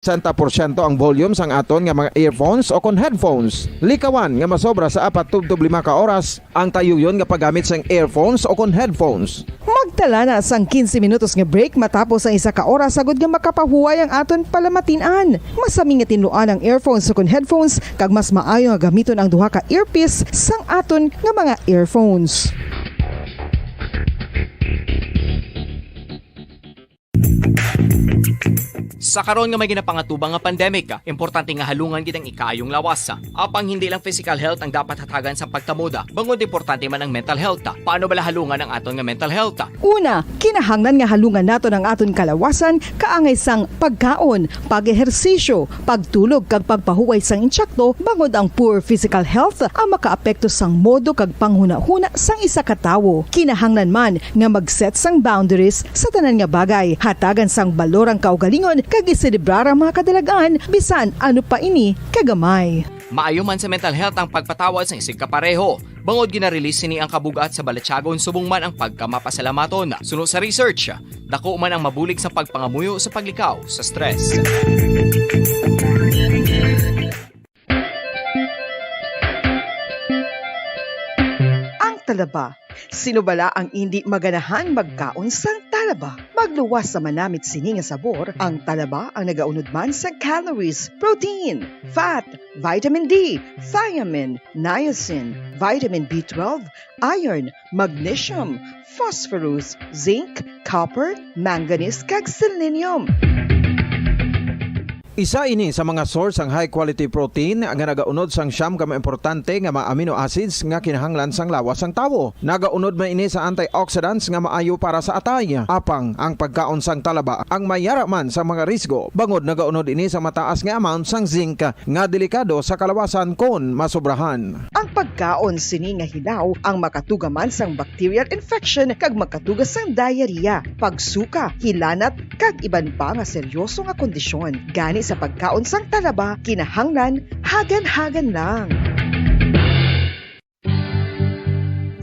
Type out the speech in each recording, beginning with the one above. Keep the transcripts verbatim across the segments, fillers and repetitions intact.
Santa porsyento ang volume sang aton nga mga earphones o kon headphones. Likawan nga masobra sa apat tubtob lima ka oras ang tayuyon nga paggamit sang earphones o kon headphones. Magtala na sang quince minutos nga break matapos ang isa ka oras, agod nga makapahuway ang aton palamatin-an. Masami nga tinluan ang earphones o kon headphones, kag mas maayo nga gamiton ang duha ka earpiece sang aton nga mga earphones. Sa karon nga may ginapangatubang nga pandemic, importante nga halungan gid ang ikaayong lawas. Apang hindi lang physical health ang dapat hatagan sa pagtamod, bangod importante man ang mental health. Paano bala halungan ang aton nga mental health? Una, kinahanglan nga halungan naton ang aton kalawasan kaangay sang pagkaon, pag-ehersisyo, pagtulog, kag pagpahuway sang insakto, bangod ang poor physical health ang makaapekto sang modo kag panghunahuna sang isa ka tawo. Kinahanglan man nga mag-set sang boundaries sa tanan nga bagay, hatagan sang balor ang kaugalingon, kag iselebrar ang mga kadalagan, bisan ano pa ini kagamay. Maayo man sa mental health ang pagpatawad sang isigkapareho, bangod gina-release sini ang kabug-at sa balatyagon subong man ang pagkamapasalamaton. Suno sa research, dako man ang mabulig sa pagpangamuyo sa paglikaw sa stress. Ang talaba. Sino bala ang indi maganahan magkaon sang talaba? Magluwas sa manamit sini nga sabor, ang talaba ang nagaunod man sa calories, protein, fat, vitamin D, thiamine, niacin, vitamin B twelve, iron, magnesium, phosphorus, zinc, copper, manganese, kag selenium. Isa ini sa mga source sang high quality protein nga nagaunod sang siyam ka mga importante nga mga amino acids nga kinahanglan sang lawas sang tawo. Nagaunod man ini sa antioxidants nga maayo para sa atay. Apang ang pagkaon sang talaba ang may yara man sa mga risgo, bangod nagaunod ini sa mataas nga amount sang zinc nga delikado sa kalawasan kon masobrahan. Ang pagkaon sini nga hilaw ang makatuga man sang bacterial infection kag makatuga sang diarrhea, pagsuka, hilanat, kag iban pa nga seryoso nga kondisyon. Gani sa pagkaon sang talaba, kinahanglan hagan-hagan lang.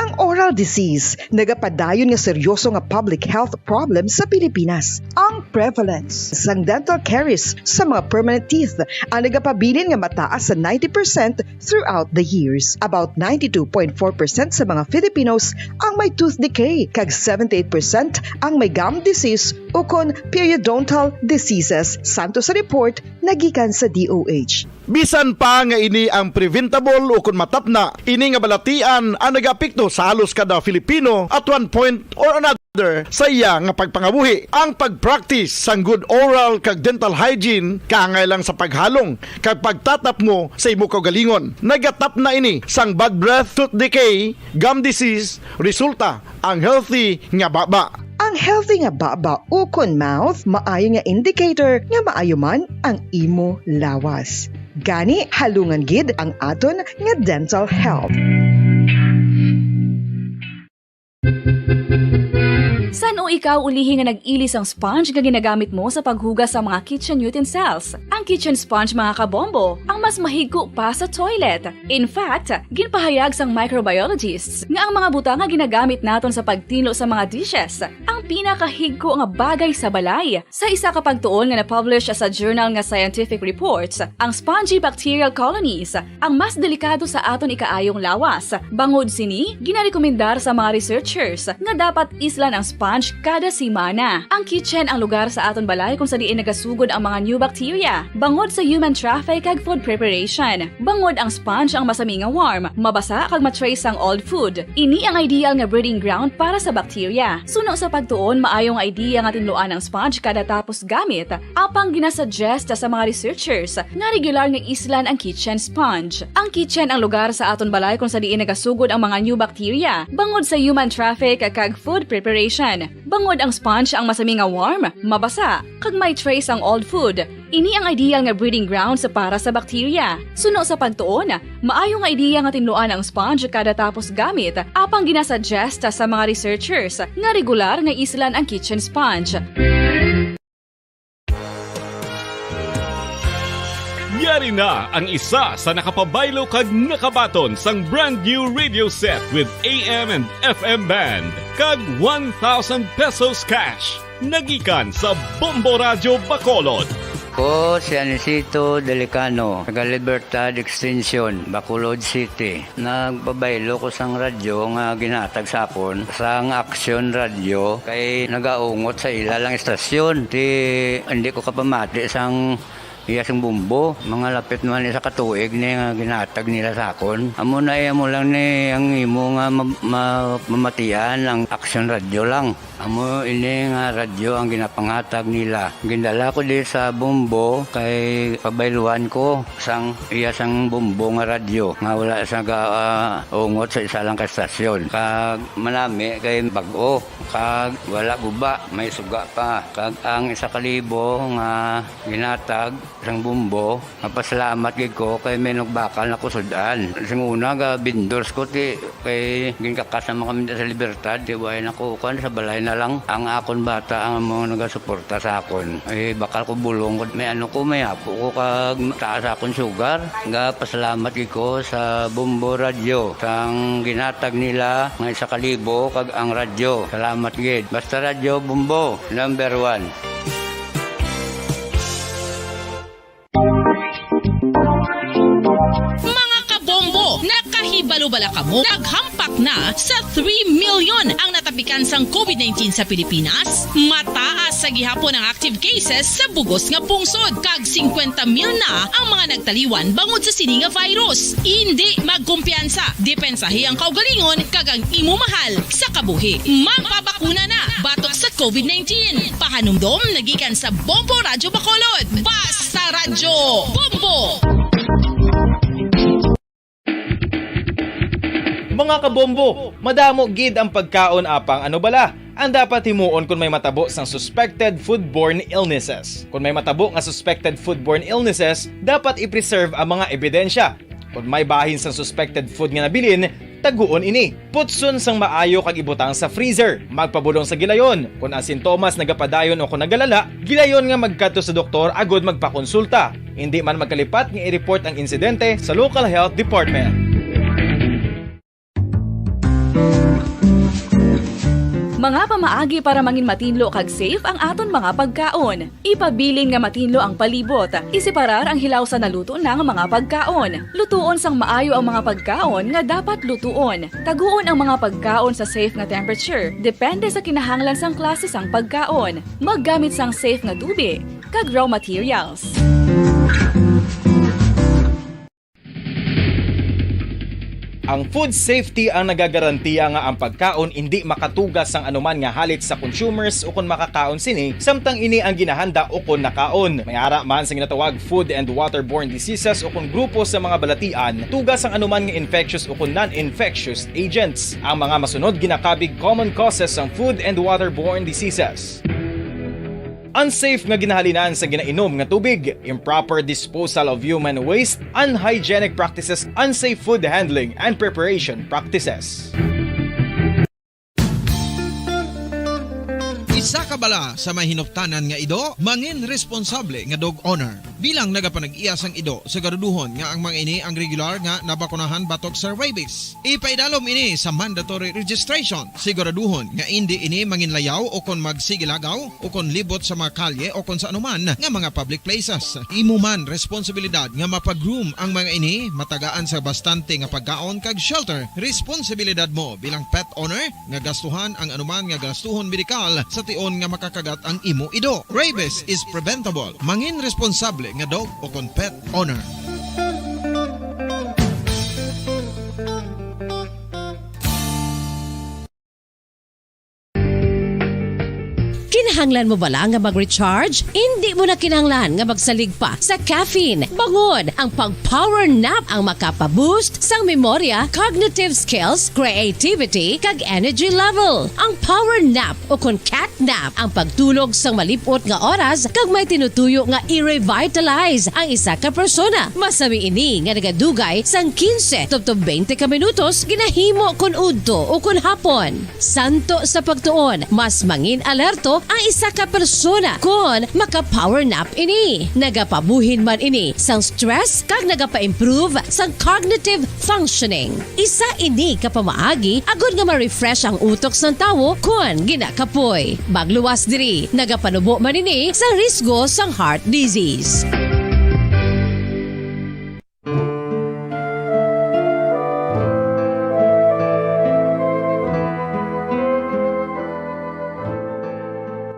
Ang oral disease nagapadayon nga seryoso nga public health problem sa Pilipinas. Ang prevalence sang dental caries sa mga permanent teeth ang nagapabilin nga mataas sa ninety percent throughout the years. About ninety-two point four percent sa mga Filipinos ang may tooth decay, kag seventy-eight percent ang may gum disease ukon periodontal diseases, santo sa report nga gikan sa D O H. Bisan pa nga ini ang preventable ukon matapna, ini nga balatian ang nagaapekto sa halos kada Filipino at one point or another sa iya nga pagpangabuhi. Ang pag-practice sang good oral kag dental hygiene kaangay lang sa paghalong kag pagtatapmo sa imo kaugalingon. Nagatapna ini sang bad breath, tooth decay, gum disease, resulta ang healthy nga baba. Ang healthy nga baba ukon mouth maayo nga indicator nga maayo man ang imo lawas. Gani, halungan gid ang aton nga dental health. San-o ikaw ulihi nga nag-ili sang sponge nga ginagamit mo sa paghugas sa mga kitchen utensils? Ang kitchen sponge, mga kabombo, ang mas mahigko pa sa toilet. In fact, ginpahayag sang microbiologists nga ang mga butang nga ginagamit naton sa pagtinlo sa mga dishes ang pinakahigko nga bagay sa balay. Sa isa ka pagtuon nga na-publish sa journal nga Scientific Reports, ang spongy bacterial colonies ang mas delikado sa aton ikaayong lawas. Bangod sini, ginarekomendar sa mga researchers nga dapat islan ang sponge kada semana. Ang kitchen ang lugar sa aton balay kung sa diin nagasugod ang mga new bacteria, bangod sa human traffic kag food preparation. Bangod ang sponge ang masami nga warm, mabasa kag ma-trace ang old food. Ini ang ideal nga breeding ground para sa bacteria. Suno sa pagtuon, maayo nga idea nga tinluan ang sponge kada tapos gamit. Apang ginasuggest sa mga researchers nga regular nga islan ang kitchen sponge. Ang kitchen ang lugar sa aton balay kung sa diin nagasugod ang mga new bacteria, bangod sa human traffic kag food preparation. Bangod ang sponge ang masami nga warm, mabasa, kag may trace ang old food. Ini ang ideal nga breeding grounds para sa bacteria. Suno sa pagtuon, maayo nga idea nga tinluan ang sponge kada tapos gamit, apang ginasuggest sa mga researchers nga regular nga islan ang kitchen sponge. Yari na ang isa sa nakapabaylo kag nakabaton sang brand new radio set with A M and F M band kag one thousand pesos cash. Nagikan sa Bombo Radyo Bacolod. Ko si Anisito Delicano, taga Libertad Extension, Bacolod City. Nagpabaylo ko sang radyo nga ginhatag sa akon sang Aksyon Radyo kay nagaungot sa ila lang istasyon. Ti, hindi ko kapamati sang iya sing bumbo. Mga lapit naman isa ka tuig ni nga ginhatag nila sa akon. Amo na, eh, amo lang ni ang imo nga ma-, ma-, mamatian ang Aksyon Radyo lang. Amo ini nga radyo ang ginapanghatag nila. Gindala ko di sa bumbo kay pabayluan ko sang iya sang bumbo nga radyo nga wala sa ga, ah, ungot sa isa lang ka estasyon. Kag manami kay bag-o, kag wala guba, may suga pa. Kag ang isa ka libo nga ginatag sang bumbo, mapasalamat gid ko kay may nagbakal na kusud-an. Sing una, ga vendors ko, ti, kay ginkakas naman kami sa Libertad, ti, way na ko, kuwan, sa balay na lang. Ang akon bata ang mga nagasuporta sa akon. Eh, bakal ko bulong, may ano ko, may apo ko, kag taas akon sugar. Ga pasalamat gid ko sa Bombo Radyo, sang ginatag nila nga isa ka libo, kag ang radyo. Salamat gid. Basta Radyo Bombo, number one. Mga kabombo, nakahibalo bala kamo? Naghampak na sa three million ang natapikan sang covid nineteen sa Pilipinas. Mataas sa gihapon ang active cases sa bugos nga pungsod, kag singkwenta mil na ang mga nagtaliwan bangod sa sini nga virus. Indi magkumpiyansa, depensahi ang kaugalingon kag ang imo mahal sa kabuhi. Magpabakuna na batok sa covid nineteen. Pahanumdom nagikan sa Bombo Radyo Bacolod. Basta Radyo Bombo! Mga kabombo, madamo gid ang pagkaon, apang ano bala ang dapat himuon kon may matabo sang suspected foodborne illnesses? Kon may matabo nga suspected foodborne illnesses, dapat i-preserve ang mga ebidensya. Kon may bahin sang suspected food nga nabilin, taguon ini. Putson sang maayo kag ibutang sa freezer. Magpabulong sa gilayon. Kon ang sintomas nagapadayon o kon nagalala, gilayon nga magkadto sa doktor agud magpakonsulta. Indi man magkalipat nga i-report ang insidente sa local health department. Mga pamaagi para mangin matinlo kag safe ang aton mga pagkaon. Ipabilin nga matinlo ang palibot. Iseparar ang hilaw sa naluto na nga mga pagkaon. Lutuon sang maayo ang mga pagkaon nga dapat lutuon. Taguon ang mga pagkaon sa safe nga temperature, depende sa kinahanglan sang klase sang pagkaon. Maggamit sang safe nga tubig kag raw materials. Ang food safety ang nagagarantiya nga ang pagkaon indi makatuga sang anuman nga halit sa consumers ukon makakaon sini, samtang ini ang ginahanda ukon nakaon. May ara man sa ginatawag food and waterborne diseases ukon grupo sa mga balatian, tuga sang anuman nga infectious ukon non-infectious agents. Ang mga masunod ginakabig common causes sang food and waterborne diseases. Unsafe nga ginahalinan sa ginainom nga tubig, improper disposal of human waste, unhygienic practices, unsafe food handling and preparation practices. Isa ka bala sa may hinuptanan nga ido, mangin responsable nga dog owner. Bilang nagapanag-iya sang ido, siguraduhon nga ang mga ini ang regular nga nabakunahan batok sa rabies. Ipaidalom ini sa mandatory registration. Siguraduhon nga indi ini manginlayaw o kon magsigilagaw o kon libot sa mga kalye o kon sa anuman nga mga public places. Imo man responsibilidad nga mapa-groom ang mga ini, matagaan sa bastante nga pagkaon kag shelter. Responsibilidad mo bilang pet owner nga gastuhan ang anuman nga gastuhon medikal sa tion nga makakagat ang imo ido. Rabies is preventable. Mangin responsable nga dog o kon pet owner. Kinahanglan mo bala nga mag-recharge? Indi mo na kinahanglan nga magsalig pa sa caffeine. Bangod, ang pag-power nap ang makapa-boost sang memorya, cognitive skills, creativity, kag energy level. Ang power nap o kon cat nap ang pagtulog sang malip-ot nga oras kag may tinutuyo nga i-revitalize ang isa ka persona. Masami ini nga nagadugay sang quince tubtob twenty ka minutos ginahimo kon udto o kon hapon. Santo sa pagtuon, mas mangin alerto ang Isa ka persona kon maka-power nap ini, nagapabuhin man ini sang stress kag nagapa-improve sang cognitive functioning. Isa ini ka pamaagi agod nga ma-refresh ang utok sang tawo kon ginakapoy. Magluwas diri, nagapanubo man ini sang risgo sang heart disease.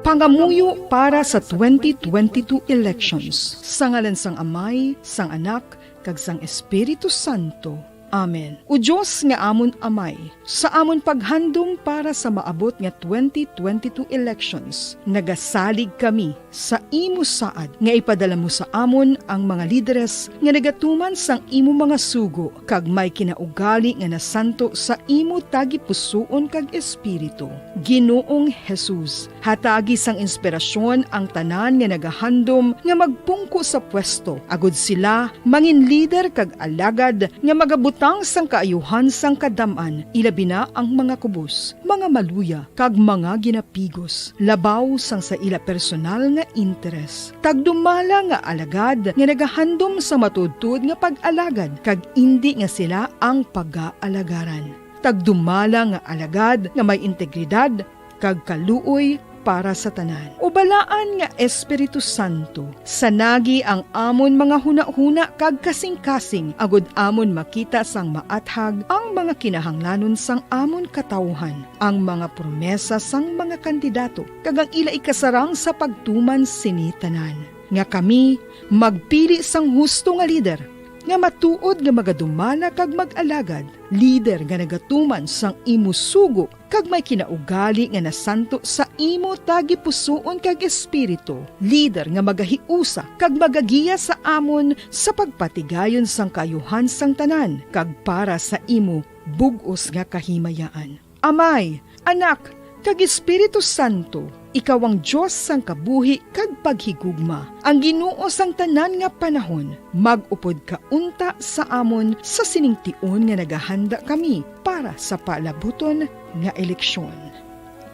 Pangamuyo para sa twenty twenty-two elections. Sa ngalan sang Amay, sang Anak, kag sang Espiritu Santo. Amen. O Dios nga amon Amay, sa amon paghandom para sa maabot nga twenty twenty-two elections, nagasalig kami sa imo saad nga ipadala mo sa amon ang mga lideres nga nagatuman sang imo mga sugo kag may kinaugali nga nasanto sa imo tagipusoon kag espiritu. Ginoong Jesus, hatagi sang inspirasyon ang tanan nga nagahandom nga magpungko sa pwesto, agud sila mangin lider kag alagad nga magabutang sang kaayuhan sang kadam-an, ilabi na ang mga kubos, mga maluya, kag mga ginapigos, labaw sang sa ila personal nga interes. Tagdumala nga alagad nga nagahandom sa matuodtuod nga pag-alagad, kag indi nga sila ang pagaalagaran. Tagdumala nga alagad nga may integridad kag kaluoy para sa tanan. O Balaan nga Espiritu Santo, sanagi ang amon mga hunahuna kag kasingkasing, agud amon makita sang maathag ang mga kinahanglanon sang amon katawuhan, ang mga promesa sang mga kandidato, kag ang ila ikasarang sa pagtuman sini tanan, nga kami magpili sang husto nga lider, nga matuod nga magadumala kag mag-alagad, lider nga nagatuman sang imo sugo kag may kinaugali nga nasanto sa imo tagipusoon kag espiritu, lider nga magahiusa kag magagiya sa amon sa pagpatigayon sang kaayuhan sang tanan kag para sa imo bug-os nga kahimayaan. Amay, Anak, kag Espiritu Santo, ikaw ang Dios sang kabuhi kag paghigugma, ang Ginoo sang tanan nga panahon. Mag-upod ka unta sa amon sa sining tion nga nagahanda kami para sa palabuton nga eleksyon.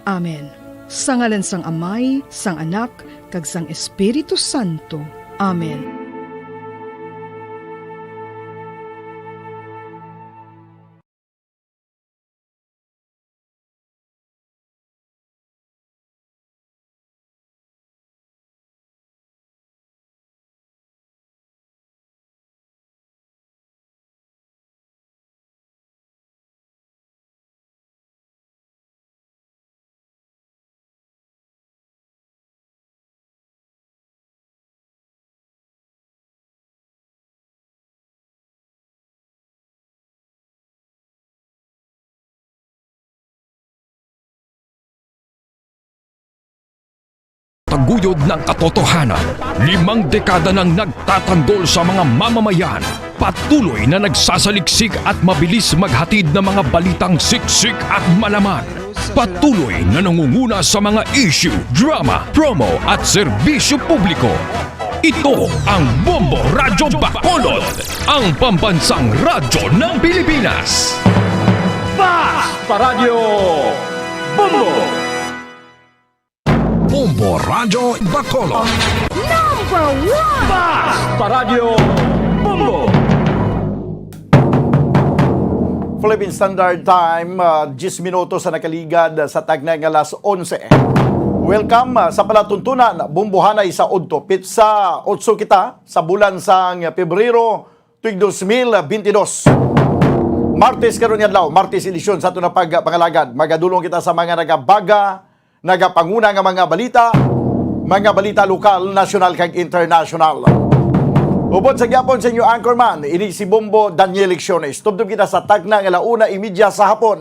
Amen. Sa ngalan sang Amay, sang Anak, kag sang Espiritu Santo. Amen. Taguyod ng katotohanan, limang dekada nang nagtatanggol sa mga mamamayan. Patuloy na nagsasaliksik at mabilis maghatid ng mga balitang siksik at malaman. Patuloy na nangunguna sa mga issue, drama, promo at serbisyo publiko. Ito ang Bombo Radyo Bacolod, ang pambansang radyo ng Pilipinas. Basta Radyo Bombo! Bombo Radyo Bacolod. Number one! Basta Radyo Bombo! Philippine Standard Time, ah, diyes minutos sa nakaligad sa tagna nga alas onse. Welcome, ah, sa palatuntunan, Bombohanay sa Udto. Pitsa otso kita sa bulan sang Pebrero, tuig dos mil bentidós. Martes karon nga adlaw, Martes edisyon sa aton nga pagpangalagad. Magadulong kita sa mga nagabaga, nagapanguna nga mga balita, mga balita lokal, nasyonal, kag internasyonal. Ubod sa gyapon sa inyo anchorman, ini si Bombo Daniel Lecciones. Tubtob kita sa tagna nga alauna imedya sa hapon.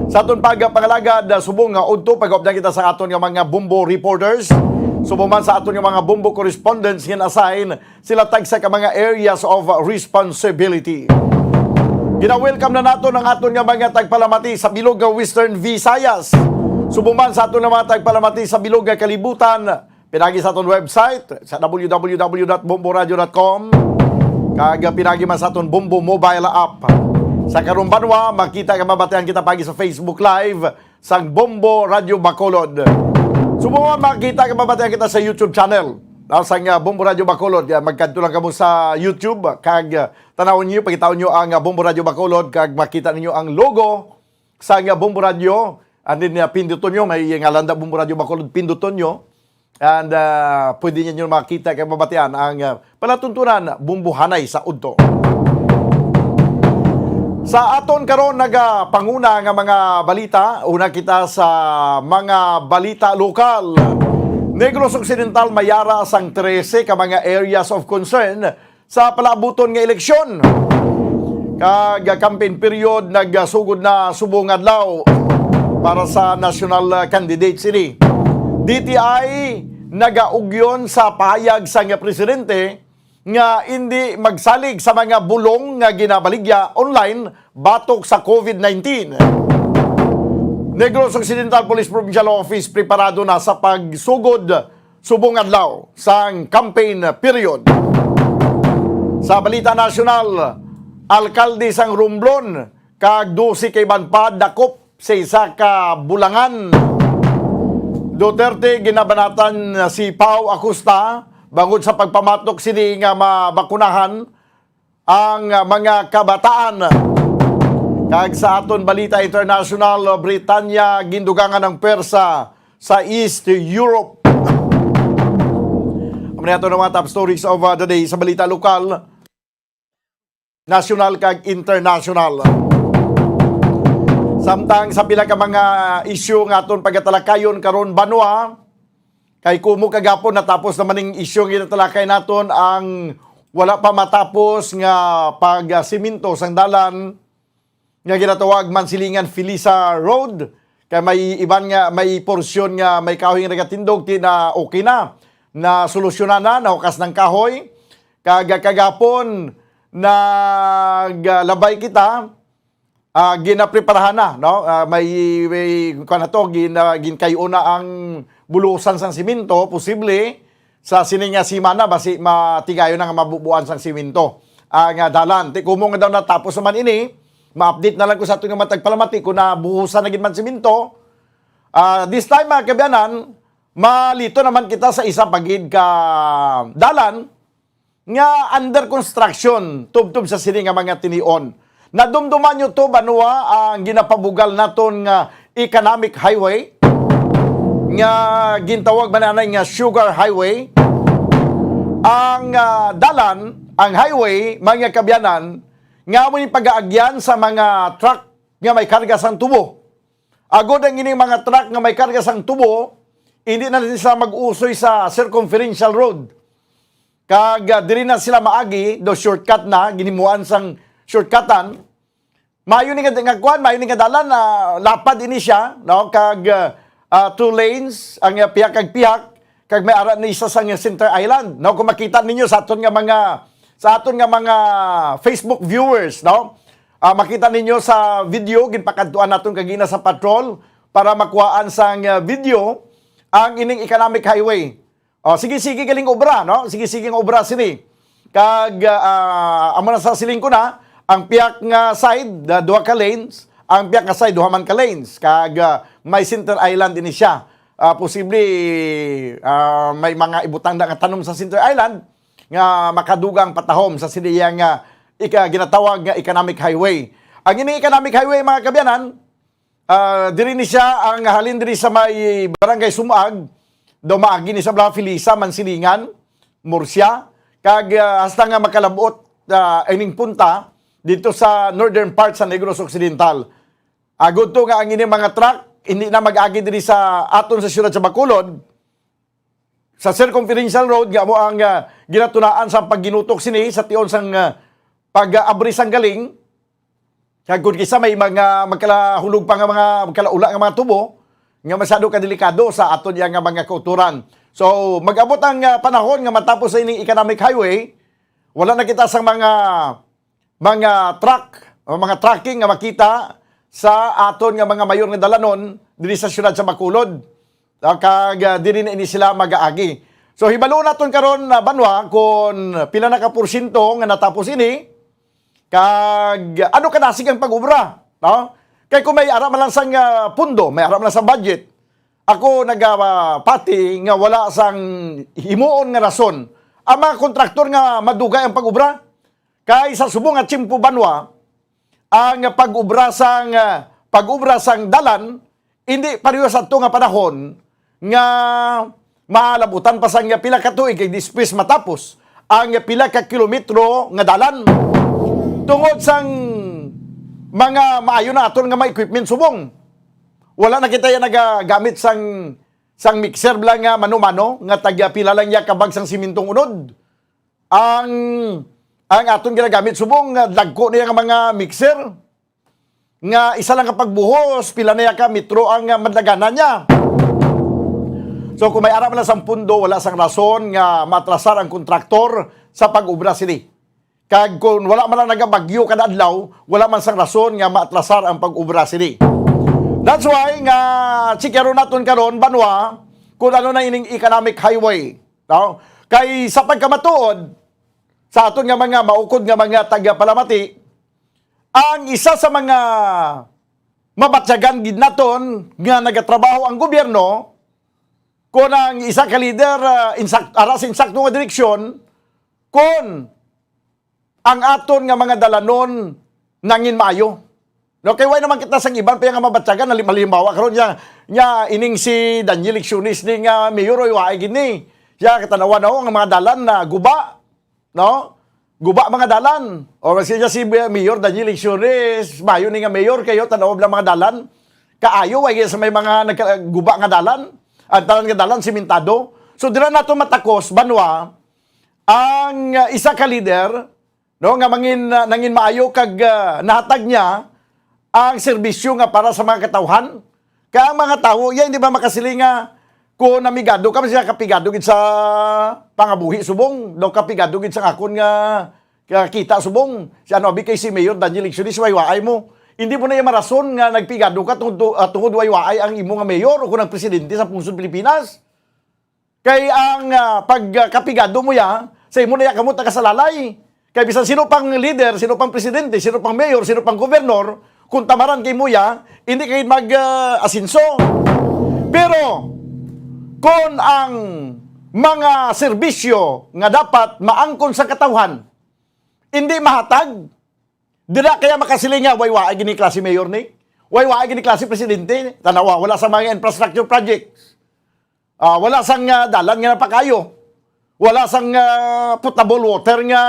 Sa aton pagpangalagad, subong nga udto, pagaupdan kita sa aton nga mga Bombo reporters, subong man sa aton nga mga Bombo correspondents nga na-assign sila tagsa ka mga areas of responsibility. Gina-welcome na naton ang aton nga mga tagpalamati sa bilog nga Western Visayas. Subong man sa aton nga mga tagpalamati sa bilog nga kalibutan, pinagi sa aton website sa w w w dot bomboradio dot com, kag pinagi man sa aton Bombo mobile app. Sa karong banwa, makita kag mabatian kita pagi sa Facebook Live sang Bombo Radyo Bacolod. Subong makita kag mabatian kita sa YouTube channel, ah, sang, ah, Bombo Radyo Bacolod. Ah, magkadto lang kamo sa YouTube, kag, ah, tanawon niyo, pangitaon niyo ang, ah, Bombo Radyo Bacolod, kag makita ninyo ang logo sang, ah, Bombo Radyo. And then, ah, pinduton niyo, may ngalan na Bombo Radyo Bacolod, pinduton niyo. And, ah, pwede ninyo makita kag mabatian ang, ah, palatuntunan, Bombo Hanay sa Udto. Sa aton karon nagapanguna nga mga balita, una kita sa mga balita lokal. Negros Occidental may ara sang trese ka mga areas of concern sa palaabuton nga eleksyon. Kag campaign period nagsugod na subong adlaw para sa national, ah, candidates ini. D T I nagaugyon sa pahayag sang presidente nga indi magsalig sa mga bulong nga ginabaligya online batok sa COVID nineteen. Negros Occidental Police Provincial Office preparado na sa pagsugod subong adlaw sang campaign period. Sa balita nasyonal, alkalde sang Romblon kag dose ka iban pa dakop sa isa ka bulangan. Duterte ginabanatan si Pau Acosta bangod sa pagpamatok sini nga mabakunahan ang mga kabataan. Kag sa aton balita international, Britanya gindugangan ang pwersa sa East Europe. Amo na ato nga mga top stories of, uh, the day sa balita lokal, nasyonal kag internasyonal. Samtang sa pila ka mga isyu nga aton pagatalakayon karon, banwa, kay kumo kagapon natapos naman ning isyu nga ginatalakay naton, ang wala pa matapos nga pagsiminto sang dalan nga ginatawag Mansilingan Felisa Road. Kay may iban nga, may porsyon nga may kahoy nga nagatindog, ti na okay na, nasolusyonan na, nahukas ng kahoy. Kag kagapon, naglabay kita, ah, ginapreparahan na, no? Ah, may, may, kuwan na to, gin-, ah, ginkayo na ang bulusan sang simento, posible sa sini nga semana, basi matigayon na nga mabubuan sang simento ang, ah, dalan. Ti kumo nga daw natapos naman ini, ma-update na lang ko sa aton nga matag palamati kung nabuhusan na gid man simento. Ah, this time, mga kaabyanan, malito naman kita sa isa pa gid ka dalan nga under construction, tubtob sa sini nga mga tinion. Nadumduman nyo to, banwa, ang ginapabugal naton nga economic highway, nga gintawag man anay nga sugar highway. Ang, ah, dalan, ang highway, mga kaabyanan, nga amo ni pagaagyan sa mga truck nga may karga sang tubo. Agod ang ining mga truck nga may karga sang tubo, hindi na sila mag-usoy sa circumferential road. Kag, ah, diri na sila maagi, do shortcut na, ginimuan sang shortcutan. Maayo ni nga, nga kuan, maayo ni nga dalan, ah, lapad ini siya, no? Kag, ah, ah, two lanes ang, ah, pihak kag pihak, kag may ara ni isa sang center island, no? Kung makita ninyo sa aton nga mga, sa aton nga mga Facebook viewers, no? Ah, makita ninyo sa video, ginpakadtuan naton kagina sa patrol para makuhaan sang, ah, video ang ining economic highway. Oh, sige, sige, galing obra, no? Sige, sige nga obra sini. Kag, ah, amo na sa siling ko na, ang pihak nga side, ah, duha ka lanes, ang pihak nga side, duha man ka lanes. Kag, ah, may center island ini siya. Ah, posible, ah, may mga ibutang na nga tanom sa center island nga makadugang patahom sa sini nga ika-, ginatawag nga economic highway. Ang ini economic highway, mga kaabyanan, ah, diri ni siya ang halin diri sa may Barangay Sumaag, daw maagi ni sa Bla Felisa, Mansilingan, Murcia, kag, ah, hasta nga makalabot, ah, ining punta dito sa northern part sa Negros Occidental. Agod to nga ang ini mga truck hindi na mag-agi diri sa aton sa siyudad sa Bacolod, sa circumferential road nga amo ang, ah, ginatunaan sa pagginutok sini sa tion sang, ah, pag-abri sang galing. Kag kun kisa may mga magkalahulog pa nga mga magkalaula nga mga tubo nga masyado ka delikado sa aton iya nga mga kauturan. So, mag-abot ang, ah, panahon nga matapos sa ining economic highway, wala na kita sa mga mga truck o mga trucking nga makita sa aton nga mga mayor nga dalanon diri sa siyudad sa Bacolod. Ah, kag, ah, diri na ini sila mag-aagi. So, hibalo naton karon, ah, banwa, kung pila na ka porsyento nga natapos ini, kag ano kadasig ang pag-obra, no? Kay kung may ara man lang sang, ah, pundo, may ara man lang sa budget, ako nagapati nga wala sang himuon nga rason ang mga kontraktor nga madugay ang pag-obra. Kay sa subong nga tiyempo, banwa, ang pag-obra sang, ah, pag-obra sang dalan, hindi pareho sa ato nga panahon nga mahalabutan pa sang pila ka tuig kay despues matapos ang pila ka kilometro nga dalan. Tungod sang mga maayo na aton nga mga equipment subong. Wala na kita ya nagagamit sang, sang mixer bala nga mano-mano nga tagya pila lang ya ka bag sang simintong unod. Ang, ang aton ginagamit subong nga dagko niya nga mga mixer nga isa lang ka pagbuhos, pila na ya ka metro ang, ah, madaganan niya. So, kung may ara man lang sang pundo, wala sang rason nga maatrasar ang kontraktor sa pag-obra sini. Kag kung wala man lang nagabagyo kada adlaw, wala man sang rason nga maatrasar ang pag-obra sini. That's why nga chikaron naton karon, banwa, kung ano na ining economic highway, no? Kay sa pagkamatuod sa aton nga mga maukod nga mga taga-Palamati, ang isa sa mga mabatyagan gid naton nga nagatrabaho ang gobyerno, kung ang isa ka lider, ah, insak-, ara sa insakto nga direksyon, kung ang aton nga mga dalanon nangin maayo. No, kay way naman kita sang iban pa nga mabatyagan, halim-, halimbawa karon niya, niya ining si Daniel Lecciones ni nga mayor, oy, waay gid ni. Siya katanawan na ang mga dalan na guba, no? Guba mga dalan. O siya si Mayor Daniel Lecciones, mayo ni nga mayor kayo, tanaw lang mga dalan. Kaayo, way sa may mga nagka-, guba nga dalan. Ang tanan nga dalan, simentado. So, dira nato matakos, banwa, ang, uh, isa ka lider, no, nga mangin, uh, nangin maayo kag, uh, nahatag niya ang serbisyo nga para sa mga katawhan. Kaya ang mga tawo, iya hindi ba makasiling nga kung namigado ka, siya kapigado gid sa pangabuhi subong, daw kapigado gid sa akon nga, nga kita subong. Si ano, abi kay si Mayor Daniel Lecciones, waywaay mo. Hindi mo na iya marason nga nagpigado ka tungod, ah, tungod waywaay ang imo nga mayor o kung ang presidente sa pungsod Pilipinas. Kay ang, ah, pagkapigado mo ya, sa imo na ya kamot nakasalalay. Kay bisan sino pang leader, sino pang presidente, sino pang mayor, sino pang gobernador, kung tamaran kay mo ya, hindi kay mag, ah, asenso. Pero kung ang mga serbisyo nga dapat maangkon sa katawhan, hindi mahatag, dira kaya makasiling nga, "Way, waay gini klase mayor ni. Way, waay gini klase presidente. Tanawa, wala sa mga infrastructure projects." Ah, wala sang, ah, dalan nga napakayo. Wala sang, ah, potable water nga,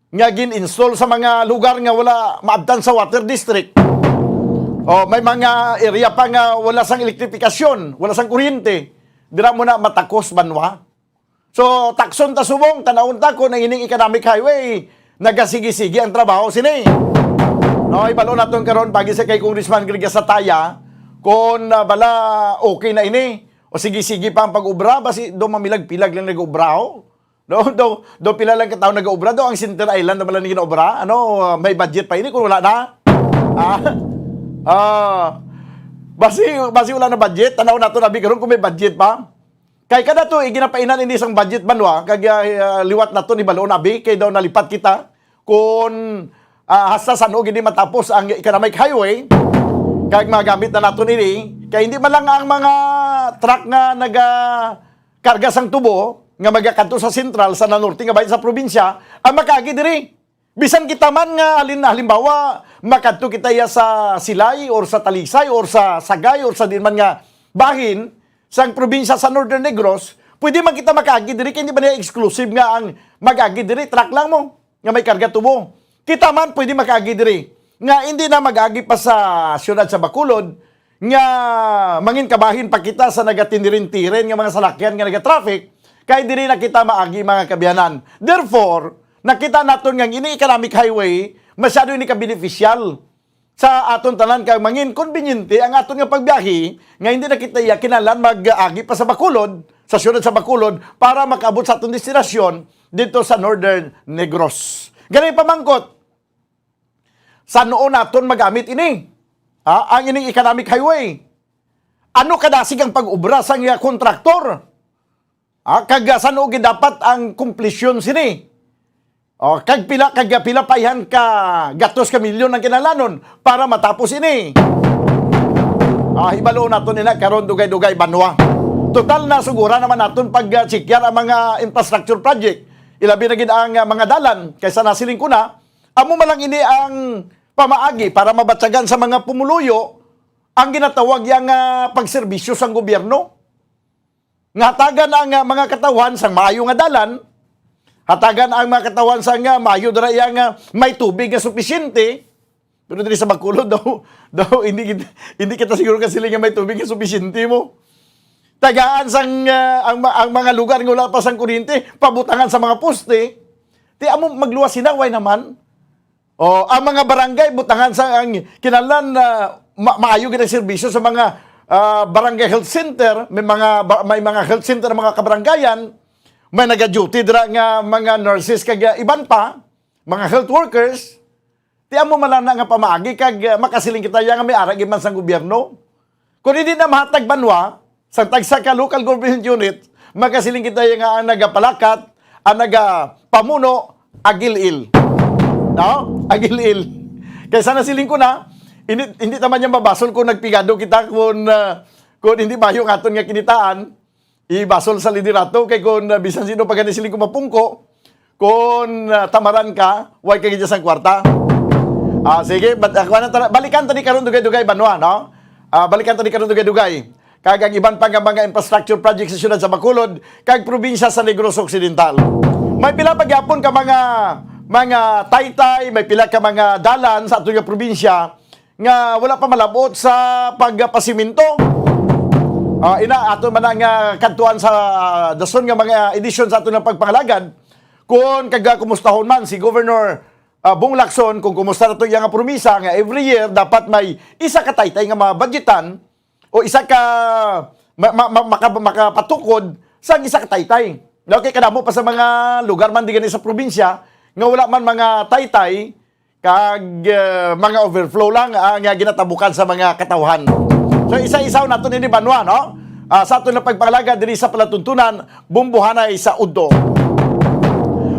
nga gin-install sa mga lugar nga wala maabtan sa water district. O, may mga area pa nga wala sang elektrifikasyon, wala sang kuryente. Dira mo na matakos banwa. So, takson ta subong, tanawon ta kung ang ining economic highway, nagasigi-sigi ang trabaho sini. No, ibalo naton karon, pagi sa kay Congressman Gregorio Gatchalian, kung, ah, bala okay na ini, o sige-sige pa ang pag-obra, basi do mamilag-pilag lang nag-obra, oh. No, do, do pila lang ka tawo nag-obra, do ang Center Island na bala ni ginaobra, ano, ah, may budget pa ini kung wala na? Ah, ah, basi, basi wala na budget, tanaw naton abi karon kung may budget pa. Kay kada tuig ginapainan ini sang budget banwa, kag, ah, ah, liwat naton ni balo-on abi, kay daw nalipat kita. Kung, ah, hasta san-o gid matapos ang economic highway, kag magamit na naton ini, kay hindi man lang ang mga truck nga nagakarga sang tubo nga magakadto sa sentral, sa nanorte nga bahin sa probinsya, ang makaagi diri. Bisan kita man nga, halin-, halimbawa, makadto kita ya sa Silay or sa Talisay or sa Sagay or sa diin man nga bahin sang probinsya sa Northern Negros, pwede man kita makaagi diri, kay hindi ba niya exclusive nga ang mag-agi diri, truck lang mo nga may karga tubo. Kita man pwede makaagi diri, nga hindi na mag-agi pa sa siyudad sa Bacolod, nga mangin kabahin pa kita sa nagatindirin-tirin nga mga salakyan nga nagatraffic, kay diri na kita maagi, mga kaabyanan. Therefore, nakita naton nga ini economic highway, masyado ini kabenepisyal sa aton tanan, kay mangin konbinyente ang aton nga pagbiyahe, nga hindi na kita iya kinahanglan mag-agi pa sa Bacolod, sa siyudad sa Bacolod, para makaabot sa aton destinasyon dito sa Northern Negros. Gani pamangkot, san-o naton magamit ini? Ah, ang ining economic highway. Ano kadasig ang pag-obra sang iya kontraktor? Ah, kag, ah, san-o gid dapat ang komplisyon sini? Oh, kag pila, kag, ah, pila pa ihan ka gatos ka milyon ang kinahanglanon para matapos ini? Ah, hibalo naton ina karon, dugay-dugay, banwa. Total, na sugura naman naton pag-checkar ang mga infrastructure project. Ilabi na gid ang, ah, mga dalan, kaysa nasiling ko na, amo man lang ini ang pamaagi para mabatyagan sa mga pumuluyo ang ginatawag yang, ah, pagserbisyo sang gobyerno. Nga hatagan ang, ah, mga katawhan sang maayo nga dalan, hatagan ang mga katawhan sang, ah, maayo dira yang, ah, may tubig nga supisyente. Pero diri sa Bacolod daw, daw hindi gid-, hindi kita siguro kasiling nga may tubig nga supisyente mo. Tagaan sang, ah, ang ma-, ang mga lugar nga wala pa sang kuryente, pabutangan sa mga poste. Ti amo magluwas sinaway naman. O, ang mga barangay, butangan sa ang kinahanglan na ma-, maayo gid ang serbisyo sa mga, ah, barangay health center, may mga ba-, may mga health center ang mga kabarangayan, may naga-duty dira nga mga nurses kag, ah, iban pa, mga health workers. Ti amo man lang na nga pamaagi kag, ah, makasiling kita ya nga may ara gid man sang gobyerno. Kung hindi na mahatag banwa, sa tagsa ka local government unit, makasiling kita ya nga ang nagapalakat, ang nagapamuno, agil-il. No? Agil-il. Kaysa nasiling ko na, hindi, hindi ta man niya mabasol kung nagpigado kita, kung, ah, kung hindi bayo ang aton nga kinitaan, ibasol sa liderato, kay kung, ah, bisan sino pa gani siling ko mapungko, kung, ah, tamaran ka, way ka gid sang kwarta. Ah, sige, bat-, ah, kuha na tara-, balikan ta ni karon dugay-dugay, banwa, no? Ah, balikan ta ni karon dugay-dugay. Kag ang iban pa nga mga infrastructure project sa siyudad sa Bacolod, kag probinsya sa Negros Occidental. May pila pa gyapon ka mga, mga taytay, may pila ka mga dalan sa aton nga probinsya nga wala pa malabot sa pagpasimento. Ah, ina, ato man ang, ah, kadtuan sa dason nga mga edisyon sa aton nga pagpangalagad. Kung kaga kumustahon man si Governor, ah, Bong Lacson, kung kumusta na to iyang promisa nga every year dapat may isa ka taytay nga mabudgetan o isa ka ma-, ma-, ma-, maka-, makapatukod sa isa ka taytay. Okay, kadamo pa sa mga lugar man di gani sa probinsya nga wala man mga taytay, kag, eh, mga overflow lang ang, ah, ginatabukan sa mga katawhan. So, isa-isaw nato nini, banwa, no? Ah, sa aton na pagpangalaga diri sa palatuntunan, Bumbuhanay sa Udto.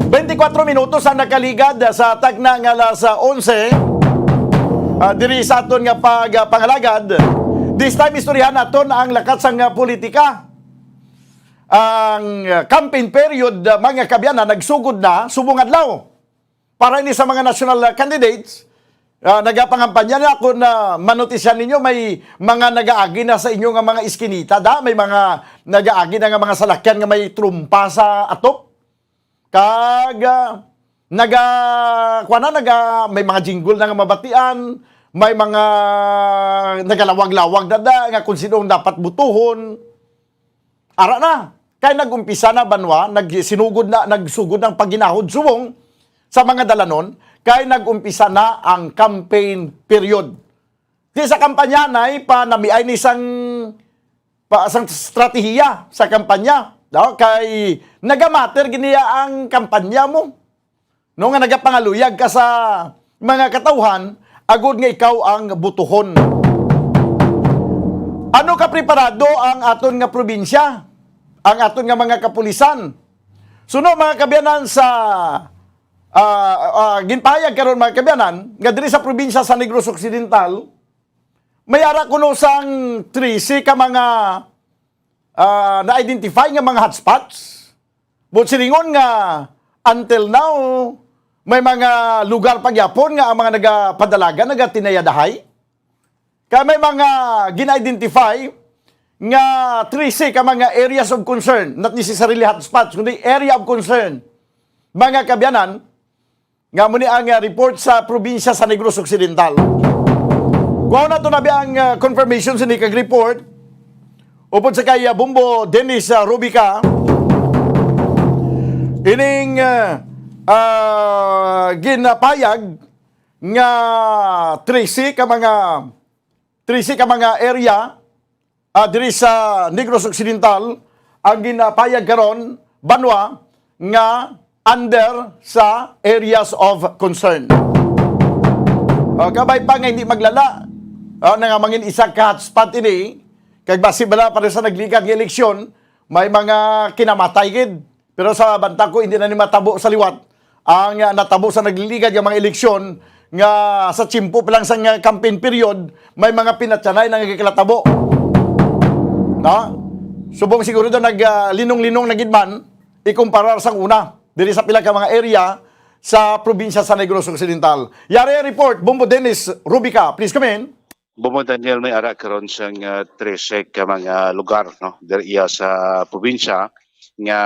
Twenty-four minutos ang nakaligad sa tagna nga alas onse, ah, diri sa aton nga pagpangalagad. This time, istoryahan naton ang lakat sang, ah, politika. Ang, ah, campaign period, ah, mga kaabyanan, nagsugod na subong adlaw. Para ini sa mga national, ah, candidates, ah, nagapangampanya na ako na manutisyan ninyo, may mga nagaagi na sa inyo nga mga iskinita, da, may mga nagaagi na nga mga salakyan nga may trumpa sa atop. Kag, ah, naga-, kuwan na, naga-, may mga jingle na nga mabatian, may mga nagalawag-lawag na da, nga kung sino ang dapat butuhon. Ara na. Kay nag-umpisa na, banwa, nagsinugod na, nagsugod ang paghinahod subong sa mga dalanon, kay nag-umpisa na ang campaign period. Di sa kampanya, nay, pa namiay ni sang, pa, sang strategiya sa kampanya. No? Kay nagamatter gid niya ang kampanya mo. No, nga nagapangaluyag ka sa mga katawhan, agod nga ikaw ang butuhon. Ano ka preparado ang aton nga probinsya? Ang aton nga mga kapulisan? Suno, mga kaabyanan, sa, ah, ah, ginpahayag karon, mga kaabyanan, nga diri sa probinsya sa Negros Occidental, may ara kuno sang trese ka mga, ah, na-identify nga mga hotspots. But silingon nga, until now, may mga lugar pa gyapon nga ang mga nagapadalagan nagatinayadahay. Kaya may mga gina-identify nga trese ka mga areas of concern, not necessarily hotspots, kundi area of concern. Mga kaabyanan, nga mo ni ang, ah, report sa probinsya sa Negros Occidental. Kuha na to na ang, ah, confirmation sa ni kag report. Upod sa kay, ah, Bumbo Dennis, ah, Rubica, ining, ah, ah, ginapayag nga trese ka mga, trese ka mga area, ah, diri sa Negros Occidental ang ginapayag karon, banwa, nga under sa areas of concern. Ah, kabay pa nga hindi maglala, ah, na nga mangin isa ka hotspot ini, kay basi bala para sa nagligad nga eleksyon, may mga kinamatay gid. Pero sa banta ko, hindi na ni matabo sa liwat ang, ah, natabo sa nagliligad nga mga eleksyon, nga sa tiyempo pa lang sang, ah, campaign period, may mga pinatyanay na nagkakatabo. No? Subong siguro daw nag, ah, linong-linong na gid man, ikumparar sang una, diri sa pila ka mga area sa probinsya sa Negros Occidental. Yari ang report, Bombo Dennis Rubica, please come in. Bombo Daniel, may ara karon sang, ah, trese ka mga lugar, no, diri iya sa probinsya nga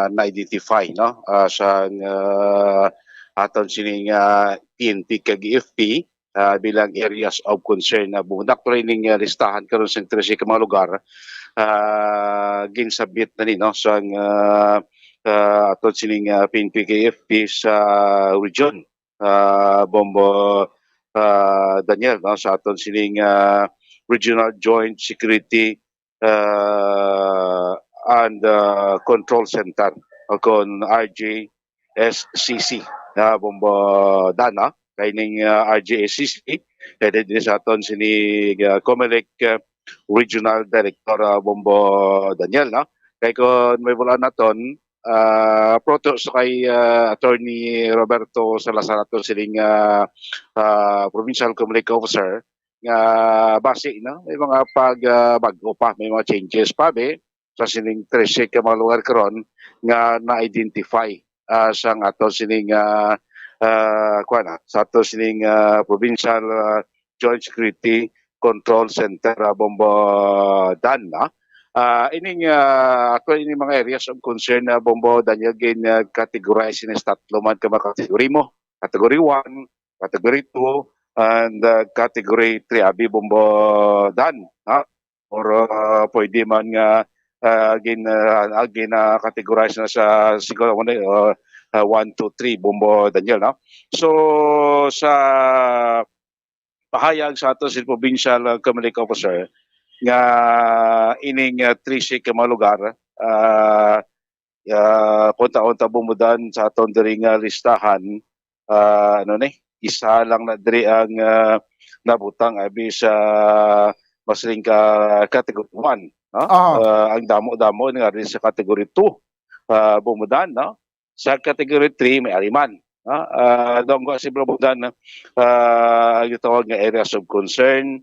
na-identify, no, ah, sang, ah, aton sining, ah, P N P kag A F P, ah, bilang areas of concern. Na bumudak pa rin ning, ah, listahan karon sang trese ka mga lugar, ah, ginsabit na ni, no, sang, ah, ah, aton sining, ah, P N P kag A F P sa region, ah, Bombo, ah, Daniel, no, sa aton sining, ah, Regional Joint Security, ah, and, ah, Control Center, o kon R J S C C, ah, Bombo Dan, no? Kay ning, ah, R J S C C, kay di, di sa aton sini, ah, Comelec, ah, Regional Director, ah, Bombo Daniel, no? Kay kon may bulan naton, ah, proto sa kay, ah, Attorney Roberto Salazar, aton sining, ah, ah, Provincial Comelec Officer, nga basi, no, may mga pag, ah, bag-o pa, may mga changes pa, be, sa sining trese ka mga lugar karon nga na-identify, ah, sang ato sining, ah, ah, kuwan, ah, sa ato sining, ah, Provincial, ah, Joint Security Control Center, ah, Bombo Dan, no? Ah, ining, ah, ato ining mga areas of concern na Bombo Daniel gin, ah, categorize ini sa tatlo man ka mga category mo. Category one, Category two, and, ah, Category three, abi, Bombo Dan, ha? Or, ah, pwede man nga, ah, gin, ah, gin, ah, categorize na sa siguro, ano, ah, ah, one, two, three, Bombo Daniel, no? So, sa pahayag sa ato si Provincial, ah, Comelec Officer nga ining, ah, trese ka mga lugar, ah, ah, kung taon ta bumudan sa aton diri nga listahan, ah, ano ni, isa lang na diri ang, ah, nabutang abi sa masiling ka category one, no? Aha. Ah, ang damo-damo nga diri sa category two, ah, bumudan, no? Sa category three may ari man, no? Ah, donggo si bumudan, ah, ang gitawag nga areas of concern,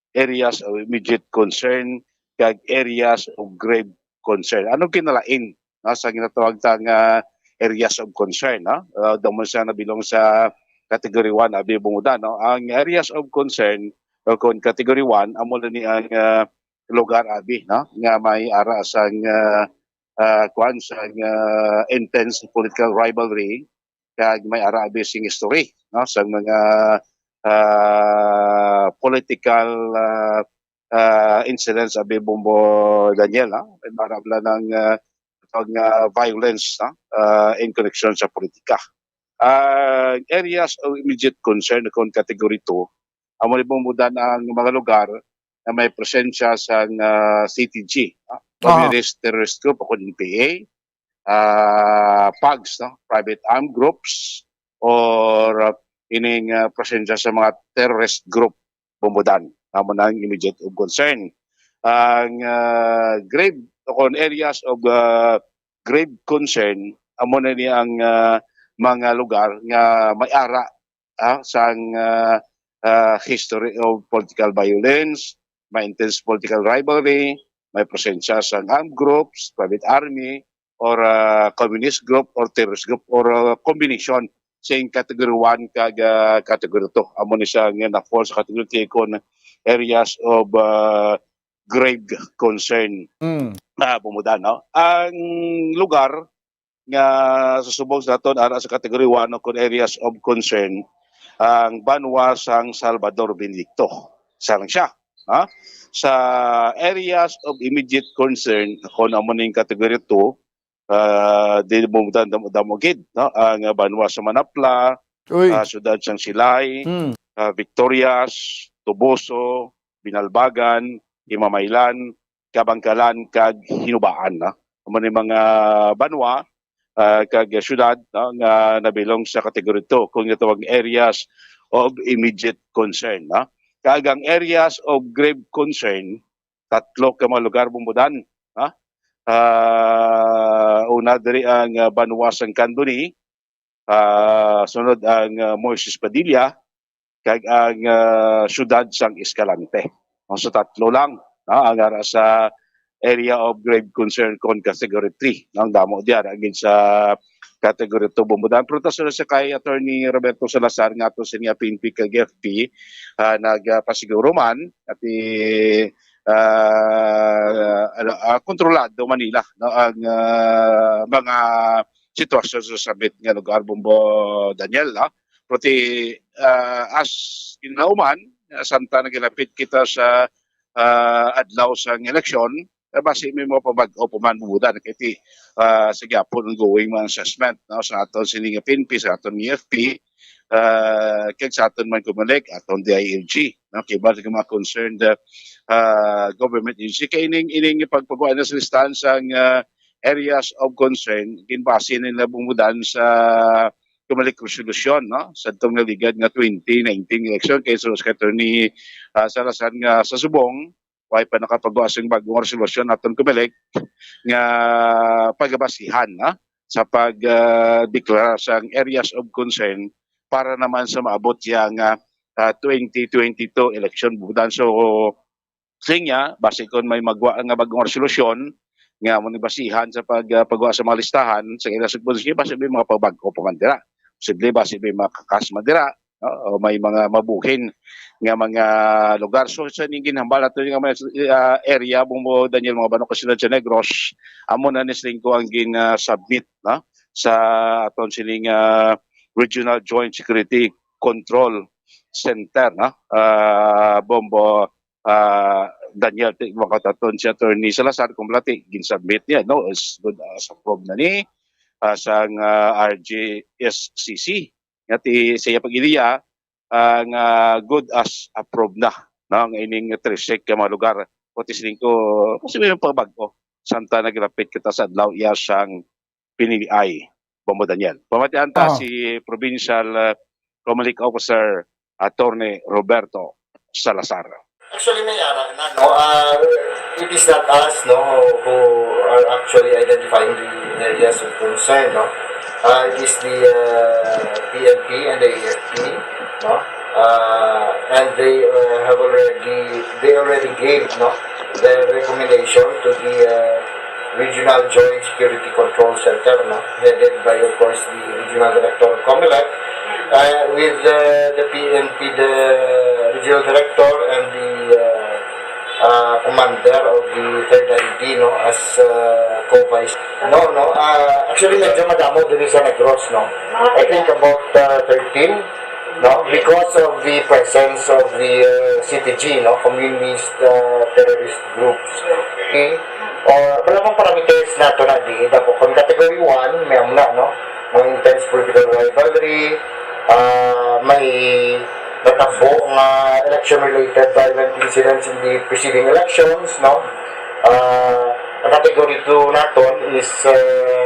areas of immediate concern, kag areas of grave concern. Ano kinalain, no, sa ginatawag ta nga areas of concern, no? Ah, daw man siya nabilong sa category one, abi bumudan, no? Ang areas of concern, o kung category one, amo na ni ang, ah, lugar, abi, no, nga may ara sang, ah, ah, kuwan, sang, ah, intense political rivalry, kag may ara abi sing history, no, sa mga, ah, political, ah, ah, incidents, abi, Bombo Daniel, no? May ara bala ng, ah, pag, ah, violence, no? Ah, in connection sa politika. Ah, areas of immediate concern, kung category two, amo ni bumudan ang mga lugar na may presensya sang, ah, C T G, no? Aha. Communist terrorist group, o kung P A, ah, PAGs, no? Private armed groups, or, ah, ining, ah, presensya sa mga terrorist group, bumudan. Amo na ang immediate of concern. Ang, ah, grave, o kung areas of, ah, grave concern, amo na ni ang, ah, mga lugar nga may ara, ah, sang, ah, ah, history of political violence, may intense political rivalry, may presensya sang armed groups, private army, or, ah, communist group, or terrorist group, or, ah, combination sing category one kag, ah, category two. Amo ni siya nga na-fall sa category two kon areas of, ah, grave concern. Mm. Ah, bumudan, no? Ang lugar nga susubong sa aton ara sa category one o kon areas of concern, ang banwa sang Salvador Benedicto. Isa lang siya, ha? Sa areas of immediate concern, kung amo ning category two, ah, di mo dam-, damo gid, no? Ang banwa sa Manapla, Uy. ah, siyudad sang Silay, Hmm. ah, Victorias, Toboso, Binalbagan, Himamaylan, Kabangkalan, kag Hinubaan, no? Amo ni mga banwa, ah, kag siyudad, no, nga nabilong sa category two, kung gitawag areas of immediate concern, no? Kag ang areas of grave concern, tatlo ka mga lugar bumudan, no? Ah, una diri ang, ah, banwa sang Candoni, ah, sunod ang, ah, Moises Padilla, kag ang, ah, siyudad sang Escalante. No, so tatlo lang, no, ang ara sa area of grave concern kon category three, no, ang damo diyan agin sa category two, Bombo Daniel. Pero ta sa kay Attorney Roberto Salazar nga ato sini P N P kag F P, ah, nagapasiguro man at i-, ah, ano, ah, kontrolado man nila, no, ang, ah, mga sitwasyon sa summit nga lugar, Bombo Daniel, no? Pero ti, ah, as kinauman, ah, samtang nagilapit kita sa, ah, adlaw sang eleksyon, eh, basi may mga pabag-o pa man bubutan. Kay ti, ah, sa gyapon ongoing mga assessment, no, sa aton sini nga P N P, sa aton nga F P, ah, kag sa aton man Comelec, aton D I L G, no, kay bali mga concerned, ah, government agency. Kay ining, ining pagpagawa na sa listahan sang, ah, areas of concern, ginbase nila bumudan sa Comelec resolution, no, sa atong naligad nga twenty nineteen election. Kay sa Attorney, ah, Salazar nga sa subong, way pa nakapagawa sing bagong resolution aton Comelec nga pagabasihan, ha, sa pag, ah, deklara sang areas of concern para naman sa maabot siya nga, ah, twenty twenty-two election budan. So, siya, basi kon may magwa nga bagong resolution nga mo ni basihan sa pag, ah, pagwa sa mga listahan sa ila sa concern, basi may mga pabag-o pa man dira. Posible basi may makakas man dira, no? O may mga mabuhin nga mga lugar. So, sa ning ginhambal nato nga mga, ah, area, Bombo Daniel, mga banwa sa Siyudad sa Negros, amo na ni siling ko ang gin, ah, submit, no, sa aton sining, ah, Regional Joint Security Control Center, no? Ah, Bombo, ah, Daniel, ti-, makataton si Attorney Salazar kung malati, gin-submit niya, no? Is good as approve na ni, ah, sang, ah, R G S C C. Nga ti, sa iya pag-ideya, ah, nga good as approve na, no, ang ining traffic ka mga lugar. Pati siling ko, kasi may pabag-o. Samtang naglapit kita sa adlaw iya sang piniliay, Bombo Daniel. Pamatian ta Oo. si Provincial, ah, Comelec Officer Attorney Roberto Salazar. Actually, may ara na, no? Ah, it is not us, no, who are actually identifying the areas of concern, no? Ah, it is the, ah, P N P and the A F P, no? Ah, and they, ah, have already, they already gave, no, the recommendation to the, ah, Regional Joint Security Control Center, no, headed by, of course, the Regional Director of Comelec, uh, with, uh, the P N P, the Regional Director, and the, uh, uh, Commander of the Third I D, no, as, uh, co-vice. No, no, uh, actually, medyo madamo diri sa Negros, no. I think about, uh, thirteen, no, because of the presence of the, uh, C T G, no, communist, uh, terrorist groups. Okay? Or wala mang parameters nato na di, dapat kung category one, may amna, no? May intense political rivalry, ah, may natabo nga election-related violent incidents in the preceding elections, no? Ah, ang category two naton is, uh,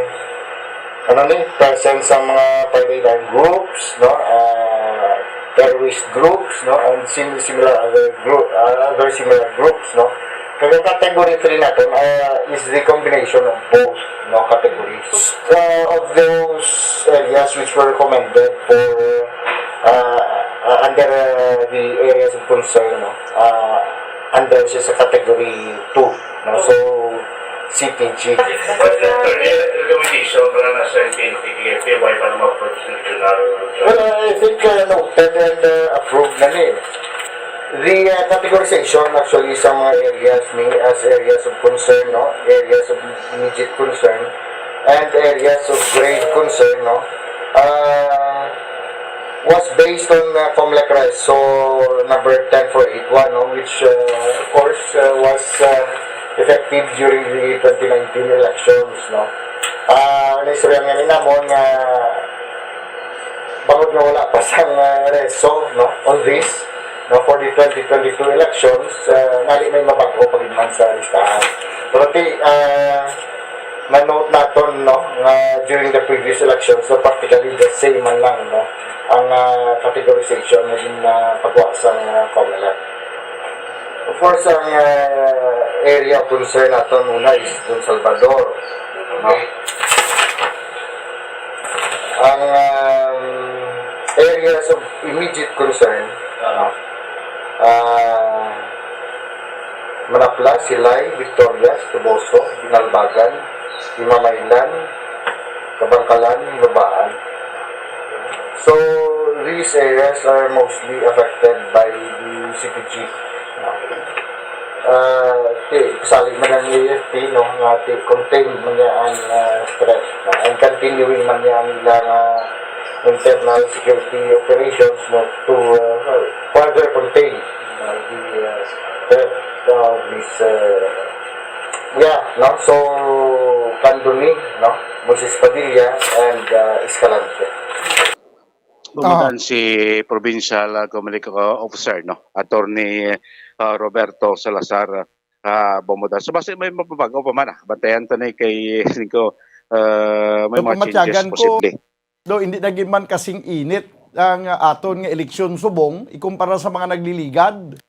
ano ni, presence sa mga violent groups, no? Ah, terrorist groups, no? And sim-, similar other group, ah, other similar groups, no? Kag ang category three naton, ah, is the combination of both, no, categories. Uh, of those areas which were recommended for, uh, uh, under, uh, the areas of concern, no, uh, under siya sa category two, no? So, C P G. But the earlier recommendation para na sa N P N P, K F P, why pa naman for the regional? Well, I think, uh, noted and, uh, approved na ni. The, uh, categorization actually sa mga areas ni as areas of concern, no? Areas of immediate concern and areas of grave concern, no? Uh, was based on, uh, Comelec Reso number ten four eight one, no? Which, uh, of course, uh, was, uh, effective during the twenty nineteen elections, no? Ah, naistorya nga ni namon nga bangod nga wala pa sang, uh, Reso, no, on this, no, for the twenty twenty-two elections, uh, ngali may mabag-o pa gid man sa listahan. Pero ti, uh, na-note naton, no, nga during the previous elections, so practically the same man lang, no, ang, uh, categorization nga gin, uh, pagwa sa, uh, Comelec. Of course, ang, uh, area of concern naton una is Don Salvador, no? Ang, um, areas of immediate concern, Ah, Manapla, Silay, Victorias, Toboso, Binalbagan, Imamaylan, Kabangkalan, Lubaan. So, these areas are mostly affected by the C P G. Ah, ti, kasali man ang A F P, no, nga ti, contained man niya ang, ah, threat, no, and continuing man niya ang ilang, ah, internal security operations, no, to, ah, further contain, no, the, ah, threat of this, ah, yeah, no, so, Candoni, no, Moises Padilla, and, ah, Escalante. Bumutan si Provincial, ah, Comelec, ah, Officer, no? Attorney, ah, Roberto Salazar, ah, bumutan. So, basi may mababago pa man, ah. Bantayan ta na kay, ko, ah, may mga changes posible. Daw, hindi na gid man kasing init ang, ah, aton nga eleksyon subong ikumpara sa mga nagliligad.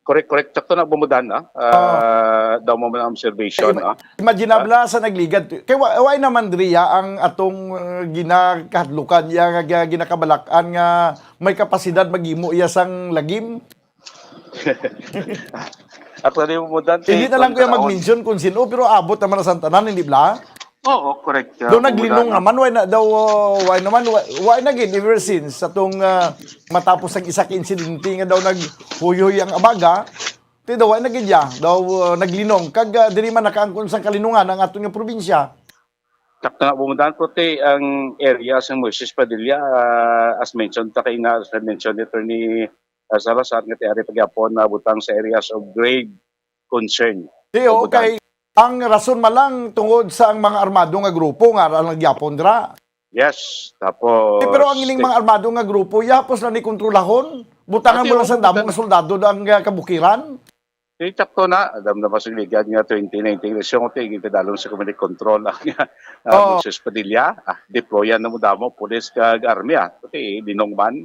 Correct, correct. Sakto na bumudan, ah. Ah, daw mo man ang observation, ah. Imaginable sa nagligad. Kay wa-, why naman diri, ah, ang atong, uh, ginakahadlukan, iya nga gi-, ginakabalak-an nga may kapasidad maghimo iya sang lagim? Actually, bumudan, hindi na lang ko yung mag-mention kung sino, pero abot naman na sa tanan, hindi bla? Oo, correct. Daw naglinong naman, why na, daw, uh, why naman, why, why na gid ever since atong, uh, matapos ang isa ka insidente nga daw naghuyoy ang abaga, ti daw, why na gid ya, daw, uh, naglinong. Kag, uh, diri man nakaangkon sang kalinungan ang aton nga probinsya. Sakto nga bumudan, pero ti ang area sa Moises Padilla, uh, as mentioned, ta kay na, as mentioned ni Attorney, uh, Salazar, nga ti ari pagyapon na butang sa areas of grave concern. Ti, okay. Ang rason man lang tungod sa ang mga armado nga grupo nga ra nagyapon dira. Yes, tapos... Eh, pero ang ining mga armado nga grupo, yapos na ni kontrolahon? Butangan mo lang sa damo nga soldado ang, ah, kabukiran? Di, sakto na. Alam na ba sa ligad nga twenty nineteen eleksyon, ti, ginpadalom sa community control ang, ah, Moses Padilla. Ah, deployan na mo damo, pulis kag army, ah. Ti, dinong man.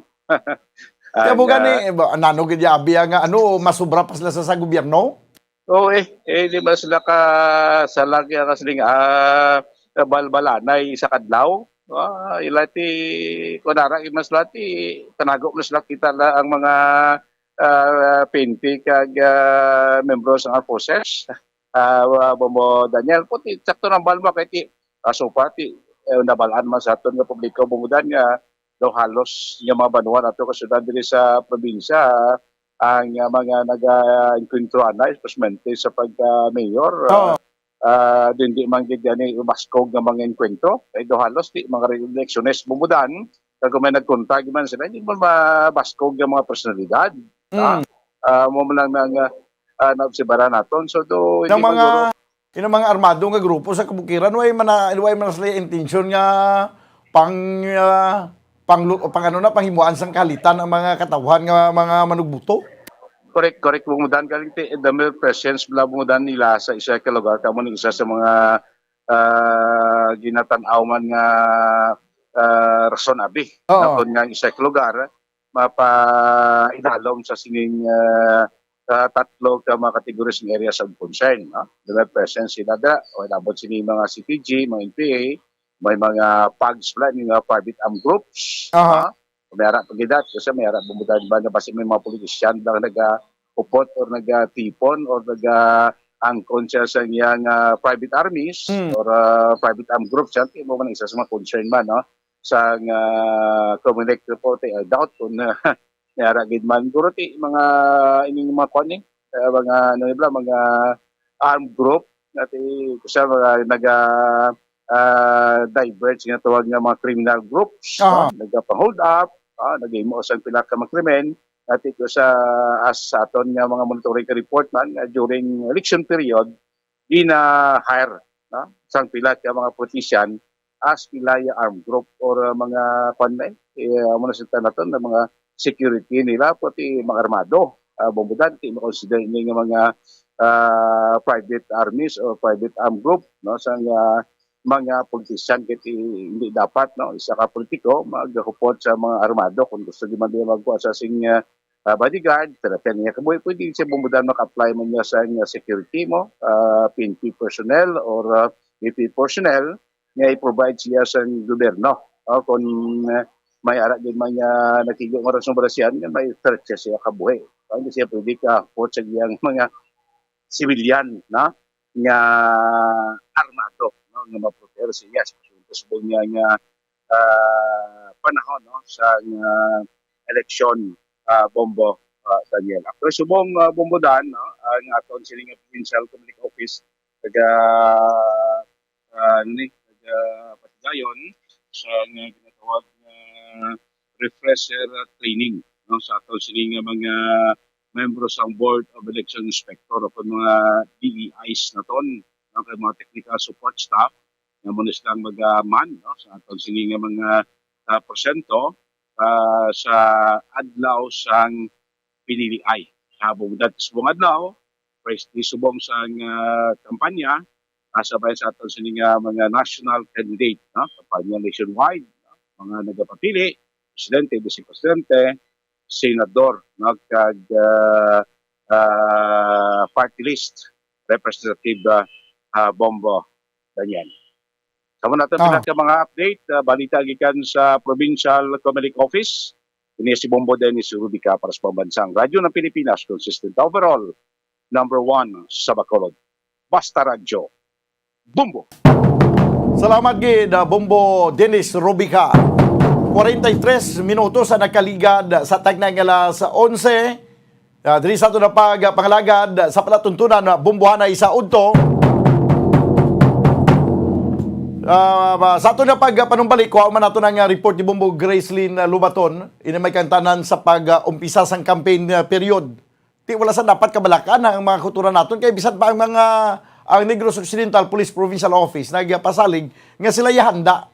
Kaya mo gani, eh, ba, nano gid ya, abi, nga, ano, masubra pa sila sa, sa gobyerno? Oo, eh, eh, di ba sila ka, sa lagi ang kasling, ah, balbalanay sa kadlaw? Ah, ila ti, kunara, imas la ti, tanago na sila kita la ang mga, ah, P N P kag, ah, membro sa armed forces. Ah, wa-, Bobo Daniel, puti, sakto nang balma kay ti, ah, so far, ti, eh, nabalaan man sa aton nga publiko, bungudan nga daw halos nga mga banwa nato kasundan diri sa probinsya, ang, ah, mga nag-enkwentro anay, especially sa pagka-mayor, ah, ah, di, di man gid ani mabaskog nga mga engkwentro. Kay daw halos ti mga re-electionist bumudan, kag kung may nagkontak man sila, hindi man mabaskog nga mga personalidad. Ah, ah, mo man lang nga, ah, naobserbaran naton. So, do, hindi man mga, guro, yung mga armado nga grupo sa kabukiran, way man na, way man sila intensyon nga pang, ah, pang, pang ano na, panghimuan sang kahalitan ang mga katawhan nga mga manugbuto? Correct, correct. Bumudan galing ti, the mere presence bala bumudan nila sa isa ka lugar, kamo ni isa sa mga, ah, ginatan-aw man nga, ah, rason abi. Oo. Nakon nga isa ka lugar, mapaidalom sa sining, ah, ah, tatlo ka mga categories ng areas of concern, no? The mere presence sila da, o labot sini mga C P G, mga N P A, may mga PAGs pala, may mga private armed groups, aha, no? May ara pa gid dat, kasi may ara bumudan ba na basi may mga politician lang naga-upot or nagatipon or naga-angkon siya sa iyang, ah, private armies, hmm, or, ah, private armed groups, yan, mo man isa sa mga concern man, no? Sa, ah, Comelec report, eh, I doubt kung, ah, may ara gid man. Guro ti, mga, ining mga kuan, eh, ah, mga, ano nila, mga armed group, nati, sa mga naga, ah, diverge nga tawag nga mga criminal groups, aha, no? Nagapang-hold up, ah, nagahimo sang pila ka mga krimen, nati ko sa, as sa aton nga mga monitoring ka report man, nga during election period, gina-hire, no? Sang pila ka mga politician as pila ya armed group or, uh, mga, kwan na, eh, eh, amo na sa naton na mga security nila, pati mga armado. Ah, bumudan, ti makonsider ini nga mga, ah, private armies or private armed group, no? Sang, ah, mga politician, kay ti hindi dapat, no, isa ka politiko maghupot sa mga armado kung gusto di man nila magkuha sa sing, ah, ah, bodyguard, threaten niya kabuhi, pwede siya bumudan maka-apply man niya sa, nga security mo, ah, P N P personnel or, ah, P P personnel, nga i-provide siya sa gobyerno. O, kung, ah, may ara gid man nga nakig-o nga rason bala siya nga may threat siya sa iya kabuhi. Kaya hindi siya pwede kahapot sa iyang mga sibilyan na nga armado, no, nga maproteher sa iya sa subong niya nga, ah, panahon, no, sa nga eleksyon, ah, Bombo, ah, Daniel. Actually, subong, ah, Bombo Dan, no, ang aton sini nga provincial community office, taga, ah, ano ni, taga Pasigayon, sa nga ginatawag nga refresher training, no, sa aton sini nga mga membro sang Board of Election Inspector o mga D E Is naton, no, kay mga technical support staff nga mo na silang mag-, ah, man, no, sa aton sini nga mga, ah, porsyento, ah, sa adlaw sang piniliay. Sa bungdad, subong adlaw, pwes-, di subong sang, ah, kampanya, asa ba sa aton sini nga mga national candidate, no? Kampanya nationwide, no? Mga nagapapili, presidente, vice presidente, senador, no? Kag, ah, ah, party list, representative, ah, ah, Bombo, Daniel. Sa mga natin Ah. pinaka mga update, ah, balita gikan sa Provincial Comelec Office, ini si Bombo Dennis Rubica para sa Pambansang Radyo ng Pilipinas, consistent overall, number one sa Bacolod. Basta Radyo, Bombo! Salamat gid, ah, Bombo Dennis Rubica. Kwarenta y tres minutos ang nakaligad sa tagnay nga alas onse. Ah, diri sa aton na pag, ah, pangalagad sa palatuntunan, ah, Bombohanay sa udto. Ah, ba, sa aton na pag, ah, panumbalik, kuha man nato ang, ah, report ni Bombo Gracelyn, ah, Lubaton. Ini may kantanan sa pag, ah, umpisa sang campaign, ah, period. Ti wala sa dapat kabalakan ang mga kautoran naton kay bisan pa ang mga, ang Negros Occidental Police Provincial Office nagapasalig nga sila ya handa.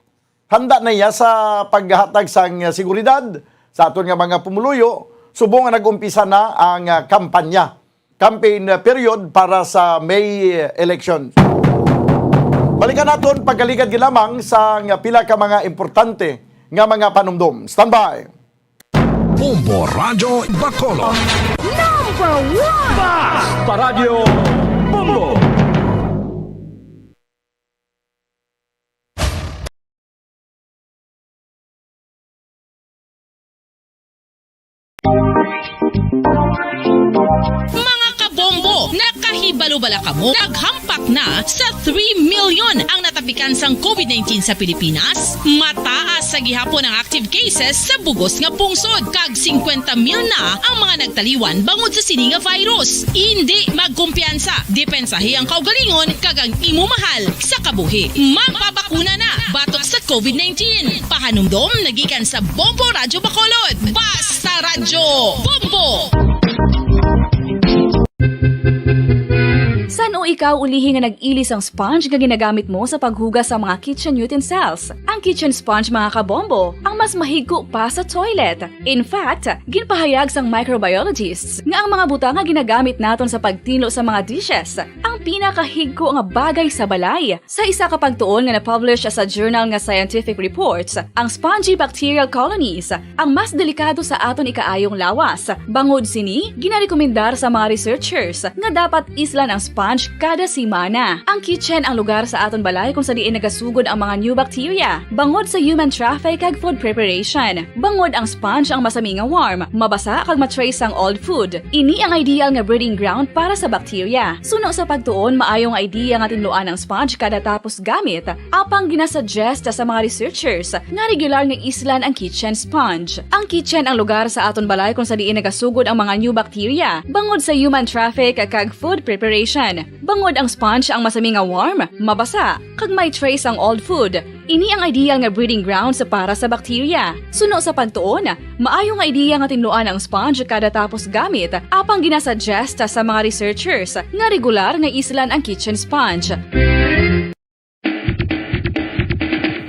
Handa na iya sa paghatag sang seguridad sa aton nga mga pumuluyo subong nga nag-umpisa na ang, ah, kampanya, campaign period para sa May election. Balikan naton pagkaligad gid lamang sa nga pila ka mga importante nga mga panumdom. Standby! Bombo Radyo Bacolod. Number one! Basta Radyo Bombo! Mga kabombo, nakahibalo bala kamo? Naghampak na sa three million ang natapikan sang covid nineteen sa Pilipinas. Mataas sa gihapon ang active cases sa bugos nga pungsod, kag singkwenta mil na ang mga nagtaliwan bangod sa sini nga virus. Indi magkumpiyansa, depensahi ang kaugalingon kag ang imo mahal sa kabuhi. Magpabakuna na batok sa covid nineteen. Pahanumdom na gikan sa Bombo Radyo Bacolod. Basta Radyo Bombo! San-o ikaw ulihi nga nag-ili sang sponge nga ginagamit mo sa paghugas sa mga kitchen utensils? Ang kitchen sponge, mga kabombo, ang mas mahigko pa sa toilet. In fact, ginpahayag sang microbiologists nga ang mga butang nga ginagamit naton sa pagtinlo sa mga dishes ang pinakahigko nga bagay sa balay. Sa isa ka pagtuon nga na-publish sa journal nga Scientific Reports, ang spongy bacterial colonies ang mas delikado sa aton ikaayong lawas. Bangod sini, ginarekomendar sa mga researchers nga dapat islan ang sponge kada semana. Ang kitchen ang lugar sa aton balay kung sa diin nagasugod ang mga new bacteria, bangod sa human traffic kag food preparation. Bangod ang sponge ang masami nga warm, mabasa kag ma-trace ang old food. Ini ang ideal nga breeding ground para sa bacteria. Suno sa pagtuon, maayo nga idea nga tinluan ang sponge kada tapos gamit, apang ginasuggest sa mga researchers nga regular nga islan ang kitchen sponge. Ang kitchen ang lugar sa aton balay kung sa diin nagasugod ang mga new bacteria, bangod sa human traffic kag food preparation. Bangod ang sponge ang masami nga warm, mabasa, kag may trace ang old food. Ini ang ideal nga breeding grounds para sa bacteria. Suno sa pagtuon, maayo nga ideya nga tinluan ang sponge kada tapos gamit, apang ginasuggest sa mga researchers nga regular nga islan ang kitchen sponge.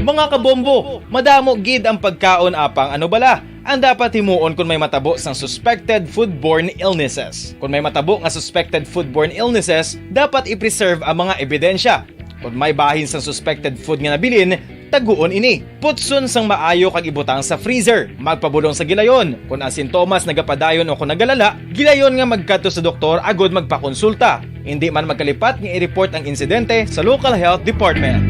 Mga kabombo, madamo gid ang pagkaon apang ano bala ang dapat himuon kon may matabo sang suspected foodborne illnesses. Kon may matabo nga suspected foodborne illnesses, dapat i-preserve ang mga ebidensya. Kon may bahin sang suspected food nga nabilin, taguon ini. Putson sang maayo kag ibutang sa freezer. Magpabulong sa gilayon. Kon ang sintomas nagapadayon o kon nagalala, gilayon nga magkadto sa doktor agud magpakonsulta. Indi man magkalipat nga i-report ang insidente sa local health department.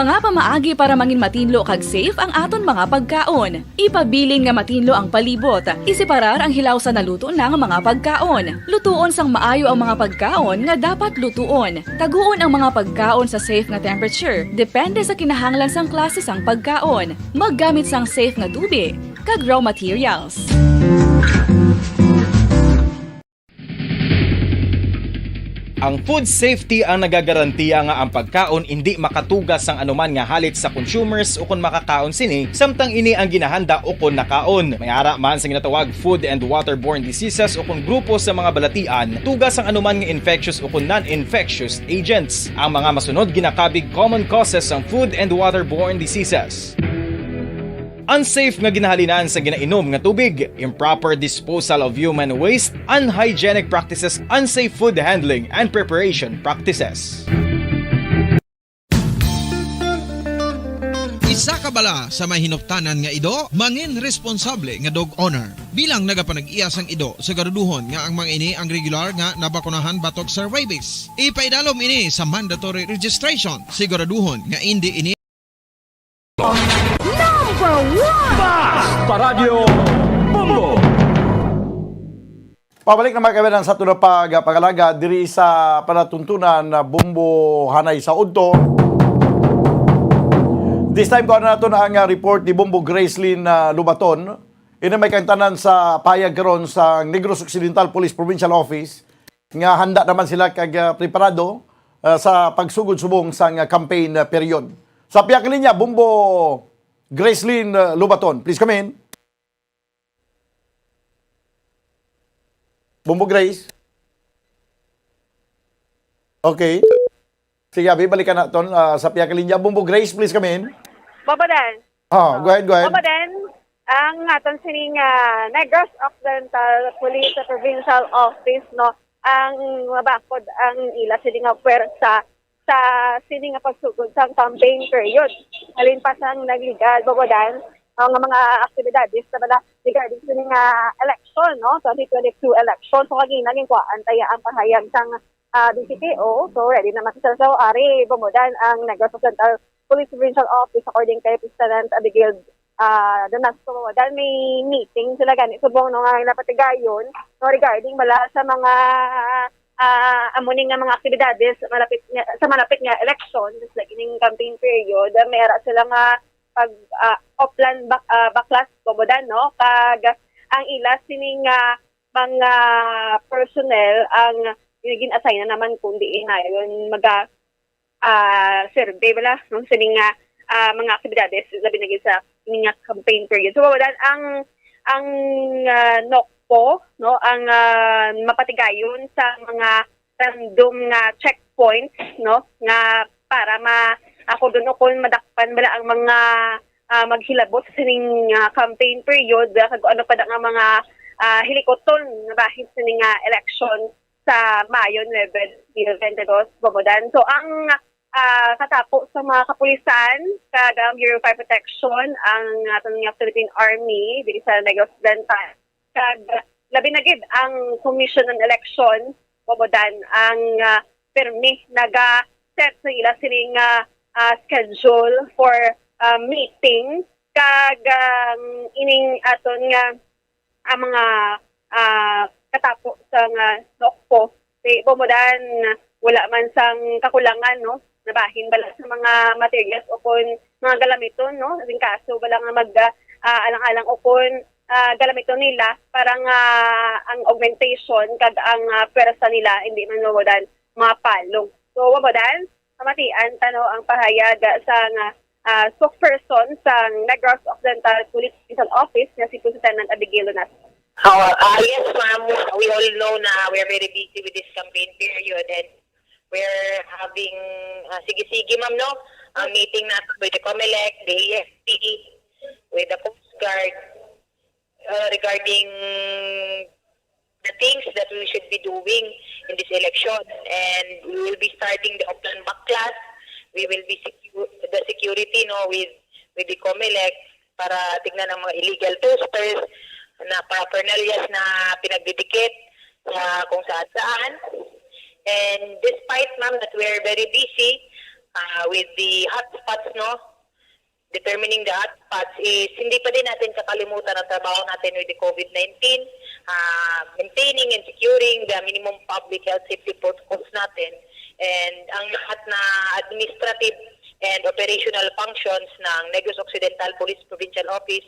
Mga pamaagi para mangin matinlo kag safe ang aton mga pagkaon. Ipabilin nga matinlo ang palibot. Iseparar ang hilaw sa naluto na nga mga pagkaon. Lutuon sang maayo ang mga pagkaon nga dapat lutuon. Taguon ang mga pagkaon sa safe nga temperature, depende sa kinahanglan sang klase sang pagkaon. Maggamit sang safe nga tubig kag raw materials. Ang food safety ang nagagarantiya nga ang pagkaon indi makatuga sang anuman nga halit sa consumers ukon makakaon sini, samtang ini ang ginahanda ukon nakaon. May ara man sa ginatawag food and waterborne diseases ukon grupo sa mga balatian, tuga sang anuman nga infectious ukon non-infectious agents. Ang mga masunod ginakabig common causes sang food and waterborne diseases. Unsafe nga ginahalinan sa ginainom nga tubig, improper disposal of human waste, unhygienic practices, unsafe food handling and preparation practices. Isa ka bala sa may hinuptanan nga ido, mangin responsable nga dog owner. Bilang nagapanag-iya sang ido, siguraduhon nga ang mga ini ang regular nga nabakunahan batok sa rabies. Ipaidalom ini sa mandatory registration. Siguraduhon nga indi ini Number one! Basta Radyo Bombo! Pabalik na mga kaibigan sa ato na pagpangalaga diri sa palatuntunan na Bombo Hanay sa Udto. This time, kuha na nato ang ah, report ni Bombo Gracelyn ah, Lubaton. Ini may kaangtanan sa pahayag karon sa Negros Occidental Police Provincial Office nga handa naman sila kag ah, preparado ah, sa pagsugod subong sang ah, campaign ah, period. Sa pihak linya, Bombo Gracelyn ah, Lubaton, please come in. Bombo Grace? Okay. Sige, abi, balikan naton ah, sa pihak linya. Bombo Grace, please come in. Bobo Dan. Ah, go ahead, go ahead. Bobo Dan, ang aton sining ah, Negros Occidental Police sa Provincial Office, no, ang mabakod ang ila sini nga pwersa sa sini nga pagsugod sang campaign period. Halin pa sang nagligad, Bobo Dan, ang mga aktibidades sa bala regarding sini nga election, no, twenty twenty-two election. So, kagina, ginkuhaan taya ang pahayag sang ah, B C P O. So, ready naman sa so, ari, Bobo Dan ang Negros Occidental Police Provincial Office, according kay President Abigail ah, Donasco. Bobo Dan, may meeting sila gani subong, no, nga napatigayon, no, regarding bala sa mga ah, amo ni nga mga aktibidades malapit nga, sa malapit nga election, just like ining campaign period, may ara sila nga pag ah, Oplan bak, ah, baklas, Bobo Dan, no, kag ang ila sini nga mga personnel ang gin-assign na naman, kundi nayon maga ah, survey bala, no, sini nga ah, mga aktibidades, labi na gid sa ini nga campaign period. So, Bobo Dan, ang ang ah, NOCPO, no, ang ah, mapatigayon sa mga random nga checkpoints, no, nga para ma ako doon kung madakpan bala ang mga ah, maghilabot sa sining ah, campaign period, ah, kag ano pa da nga mga ah, hilikoton nga bahin sa sining ah, election sa Mayo nuebe, twenty twenty-two, Bobo Dan. So, ang ah, katapo sa mga kapulisan kag ang Bureau of Fire Protection, ang aton nga Philippine Army diri sa Negros Occidental, kag labi na gid ang Commission on Election, Bobo Dan, ang ah, pirmi naga-set sa ila sining ah, ah, schedule for ah, meeting, kag ang ining aton nga ang mga ah, katapo sa nga NOCPO. Kay Bobo Dan, wala man sang kakulangan, no, nabahin bala sa mga materials o kon mga galamiton, no, in kaso bala nga mag ah, alang-alang o kon ah, galamiton nila para nga ang augmentation kag ang ah, pwersa nila hindi man, Bobo Dan, mapalong. So, Bobo Dan, pamatian ta, no, ang pahayag sa nga ah, spokesperson sang Negros Occidental Police Provincial Office nga si Police Lieutenant Abigail Lunas. Oh, ah, yes, ma'am. We all know na we're very busy with this campaign period, and we're having, ah, sige-sige, ma'am, no? Ang meeting natin with the COMELEC, the A F P, with the Coast Guard, uh, regarding the things that we should be doing in this election. And we will be starting the Oplan Baklas. We will be secu- the security, no, with with the COMELEC para tignan ang mga illegal posters na paraphernalias na pinagdidikit sa kung saan-saan. And despite, ma'am, that we're very busy, Ah, with the hotspots, no? Determining the hotspots is hindi pa din natin kakalimutan ang trabaho natin with the COVID nineteen, ah, maintaining and securing the minimum public health safety protocols natin, and ang lahat na administrative and operational functions ng Negros Occidental Police Provincial Office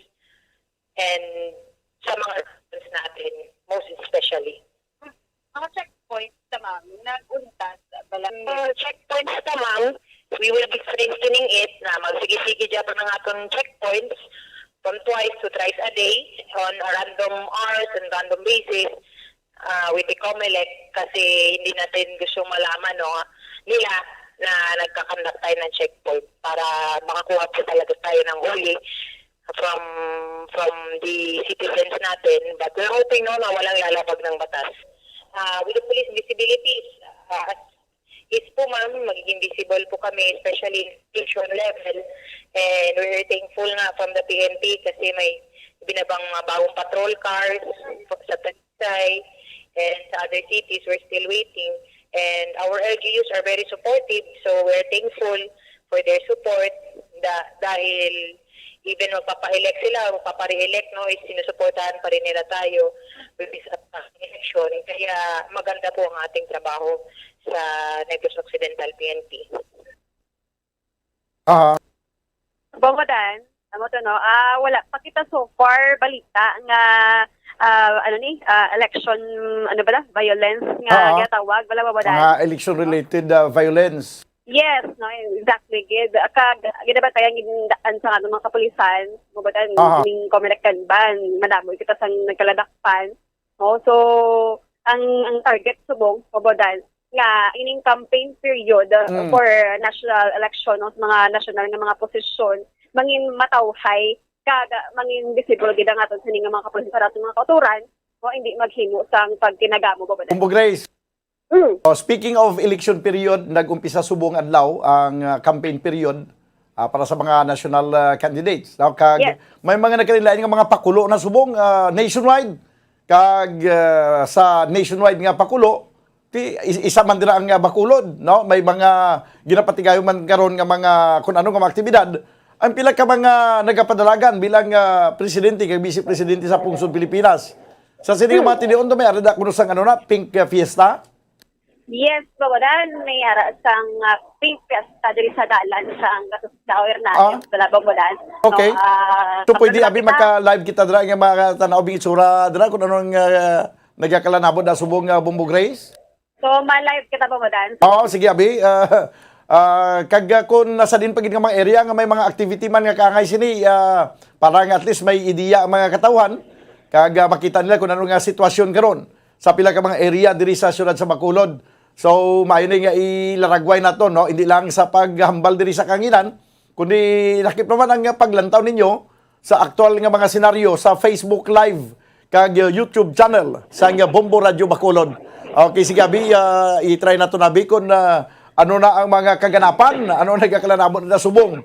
and sa mga residents natin, most especially. Mga checkpoints ta, ma'am, nag-untat bala? Uh, checkpoints ta, ma'am, we will be strengthening it na magsige-sige gyapon ang aton checkpoints from twice to thrice a day on a random hours and random basis, uh, with the COMELEC, kasi hindi natin gusto malaman, no, nila na nagkakandak tayo ng checkpoint para makakuha po talaga tayo ng huli from from the citizens natin. But we're hoping, no, na walang lalabag ng batas. Uh, with the police visibilities, uh, as is po, ma'am, magiging visible po kami, especially in station level. And we're thankful nga from the P N P kasi may binabang mga bagong patrol cars sa Talisay and sa other cities. We're still waiting. And our L G Us are very supportive, so we're thankful for their support da- dahil even magpapa-elect sila o magpapa-re-elect, no, is sinusuportahan pa rin nila tayo with this upcoming election. Kaya maganda po ang ating trabaho sa Negros Occidental P N P. Aha. Bongo Dan, amo to, no? Ah, wala pa kita so far balita nga, ah, ano ni, ah, election, ano ba na, violence nga Ah. ginatawag, wala, Bongo Dan? Mga election-related uh, violence. Yes, no, exactly. Gid, kag ginabantayan gid daan sa, ano, mga kapulisan, Bongo Dan, Aha. Ning COMELEC Kanban, madamo kita sang nagkaladakpan, no? So, ang ang target subong, Bongo Dan, nga ining campaign period uh, Mm. for national election, no, sa mga national nga mga posisyon, mangin matawhay kag mangin visible gid ang aton sini nga mga kapulisan sa aton mga kauturan, no, hindi maghimo sang pagtinagamo, Bongo Dan. Bombo Grace, Mm. oh, speaking of election period, nag-umpisa subong adlaw ang uh, campaign period uh, para sa mga national uh, candidates. No? Kag Yes. May mga nagkalain-lain nga mga pakulo na subong uh, nationwide. Kag uh, sa nationwide nga pakulo, ti, is- isa man dira ang uh, Bacolod, no? May mga ginapatigayon man karon nga mga kun ano nga mga aktibidad ang pila ka mga nagapadalagan bilang uh, presidente kag vice presidente sa pungsod Pilipinas. Sa sini nga mga tinuon, may ara da kuno sang ano na, pink uh, fiesta. Yes, Bongo Dan, may ara sang uh, pink fiesta diri sa dalan sang Gatos Lao Hernandez, Ah. Bala, Bongo Dan. Okay. No, ah, So pwede kapag abi nakita- maka-live kita dira nga makatanaw bing itsura dira kung anong uh, nagakalanabot na subong uh, Bombo Grace? So, ma-live kita, Bongo Dan. Oo, sige abi. Ah, ah, kag ah, kung nasa din pa gid nga mga area nga may mga activity man nga kaangay sini, ah, para nga at least may ideya ang mga katawhan kag ah, makita nila kung ano nga sitwasyon karon sa pila ka mga area diri sa siyudad sa Bacolod. So, maayo ni nga ilaragway nato, no? Hindi lang sa paghambal diri sa kangilan, kundi lakip naman ang ah, paglantaw ninyo sa aktual nga mga senaryo sa Facebook Live kag uh, YouTube channel sang uh, Bombo Radio Bacolod. Okay, sige abi, uh, i-try nato na abi kung uh, ano na ang mga kaganapan, ano ang nagakalanabot na subong.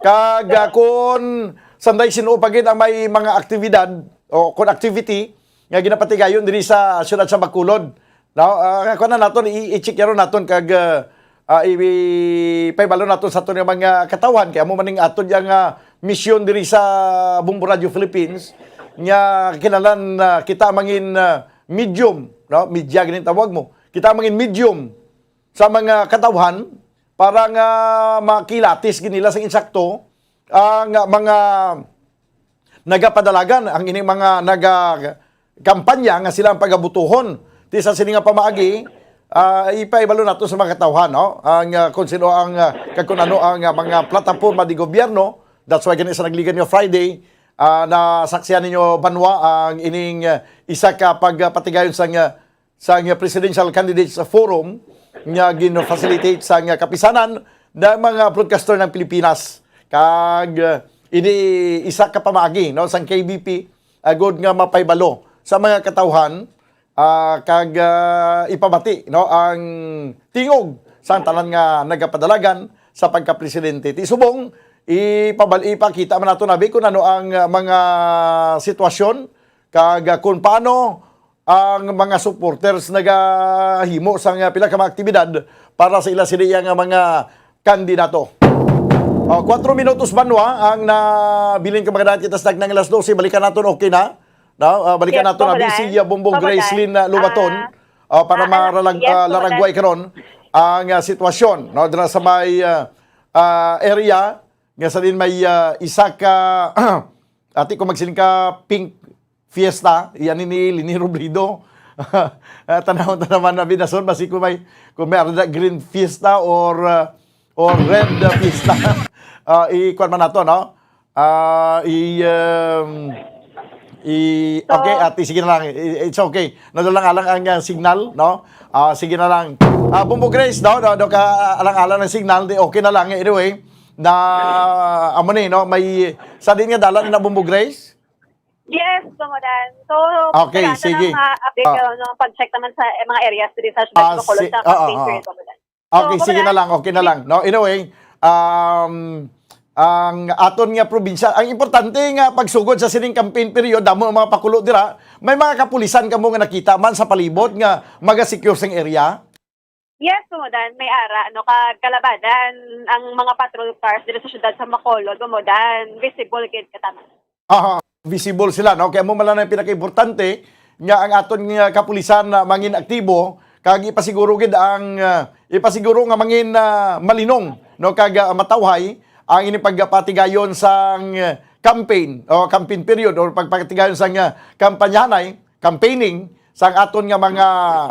Kag uh, kung sanday sino pa gid ang may mga aktibidad o kung activity nga ginapatigayon diri sa siyudad sa Bacolod. No, uh, kuan na naton, i- i-check yaron naton kag uh, uh, ipahibalo naton sa aton nga mga katawhan kay amo man ning aton yang uh, misyon diri sa Bombo Radio Philippines nga kinahanglan uh, kita mangin uh, medium, no, media gani tawag mo, kita mangin medium sa mga katawhan para nga makilatis gid nila sa insakto ang uh, mga nagapadalagan ang ining mga naga kampanya nga sila ang pagabutuhon. Ti sa sini nga pamaagi, ah, ipahibalo nato sa mga katawhan, no? Ang ah, kung sino ang ah, kag kung ano ang ah, mga plataporma di gobyerno. That's why gani sa nagligad nga Friday, ah, nasaksihan ninyo banwa ang ining ah, isa ka pagpatigayon sa nga sa nga Presidential Candidates Forum nga gin-facilitate sa nga kapisanan ng mga broadcaster ng Pilipinas. Kag ah, ini isa ka pamaagi, no, sang K B P agod nga mapahibalo sa mga katawhan ah, kag ah, ipabati, no, ang tingog sang tanan nga nagapadalagan sa pagkapresidente. Ti subong ipabal ipakita man nato nabi kung ano ang ah, mga sitwasyon kag ah, kung paano ang mga supporters nagahimo sang ah, pila ka mga aktibidad para sa ila sila nga mga kandidato. Oh, kuwatro minutos banwa ang nabilin ka mga dati, tas nagna alas dose, balikan naton, okay na? No? Ah, balikan Yes, naton na Bongolan. Busy, ah, Bongbong Bongolan. Gracelyn, ah, Lobaton, Ah, ah, para ah, ah, maralag-, yes, ah, Bongolan. laragway karon ang, ah, sitwasyon, no? Dira sa may, ah, ah, area nga sa din may, ah, isa ka, ati ko magsiling ka, pink fiesta, yan ni Leni Robredo. Ah, tanaw-tanaw man na binason, basi kung may, kung may arada green fiesta or, ah, or red, ah, fiesta. Ah, i-kuwan man nato, no? Ah, i, um, i, okay, So ate, sige na lang. I, it's okay. Nadalang-alang ang, ah, signal, no? Ah, sige na lang. Ah, Bongbong Grace, no? Do, do ka alang-alang ang signal, di okay na lang. Anyway, na, amo ni, no? May, sa din nga dalan na, Bongbong Grace? Yes, Bongolan. So, Okay, wala, sige. Lang, ah, update Ah. kayo, no? Pag-check naman sa, eh, mga areas diri sa syudad Ah, sa Bacolod si-, sa ah, ah, campaign ah. period, Bongolan. So, Okay, sige na Bongolan, lang, okay na lang, no? Anyway, um, ang aton nga probinsya, ang importante nga pagsugod sa sining campaign period, damo ang mga pakulo dira, may mga kapulisan kamo nga nakita man sa palibot nga maga-secure sang area? Yes, Bongolan, may ara, no, kag kalabanan ang mga patrol cars diri sa syudad sa Bacolod, Bongolan, visible gid kataman. Aha, visible sila, no? Kaya mo man lang ang pinakaimportante nga ang aton nga kapulisan na mangin aktibo, kag ipasiguro gid ang, ah, ipasiguro nga mangin, ah, malinong, no? Kag, ah, matawhay ang ini pagpatigayon sang, ah, campaign o campaign period or pagpatigayon sang, ah, kampanyahanay, campaigning sang aton nga mga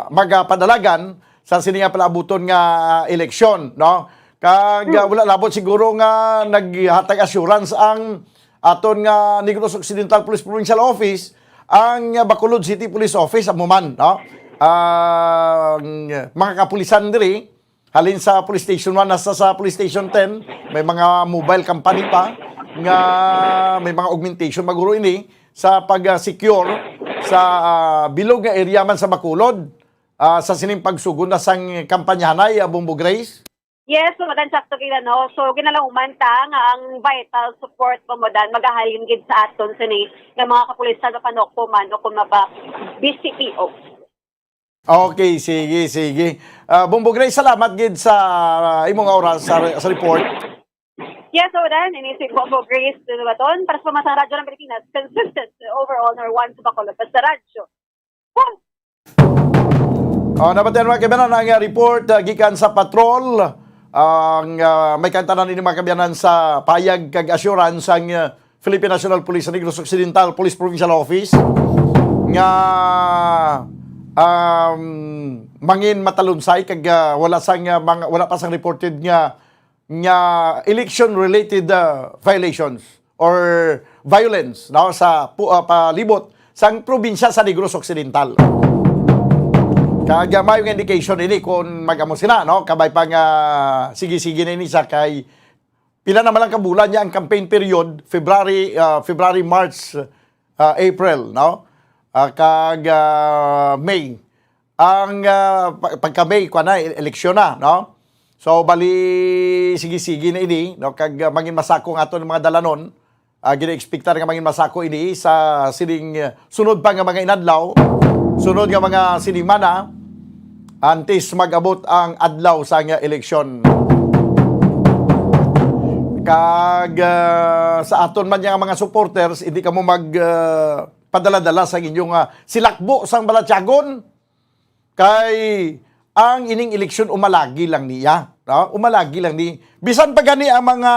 magapadalagan sa sini nga palaabuton nga eleksyon, no? Kag, ah, Hmm. wala labot siguro nga naghatag assurance ang aton nga Negros Occidental Police Provincial Office, ang, ah, Bacolod City Police Office, amo man, no? Ang mga kapulisan diri, halin sa Police Station one, nasa sa Police Station ten, may mga mobile company pa nga may mga augmentation maguro ini sa pag-secure sa, ah, bilog nga area man sa Bacolod, ah, sa sining pagsugod na sang kampanyahanay, ah, Bombo Grace? Yes, Bongolan, sakto gid, ano. So, ginalauman ta nga ang vital support, Bongolan, magahalin gid sa aton sini nga mga kapulisan, mapanukpo man o kung mapa B C P O. Okay, sige, sige. Ah, Bombo Grace, salamat gid sa, ah, imo nga oras sa, sa report. Yes, Bongolan, ini si Bombo Grace Dunubaton para sa Pamasan Radyo ng Pilipinas, consistent overall number one sa Bacolod, basta radyo. Boom! Oh, nabatian, mga kabayanan, ang, ah, report, ah, gikan sa patrol. Ang, ah, may kantanan ini, mga kabayanan, sa payag kag assurance ang, ah, Philippine National Police sa Negros Occidental Police Provincial Office nga, um, mangin matalunsay kag, ah, wala sang, ah, mga, wala pa sang reported nga, nga election-related, ah, violations or violence, no, sa pu-, ah, palibot sang probinsya sa Negros Occidental. Kag, ah, may nga indication ini kung mag-amo sila, no? Kabay pa nga sige-sige na ini sa kay pila na man lang ka bulan niya ang campaign period, February, ah, February, March, ah, April, no? Ah, kag, ah, May. Ang, ah, pa-, pagka-May, kuwan na, e-, eleksyon na, no? So, bali, sige-sige na ini, no? Kag, ah, mangin masako ang aton mga dalanon. Ah, gina-expectar nga mangin masako ini sa sining, ah, sunod pa nga mga inadlaw, sunod nga mga sinimana, antes mag-abot ang adlaw sa nga eleksyon. Kag, ah, sa aton man nga mga supporters, hindi kamo mag, ah, padala-dala sa inyong, ah, silakbo sang balatyagon. Kay ang ining eleksyon umalagi lang niya, no? Umalagi lang ni, bisan pa gani ang mga,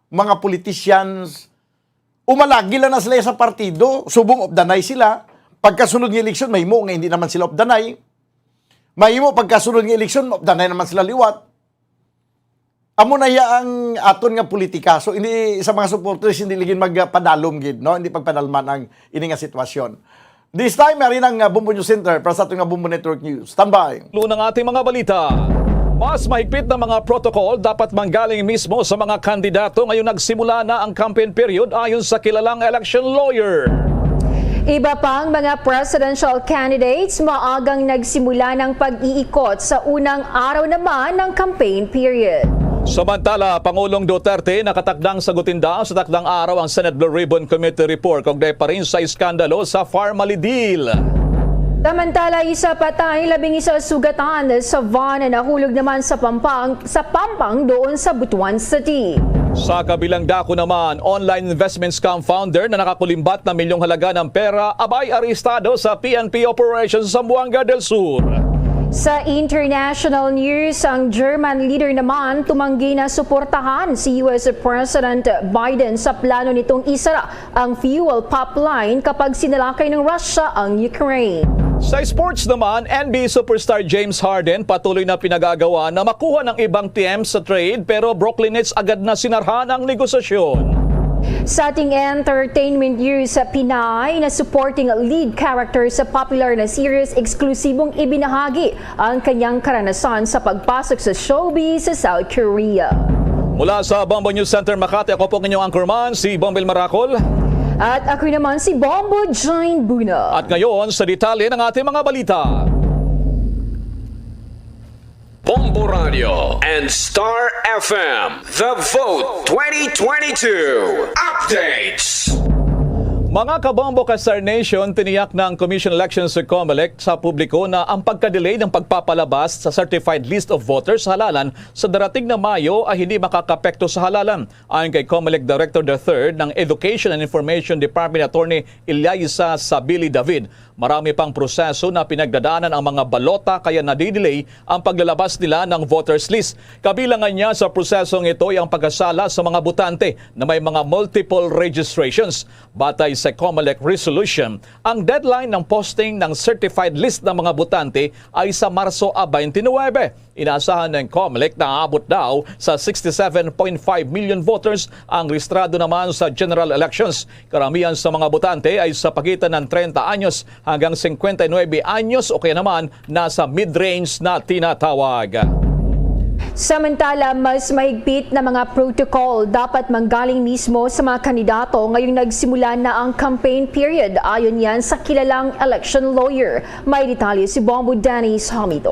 mga politicians, umalagi lang na sila sa partido, subong updanay sila. Pagkasunod nga eleksyon, mahimo nga hindi naman sila updanay. Mahimo pagkasunod nga eleksyon, updanay naman sila liwat. Amo na iya ang aton nga politika. So, hindi sa mga supporters, hindi lagi magpadalom gid, no? Hindi pagpadalman ang ini nga sitwasyon. This time, ari ang, uh, Bombo News Center para sa aton nga Bombo Network News. Standby. Tulo ng ating mga balita. Mas mahigpit na mga protocol dapat manggaling mismo sa mga kandidato ngayong nagsimula na ang campaign period, ayon sa kilalang election lawyer. Iba pang mga presidential candidates maagang nagsimula ng pag-iikot sa unang araw naman ng campaign period. Samantala, Pangulong Duterte nakatakdang sagutin daw sa takdang araw ang Senate Blue Ribbon Committee report kaugnay pa rin sa iskandalo sa Farmally Deal. Samantala, isa patay, labing isa sugatan sa van na nahulog naman sa Pampang, sa Pampang doon sa Butuan City. Sa kabilang dako naman, online investment scam founder na nakakulimbat na milyong halaga ng pera, abay arestado sa P N P operation sa Zamboanga del Sur. Sa international news, ang German leader naman tumanggi na suportahan si U S President Biden sa plano nitong isara ang fuel pipeline kapag sinalakay ng Russia ang Ukraine. Sa sports naman, N B A superstar James Harden patuloy na pinag-aagawan na makuha ng ibang team sa trade, pero Brooklyn Nets agad na sinarhan ang negosasyon. Sa ating entertainment news, sa Pinay na supporting lead character sa popular na series, eksklusibong ibinahagi ang kanyang karanasan sa pagpasok sa showbiz sa South Korea. Mula sa Bombo News Center Makati, ako po ang inyong anchorman, si Bombil Maracol. At ako naman si Bombo Jane Buna. At ngayon, sa detalye ng ating mga balita. Bombo Radio and Star F M, The Vote twenty twenty-two Updates. Mga kabombo ka Star Nation, tiniyak ng Commission Elections o COMELEC sa publiko na ang pagka-delay ng pagpapalabas sa certified list of voters sa halalan sa darating na Mayo ay hindi makakapekto sa halalan. Ayon kay COMELEC Director the third ng Education and Information Department, Attorney Eliza Sabili David, marami pang proseso na pinagdadaanan ang mga balota kaya nadidelay ang paglalabas nila ng voters list. Kabilangan niya sa prosesong ito ay ang pagkasala sa mga botante na may mga multiple registrations. Batay sa COMELEC resolution, ang deadline ng posting ng certified list ng mga botante ay sa Marso a twenty-nine. Inaasahan ng COMELEC na aabot daw sa sixty-seven point five million voters ang rehistrado naman sa general elections. Karamihan sa mga botante ay sa pagitan ng treinta anyos hanggang cincuenta y nueve anyos o kaya naman nasa mid-range na tinatawag. Samantala, mas mahigpit na mga protocol dapat manggaling mismo sa mga kandidato ngayong nagsimula na ang campaign period, ayon yan sa kilalang election lawyer. May detalye si Bombo Dennis Hamito.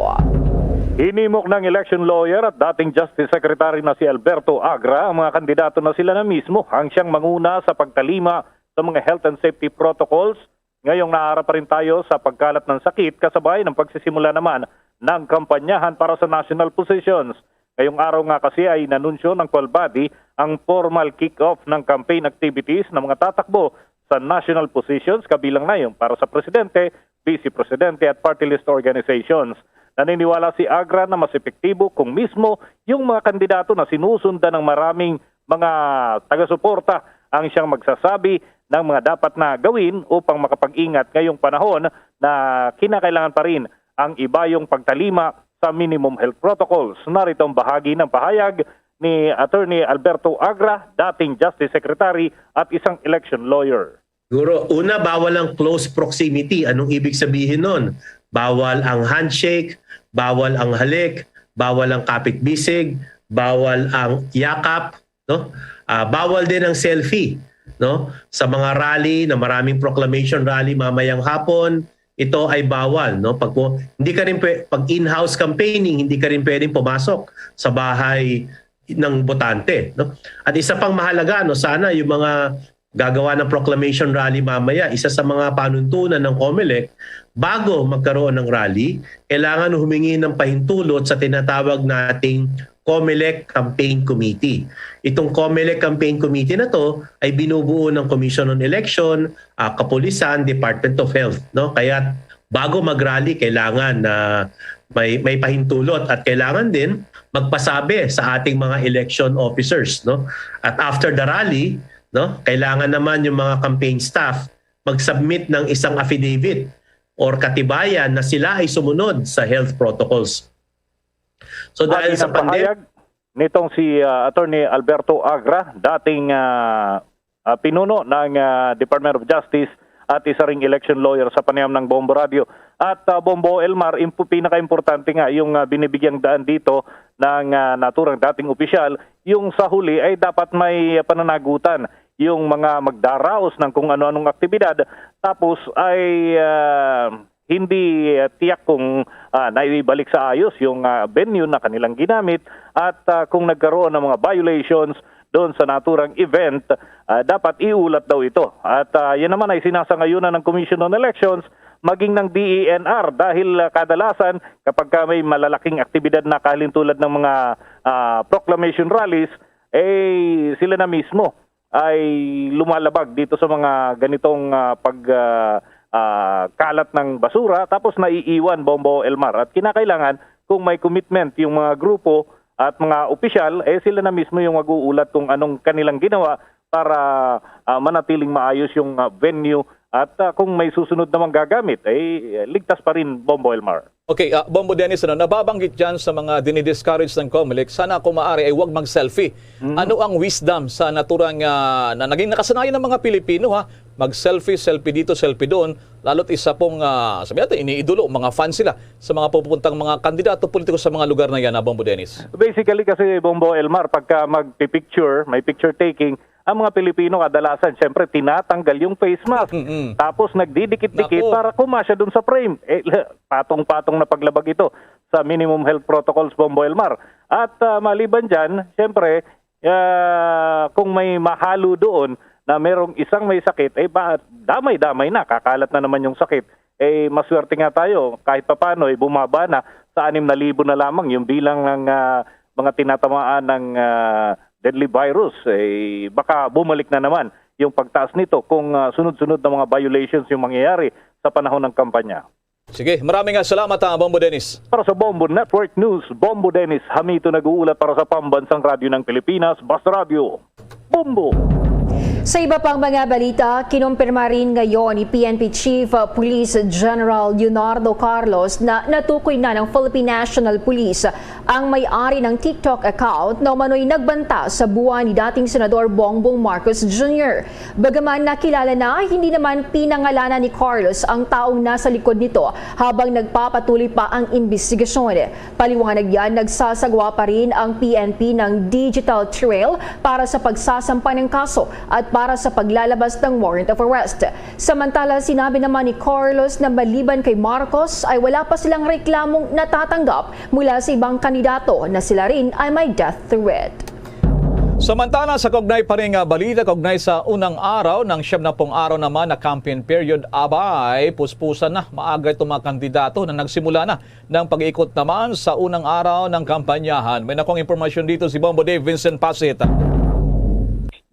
Hinimok ng election lawyer at dating Justice Secretary na si Alberto Agra ang mga kandidato na sila na mismo ang siyang manguna sa pagtalima sa mga health and safety protocols. Ngayong naara pa rin tayo sa pagkalat ng sakit kasabay ng pagsisimula naman ng kampanyahan para sa national positions. Ngayong araw nga kasi ay inanunsyo ng COLBADI ang formal kick-off ng campaign activities ng mga tatakbo sa national positions, kabilang na yung para sa presidente, vice presidente at party list organizations. Naniniwala si Agra na mas epektibo kung mismo yung mga kandidato na sinusundan ng maraming mga taga-suporta ang siyang magsasabi ng mga dapat na gawin upang makapag-ingat ngayong panahon na kinakailangan pa rin ang ibayong pagtalima sa minimum health protocols. Narito ang bahagi ng pahayag ni Attorney Alberto Agra, dating Justice Secretary at isang election lawyer. Siguro, una, bawal ang close proximity. Anong ibig sabihin nun? Bawal ang handshake, bawal ang halik, bawal ang kapit-bisig, bawal ang yakap, no? Ah, bawal din ang selfie, no? Sa mga rally na maraming proclamation rally mamayang hapon, ito ay bawal, no? Pag po, hindi ka rin pwe-, pag in-house campaigning, hindi ka rin pwedeng pumasok sa bahay ng botante, no? At isa pang mahalaga, no, sana yung mga gagawa ng proclamation rally mamaya, isa sa mga panuntunan ng COMELEC, bago magkaroon ng rally, kailangan humingi ng pahintulot sa tinatawag nating COMELEC Campaign Committee. Itong COMELEC Campaign Committee na to ay binubuo ng Commission on Election, ah, Kapulisan, Department of Health, no? Kaya bago mag-rally, kailangan na may, may pahintulot at kailangan din magpasabi sa ating mga election officers, no? At after the rally, no, kailangan naman yung mga campaign staff mag-submit ng isang affidavit or katibayan na sila ay sumunod sa health protocols. So, dahil Atin sa ang pandem- pahayag nitong si, ah, Attorney Alberto Agra, dating, ah, ah, pinuno ng, ah, Department of Justice at isa ring election lawyer sa panayam ng Bombo Radio. At, ah, Bombo Elmar, impo-, pinakaimportante nga yung, ah, binibigyang daan dito ng, ah, naturang dating opisyal, yung sa huli ay dapat may pananagutan yung mga magdaraos ng kung ano-anong aktibidad, tapos ay, ah, hindi, ah, tiyak kung, ah, naibalik sa ayos yung, ah, venue na kanilang ginamit at, ah, kung nagkaroon ng mga violations doon sa naturang event, ah, dapat iulat daw ito. At, ah, yan naman ay sinasangayunan ng Commission on Elections maging ng D E N R dahil, ah, kadalasan kapag ka may malalaking aktibidad na kahalintulad ng mga, ah, proclamation rallies, eh, sila na mismo ay lumalabag dito sa mga ganitong, ah, pag, ah, ah, kalat ng basura tapos naiiwan, Bombo Elmar. At kinakailangan kung may commitment yung mga grupo at mga opisyal, eh, sila na mismo yung mag-uulat kung anong kanilang ginawa para, ah, manatiling maayos yung, ah, venue at, ah, kung may susunod namang gagamit, eh, ligtas pa rin, Bombo Elmar. Okay, ah, Bombo Dennis, ano, nababanggit dyan sa mga dinidiscourage ng Comelec, sana kung maaari ay wag mag-selfie. Mm. Ano ang wisdom sa naturang, ah, na naging nakasanayan ng mga Pilipino, ha? Mag-selfie, selfie dito, selfie doon. Lalo't isa pong, ah, sabi natin, iniidolo, mga fans sila sa mga pupuntang mga kandidato politiko sa mga lugar na yan, ha, Bombo Dennis? Basically kasi, Bombo Elmar, pagka magpipicture, may picture taking, ang mga Pilipino kadalasan, syempre, tinatanggal yung face mask. Mm-mm. Tapos nagdidikit-dikit Nako. para kumasya dun sa frame. Eh, patong-patong na paglabag ito sa minimum health protocols, Bombo Elmar. At, ah, maliban dyan, syempre, ah, kung may mahalo doon na merong isang may sakit, eh, ba, damay-damay na, kakalat na naman yung sakit. Eh, maswerte nga tayo, kahit papano, eh, bumaba na sa anim na libo na lamang yung bilang ng, ah, mga tinatamaan ng, ah, deadly virus. Eh, baka bumalik na naman yung pagtaas nito kung, ah, sunod-sunod na mga violations yung mangyayari sa panahon ng kampanya. Sige, maraming nga salamat, ha, Bombo Dennis. Para sa Bombo Network News, Bombo Dennis Hamito nag-uulat para sa Pambansang Radyo ng Pilipinas, Basta Radyo, Bombo. Sa iba pang mga balita, kinumpirma rin ngayon ni P N P Chief, uh, Police General Leonardo Carlos na natukoy na ng Philippine National Police ang may-ari ng TikTok account na umano'y nagbanta sa buwan ni dating Senador Bongbong Marcos Junior. Bagaman nakilala na, hindi naman pinangalanan ni Carlos ang taong nasa likod nito habang nagpapatuloy pa ang imbestigasyon. Paliwanag yan, nagsasagawa pa rin ang P N P ng digital trail para sa pagsasampa ng kaso at para sa paglalabas ng warrant of arrest. Samantala, sinabi naman ni Carlos na maliban kay Marcos ay wala pa silang reklamong natatanggap mula sa ibang kandidato na sila rin ay may death threat. Samantala, sa kaugnay pa rin nga balita, kaugnay sa unang araw ng siyam na pung araw naman na campaign period, abay, puspusan na. Maaga itong mga kandidato na nagsimula na ng pag-ikot naman sa unang araw ng kampanyahan. May nakuhang impormasyon dito si Bombo Dave Vincent Pasit.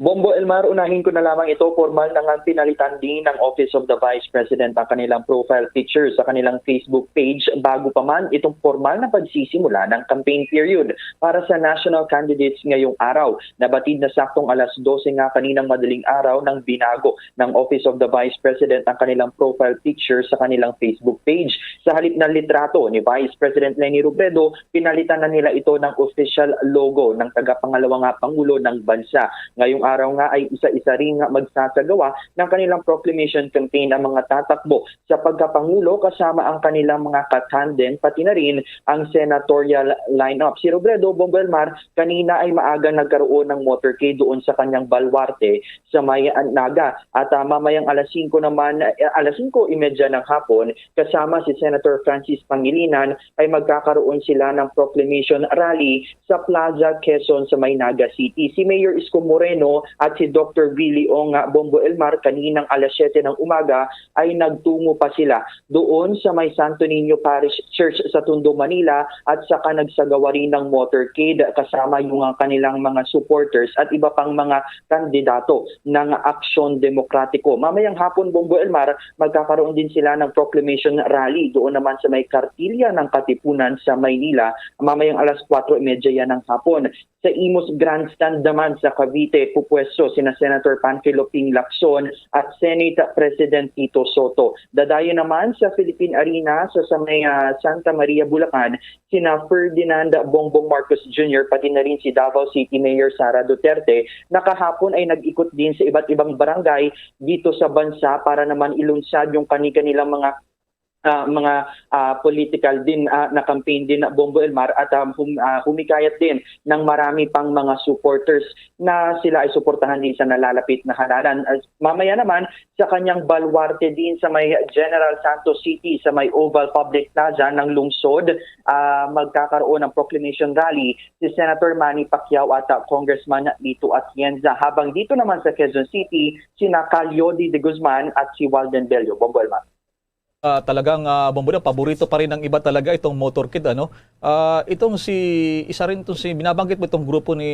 Bombo Elmar, unahin ko na lamang ito, formal na nga pinalitan din ng Office of the Vice President ang kanilang profile picture sa kanilang Facebook page bago pa man itong formal na pagsisimula ng campaign period para sa national candidates ngayong araw. Nabatid na saktong alas dose nga kaninang madaling araw nang binago ng Office of the Vice President ang kanilang profile picture sa kanilang Facebook page. Sa halip na litrato ni Vice President Leni Robredo, pinalitan na nila ito ng official logo ng tagapangalawa nga pangulo ng bansa. Ngayong araw nga ay isa-isa rin nga magsasagawa ng kanilang proclamation campaign ang mga tatakbo sa pagkapangulo kasama ang kanilang mga katandem, pati na rin ang senatorial lineup. Si Robredo, Bombo Elmar, kanina ay maaga nagkaroon ng motorcade doon sa kanyang baluarte sa may Naga. At, ah, mamayang alas singko naman, eh, alas singko y media ng hapon, kasama si Senator Francis Pangilinan, ay magkakaroon sila ng proclamation rally sa Plaza Quezon sa may Naga City. Si Mayor Isko Moreno at si Doctor Willie Ong, ah, Bombo Elmar, kaninang alas siyete ng umaga ay nagtungo pa sila doon sa may Santo Niño Parish Church sa Tondo, Manila, at saka nagsagawa rin ng motorcade kasama yung, ah, kanilang mga supporters at iba pang mga kandidato ng Aksyon Demokratiko. Mamayang hapon, Bombo Elmar, magkakaroon din sila ng proclamation rally doon naman sa may Kartilya ng Katipunan sa Maynila, mamayang alas kwatro y media yan ng hapon. Sa Imus Grandstand naman sa Cavite, pupwesto sina Senator Panfilo Ping Lacson at Senate President Tito Soto. Dadayon naman sa Philippine Arena sa, sa may, ah, Santa Maria, Bulacan, sina Ferdinand Bongbong Marcos Junior pati na rin si Davao City Mayor Sara Duterte na kahapon ay nag-ikot din sa iba't ibang barangay dito sa bansa para naman ilunsad yung kani-kanilang mga, ah, mga, ah, political din, ah, na campaign din na, Bombo Elmar, at, ah, hum-, ah, humikayat din ng marami pang mga supporters na sila ay suportahan din sa nalalapit na halalan. As, mamaya naman, sa kanyang baluarte din sa may General Santos City, sa may Oval Public Plaza ng lungsod, ah, magkakaroon ng proclamation rally si Senator Manny Pacquiao at, ah, Congressman Lito Atienza. Habang dito naman sa Quezon City, sina Kal Yodi de Guzman at si Walden Bello. Bombo Elmar. Ah, talagang, ah, Bombo Dave, paborito pa rin ng iba talaga itong motorcade, ano? Ah, itong si, isa rin itong si, binabanggit mo itong grupo ni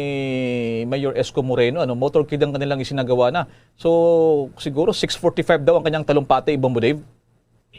Mayor Isko Moreno, ano? Motorcade ang kanilang isinagawa na. So, siguro six forty-five daw ang kanyang talumpati, Bombo Dave?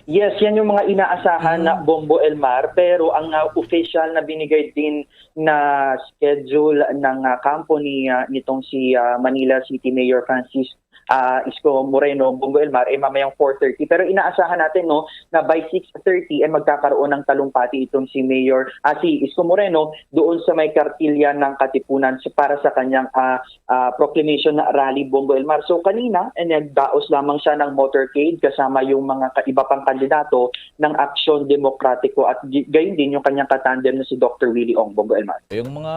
Yes, yan yung mga inaasahan na Mm. Bombo Elmar, pero ang, ah, official na binigay din na schedule ng, ah, kampo ni, ah, nitong si, ah, Manila City Mayor Francis, ah, Isko Moreno, Bombo Elmar, ay mamayang four thirty. Pero inaasahan natin, no, na by six thirty ay magkakaroon ng talumpati itong si Mayor, ah, si Isko Moreno doon sa may kartilya ng Katipunan sa, para sa kanyang, ah, ah, proclamation rally, Bombo Elmar. So kanina, eh, nagdaos lamang siya ng motorcade kasama yung mga ka-, iba pang kandidato ng Aksyon Demokratiko at gi-, gayon din yung kanyang katandem na si Doctor Willie Ong, Bombo Elmar. Yung mga,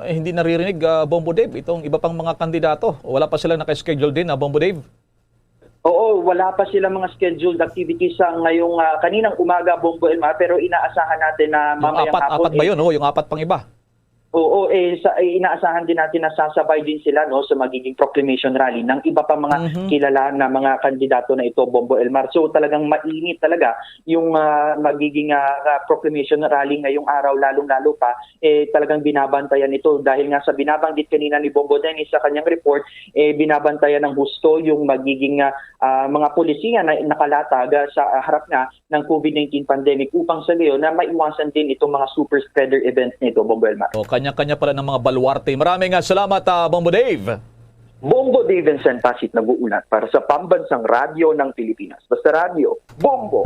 eh, hindi naririnig, ah, Bombo Dave, itong iba pang mga kandidato, wala pa silang naka-schedule din, ah, Bombo Dave? Oo, wala pa sila mga scheduled activities sa ngayong, ah, kaninang umaga, Bombo Elmar, pero inaasahan natin na Yung mamayang apat, hapon, apat ba eh, yun? Oh, yung apat pang iba? Oo, eh, sa, eh, inaasahan din natin na sasabay din sila, no, sa magiging proclamation rally ng iba pa mga Mhm. kilala na mga kandidato na ito, Bombo Elmar. So, talagang mainit talaga yung, ah, magiging, ah, ah, proclamation rally ngayong araw, lalong-lalo pa, eh, talagang binabantayan ito dahil nga sa binabanggit kanina ni Bombo Dennis sa kanyang report, eh, binabantayan ng husto yung magiging, ah, ah, mga polisiya na nakalatag, ah, sa harap nga ng COVID nineteen pandemic upang sa gayon na maiwasan din itong mga super spreader events nito, Bombo Elmar. O, kanya-kanya pala ng mga baluarte. Maraming, ah, salamat, ah, Bombo Dave. Bombo Dave Vincent Pasit nag-uulat para sa Pambansang Radyo ng Pilipinas. Basta Radyo, Bombo!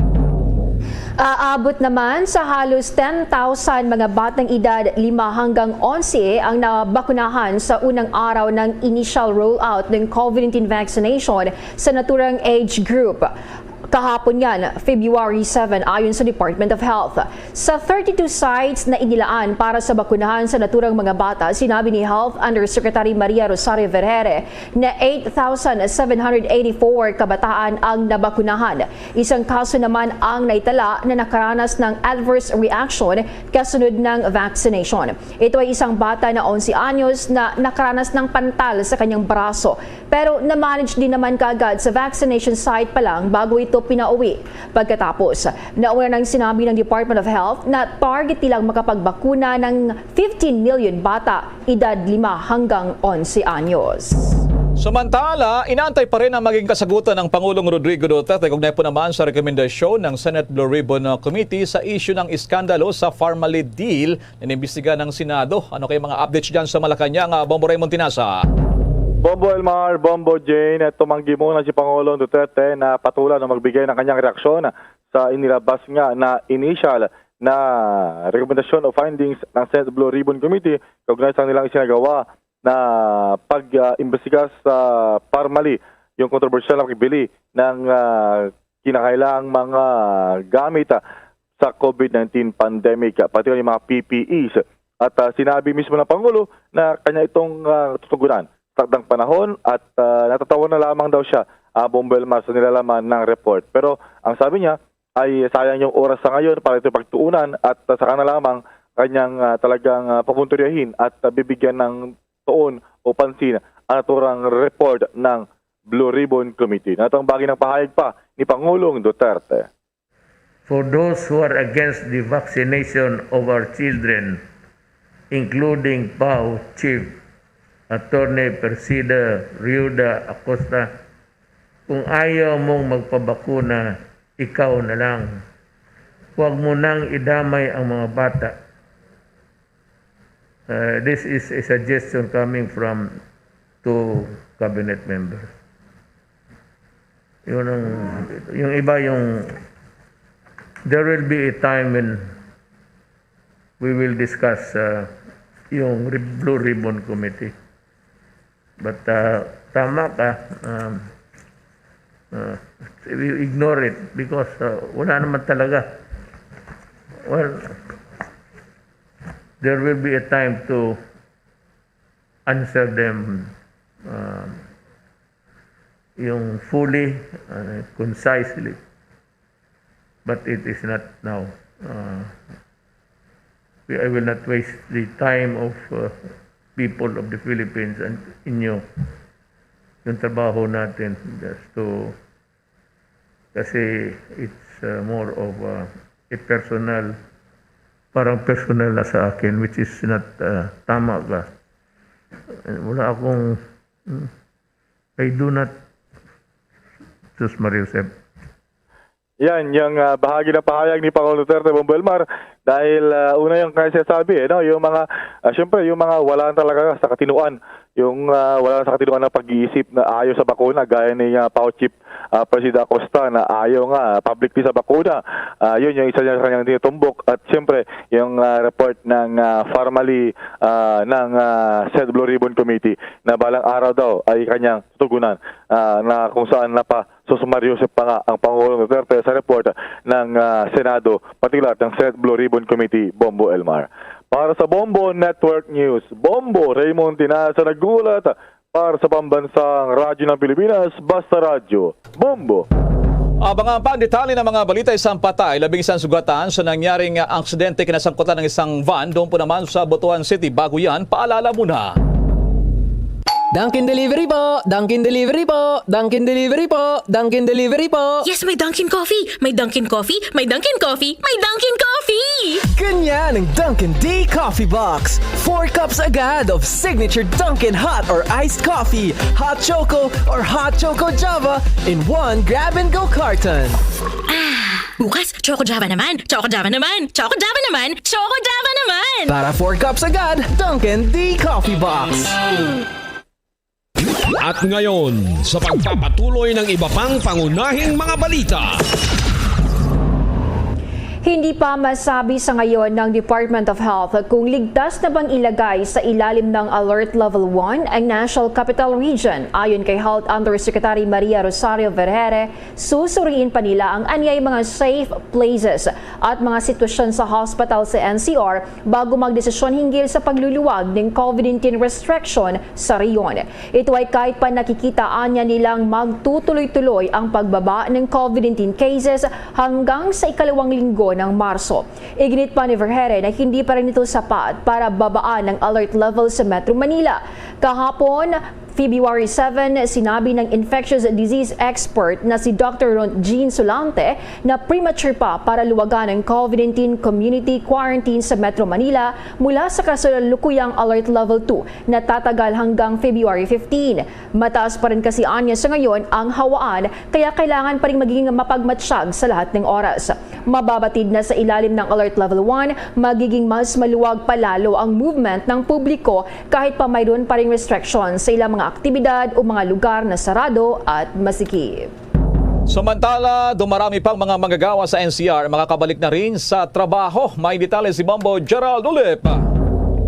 Aabot naman sa halos ten thousand mga batang edad lima hanggang onse ang nabakunahan sa unang araw ng initial rollout ng COVID nineteen vaccination sa naturang age group. Kahapon yan, February seven, ayon sa Department of Health. Sa thirty-two sites na inilaan para sa bakunahan sa naturang mga bata, sinabi ni Health Undersecretary Maria Rosario Vergere na eight thousand seven hundred eighty-four kabataan ang nabakunahan. Isang kaso naman ang naitala na nakaranas ng adverse reaction kasunod ng vaccination. Ito ay isang bata na onse anyos na nakaranas ng pantal sa kanyang braso. Pero na-manage din naman kaagad sa vaccination site pa lang bago ito pinauwi. Pagkatapos, nauna nang sinabi ng Department of Health na target nilang makapagbakuna ng fifteen million bata edad lima hanggang onse anyos. Samantala, inaantay pa rin ang maging kasagutan ng Pangulong Rodrigo Duterte kaugnay po naman sa rekomendasyon ng Senate Blue Ribbon, uh, Committee sa issue ng iskandalo sa Pharmalit deal. Inimbestiga ng Senado. Ano kay mga updates dyan sa Malacañang, ah, Bombo Raymond Tinasa? Bombo Elmar, Bombo Jane, tumanggi muna si Pangulong Duterte na patulan o magbigay ng kanyang reaksyon sa inilabas nga na initial na rekomendasyon o findings ng Senate Blue Ribbon Committee kaugnay sa nilang isinagawa na pag-imbestiga sa Parmali, yung kontrobersyal na pagbili ng, ah, kinakailangang mga gamit, ah, sa COVID nineteen pandemic, ah, pati yung mga P P Es. At, ah, sinabi mismo ng Pangulo na kanya itong, ah, tutugunan sa takdang panahon at, ah, natatawa na lamang daw siya, ah, Bombo Elmar, sa nilalaman ng report. Pero ang sabi niya ay sayang yung oras sa ngayon para ito pagtuunan at, ah, saka na lamang kanyang, ah, talagang, ah, papunturyahin at, ah, bibigyan ng tuon o pansin ang naturang report ng Blue Ribbon Committee. Natang bagi ng pahayag pa ni Pangulong Duterte. For those who are against the vaccination of our children, including pau Chief Attorney Persida Riuda Acosta, kung ayaw mong magpabakuna, ikaw na lang. Huwag mo nang idamay ang mga bata. Uh, this is a suggestion coming from two cabinet members. Yun ang, yung iba, yung, there will be a time when we will discuss, uh, yung Rib-, Blue Ribbon Committee. But, uh, tama ka, um, uh, we ignore it because, uh, wala naman talaga. Well, there will be a time to answer them, um, yung fully, uh, concisely. But it is not now. Uh, we, I will not waste the time of, uh, people of the Philippines and inyo, yung trabaho natin, just to, kasi it's uh, more of uh, a personal, parang personal na sa akin, which is not uh, tama ka. Wala akong, mm, I do not, Sus Maria Josep. Yan, yung ah, bahagi ng pahayag ni Pangulong Duterte, Bombo Elmar, dahil ah, una yung kaya sinasabi, eh, no? Yung mga, ah, syempre, yung mga wala talaga sa katinuan, yung ah, wala sa katinuan ng pag-iisip na ayaw sa bakuna, gaya ni ah, Pao Chief ah, Presida Acosta na ayaw nga publicly sa bakuna. Ah, yun yung isa niya sa kanyang tinutumbok. At syempre, yung ah, report ng ah, formally ah, ng ah, Senate Blue Ribbon Committee na balang araw daw ay kanyang tutugunan ah, na kung saan napa susumaryosip pa nga ang Pangulong Duterte sa report ng ah, Senado, partikular ng Senate Blue Ribbon Committee, Bombo Elmar. Para sa Bombo Network News, Bombo Raymond Tinaza nag-uulat para sa Pambansang Radyo ng Pilipinas, Basta Radyo, Bombo. Abangan pa ang detalye ng mga balita. Isang patay, labing isang sugatan sa nangyaring aksidente kinasangkutan ng isang van doon po naman sa Butuan City. Bago yan, paalala muna. Dunkin Delivery po! Dunkin Delivery po! Dunkin Delivery po! Dunkin Delivery po! Yes, may Dunkin Coffee! May Dunkin Coffee! May Dunkin Coffee! May Dunkin Coffee! Ganyan ang Dunkin D Coffee Box. Four cups agad of signature Dunkin hot or iced coffee, hot choco or hot choco Java in one grab and go carton. Bukas, Choco Java naman! Choco Java naman! Choco Java naman! Choco Java naman! Para four cups agad, Dunkin D Coffee Box. At ngayon, sa pagpapatuloy ng iba pang pangunahing mga balita. Hindi pa masabi sa ngayon ng Department of Health kung ligtas na bang ilagay sa ilalim ng Alert Level one ang National Capital Region. Ayon kay Health Undersecretary Maria Rosario Vergere, susuriin pa nila ang anyay mga safe places at mga sitwasyon sa hospital sa N C R bago magdesisyon hinggil sa pagluluwag ng COVID nineteen restriction sa rehiyon. Ito ay kahit pa nakikita anya nilang magtutuloy-tuloy ang pagbaba ng COVID nineteen cases hanggang sa ikalawang linggo ng Marso. Iginit pa ni Vergere na hindi pa rin ito sapat para babaan ang alert level sa Metro Manila. Kahapon, February seven, sinabi ng infectious disease expert na si Doctor Ron Jean Solante na premature pa para luwagan ang COVID nineteen community quarantine sa Metro Manila mula sa kasalukuyang alert level two na tatagal hanggang February fifteen. Mataas pa rin kasi anya sa ngayon ang hawaan, kaya kailangan pa rin maging mapagmatsyag sa lahat ng oras. Mababatid na sa ilalim ng Alert Level one, magiging mas maluwag pa lalo ang movement ng publiko kahit pa mayroon pa ring restriction sa ilang mga aktibidad o mga lugar na sarado at masikip. Samantala, dumarami pang mga manggagawa sa N C R makakabalik na rin sa trabaho. May detalye si Bombo Gerald Ulip.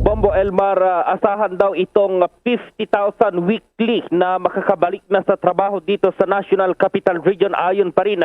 Bombo Elmar, ah, asahan daw itong fifty thousand weekly na makakabalik na sa trabaho dito sa National Capital Region, ayon pa rin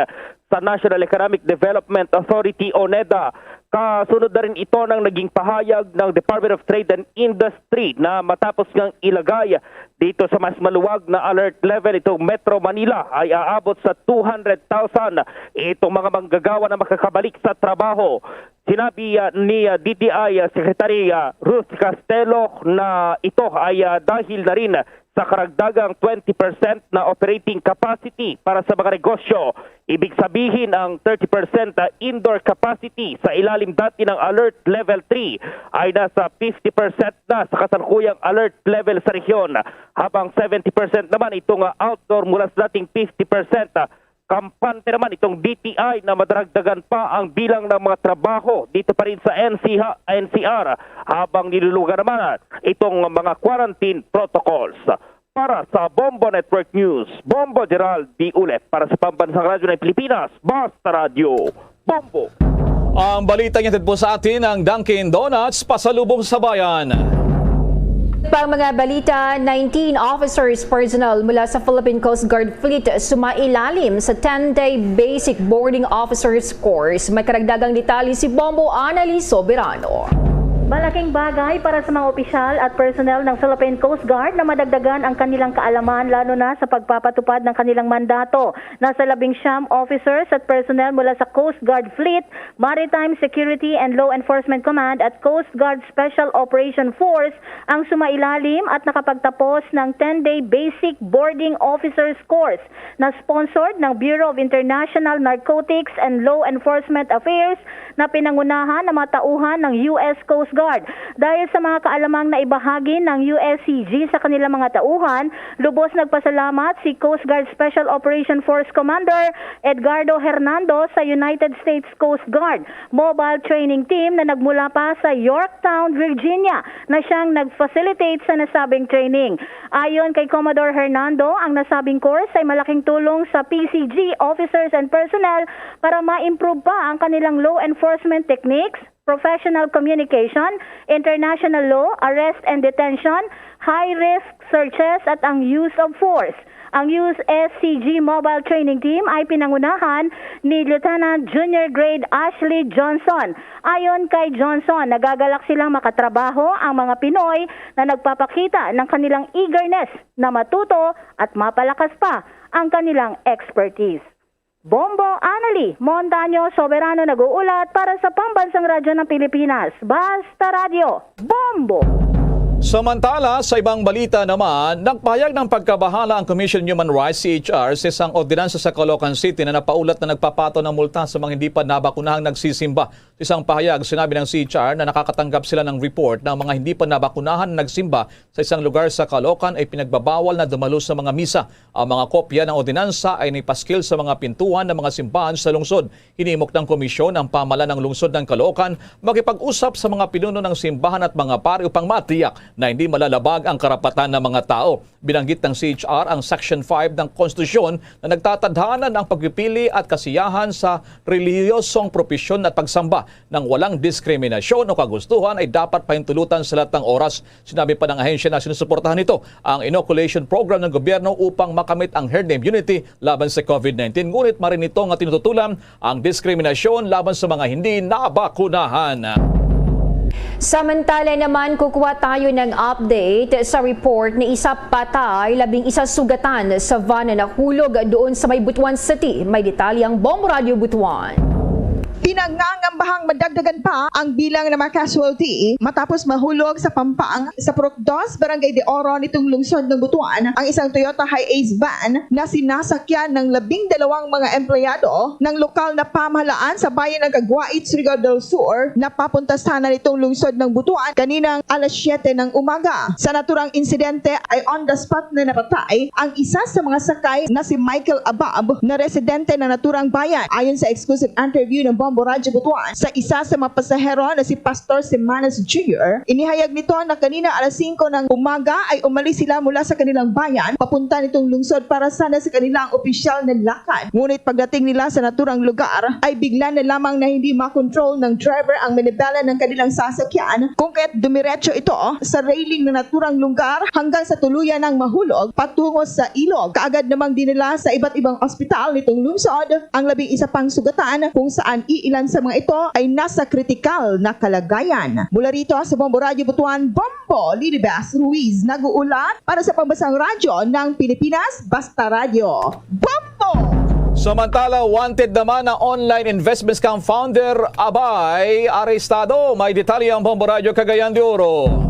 sa National Economic Development Authority o NEDA. Kasunod na rin ito ng naging pahayag ng Department of Trade and Industry na matapos ngang ilagay dito sa mas maluwag na alert level itong Metro Manila, ay aabot sa two hundred thousand itong mga manggagawa na makakabalik sa trabaho. Sinabi ah, ni ah, D T I ah, Secretary ah, Ruth Castelo na ito ay ah, dahil na rin sa karagdagang twenty percent na operating capacity para sa mga negosyo. Ibig sabihin, ang thirty percent ah, indoor capacity sa ilalim dati ng Alert Level three ay nasa fifty percent na sa kasalukuyang alert level sa rehiyon, habang seventy percent naman itong ah, outdoor mula sa dating fifty percent. Ah, kampante naman itong D T I na madaragdagan pa ang bilang ng mga trabaho dito pa rin sa N C H, N C R, habang nilulugan naman itong mga quarantine protocols. Para sa Bombo Network News, Bombo Gerald D. Ulep para sa Pambansang Radyo ng Pilipinas, Basta Radyo, Bombo. Ang balita niya po sa atin ang Dunkin Donuts pasalubong sa bayan. Pang mga balita, nineteen officers personnel mula sa Philippine Coast Guard Fleet sumailalim sa ten-day Basic Boarding Officers Course. May karagdagang detalye si Bombo Analiso Berano. Malaking bagay para sa mga opisyal at personnel ng Philippine Coast Guard na madagdagan ang kanilang kaalaman, lalo na sa pagpapatupad ng kanilang mandato. Nasa labing siyam officers at personnel mula sa Coast Guard Fleet, Maritime Security and Law Enforcement Command at Coast Guard Special Operation Force ang sumailalim at nakapagtapos ng ten-day Basic Boarding Officers Course na sponsored ng Bureau of International Narcotics and Law Enforcement Affairs na pinangunahan ng mga tauhan ng U S Coast Guard. Dahil sa mga kaalamang naibahagi ng U S C G sa kanilang mga tauhan, lubos nagpasalamat si Coast Guard Special Operation Force Commander Edgardo Hernando sa United States Coast Guard Mobile Training Team na nagmula pa sa Yorktown, Virginia, na siyang nag-facilitate sa nasabing training. Ayon kay Commodore Hernando, ang nasabing course ay malaking tulong sa P C G officers and personnel para ma-improve pa ang kanilang law enforcement techniques, professional communication, international law, arrest and detention, high-risk searches, at ang use of force. Ang U S C G Mobile Training Team ay pinangunahan ni Lieutenant Junior Grade Ashley Johnson. Ayon kay Johnson, nagagalak silang makatrabaho ang mga Pinoy na nagpapakita ng kanilang eagerness na matuto at mapalakas pa ang kanilang expertise. Bombo Annalie Montaño Soberano nag-uulat para sa Pambansang Radyo ng Pilipinas, Basta Radyo, Bombo! Samantala, sa ibang balita naman, nagpahayag ng pagkabahala ang Commission on Human Rights, C H R, sa isang ordinansa sa Caloocan City na napaulat na nagpapataw ng multa sa mga hindi pa nabakunahang nagsisimba. Sa isang pahayag, sinabi ng C H R na nakakatanggap sila ng report na ang mga hindi pa nabakunahan na nagsimba sa isang lugar sa Caloocan ay pinagbabawal na dumalo sa mga misa. Ang mga kopya ng ordinansa ay naipaskil sa mga pintuan ng mga simbahan sa lungsod. Hinimok ng komisyon ang pamahalaan ng lungsod ng Caloocan makipag-usap sa mga pinuno ng simbahan at mga pari upang matiyak na hindi malalabag ang karapatan ng mga tao. Binanggit ng C H R ang Section five ng Konstitusyon na nagtatadhana ng pagpipili at kasiyahan sa relihiyosong propesyon at pagsamba ng walang diskriminasyon o kagustuhan ay dapat pahintulutan sa lahat ng oras. Sinabi pa ng ahensya na sinusuportahan nito ang inoculation program ng gobyerno upang makamit ang herd immunity laban sa COVID nineteen. Ngunit marin nito nga tinututulan ang diskriminasyon laban sa mga hindi nabakunahan. Samantala naman, kukuha tayo ng update sa report na isa patay, labing isa sugatan sa van na nahulog doon sa may Butuan City. May detalye ang Bombo Radyo Butuan. Pinangangambahang madagdagan pa ang bilang ng mga casualty matapos mahulog sa pampang sa Purok Dos, Barangay de Oro nitong lungsod ng Butuan ang isang Toyota Hiace van na sinasakyan ng labing dalawang mga empleyado ng lokal na pamahalaan sa bayan ng Caguait, Surigao del Sur, na papunta sana nitong lungsod ng Butuan kaninang alas siyete ng umaga. Sa naturang insidente ay on the spot na napatay ang isa sa mga sakay na si Michael Abab na residente ng naturang bayan. Ayon sa exclusive interview ng Bombo Radyo Butuan sa isa sa mga pasahero na si Pastor Semanas Junior, inihayag nito na kanina alas singko ng umaga ay umalis sila mula sa kanilang bayan papunta nitong lungsod para sana sa kanilang opisyal na lakad. Ngunit pagdating nila sa naturang lugar ay bigla na lamang na hindi makontrol ng driver ang manibela ng kanilang sasakyan, kung kaya't dumiretso ito sa railing ng naturang lugar hanggang sa tuluyan ng mahulog patungo sa ilog. Kaagad namang dinala sa iba't ibang ospital nitong lungsod ang labing isa pang sugatan, kung saan iilan sa mga ito ay nasa kritikal na kalagayan. Mula rito sa Bombo Radyo Butuan, Bombo Lilibes Ruiz nag-uulat para sa Pambansang Radyo ng Pilipinas, Basta Radyo. Bombo! Samantala, wanted naman ang online investment scam founder Abay arestado. May detalye ang Bombo Radyo Cagayan de Oro.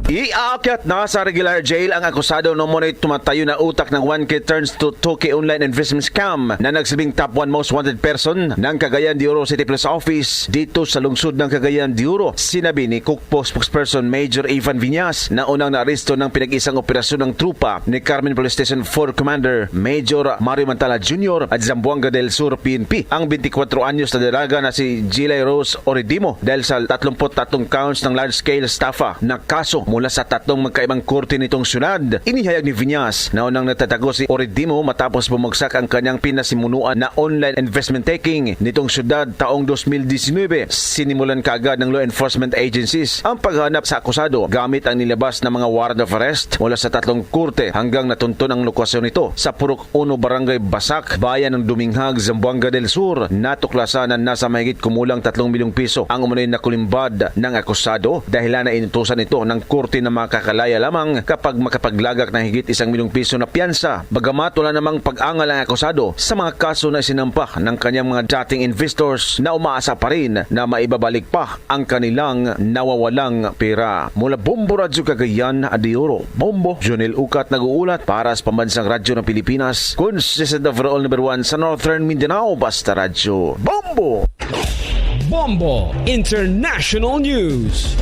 Iaakyat na sa regular jail ang akusado no mo tumatayo na utak ng one K turns to two K online investment scam na nagsilbing top one most wanted person ng Cagayan de Oro City Police Office dito sa lungsod ng Cagayan de Oro. Sinabi ni Kukpo spokesperson Major Ivan Viñas na unang naaresto ng pinag-isang operasyon ng trupa ni Carmen Police Station four Commander Major Mario Mantala Junior at Zamboanga del Sur P N P ang twenty-four anyos na dalaga na si Jilay Rose Oridimo dahil sa thirty-three counts ng large-scale estafa na kaso. mula sa tatlong magkaibang korte nitong syudad. Inihayag ni Viñas na unang nagtatago si Oridimo matapos bumagsak ang kanyang pinasimunuan na online investment taking nitong syudad taong dos mil disinuybe. Sinimulan kaagad ng law enforcement agencies ang paghanap sa akusado gamit ang nilabas na mga warrant of arrest mula sa tatlong korte hanggang natunton ang lokasyon nito sa Purok Uno, Barangay Basak, Bayan ng Duminghag, Zamboanga del Sur. Natuklasan na nasa mahigit kumulang tatlong milyong piso ang umano'y nakulimbad ng akusado, dahilan na inutusan ito ng korte na makakalaya lamang kapag makapaglagak ng higit isang milyong piso na piyansa. Bagamat wala namang pag-angal ang akusado sa mga kaso na isinampa ng kanyang mga dating investors, na umaasa pa rin na maibabalik pa ang kanilang nawawalang pera. Mula Bombo Radyo Cagayan de Oro, Bombo, Jonel Ukat nag-uulat para sa Pambansang Radyo ng Pilipinas, consistent overall number one sa Northern Mindanao, Basta Radyo. Bombo! Bombo International News.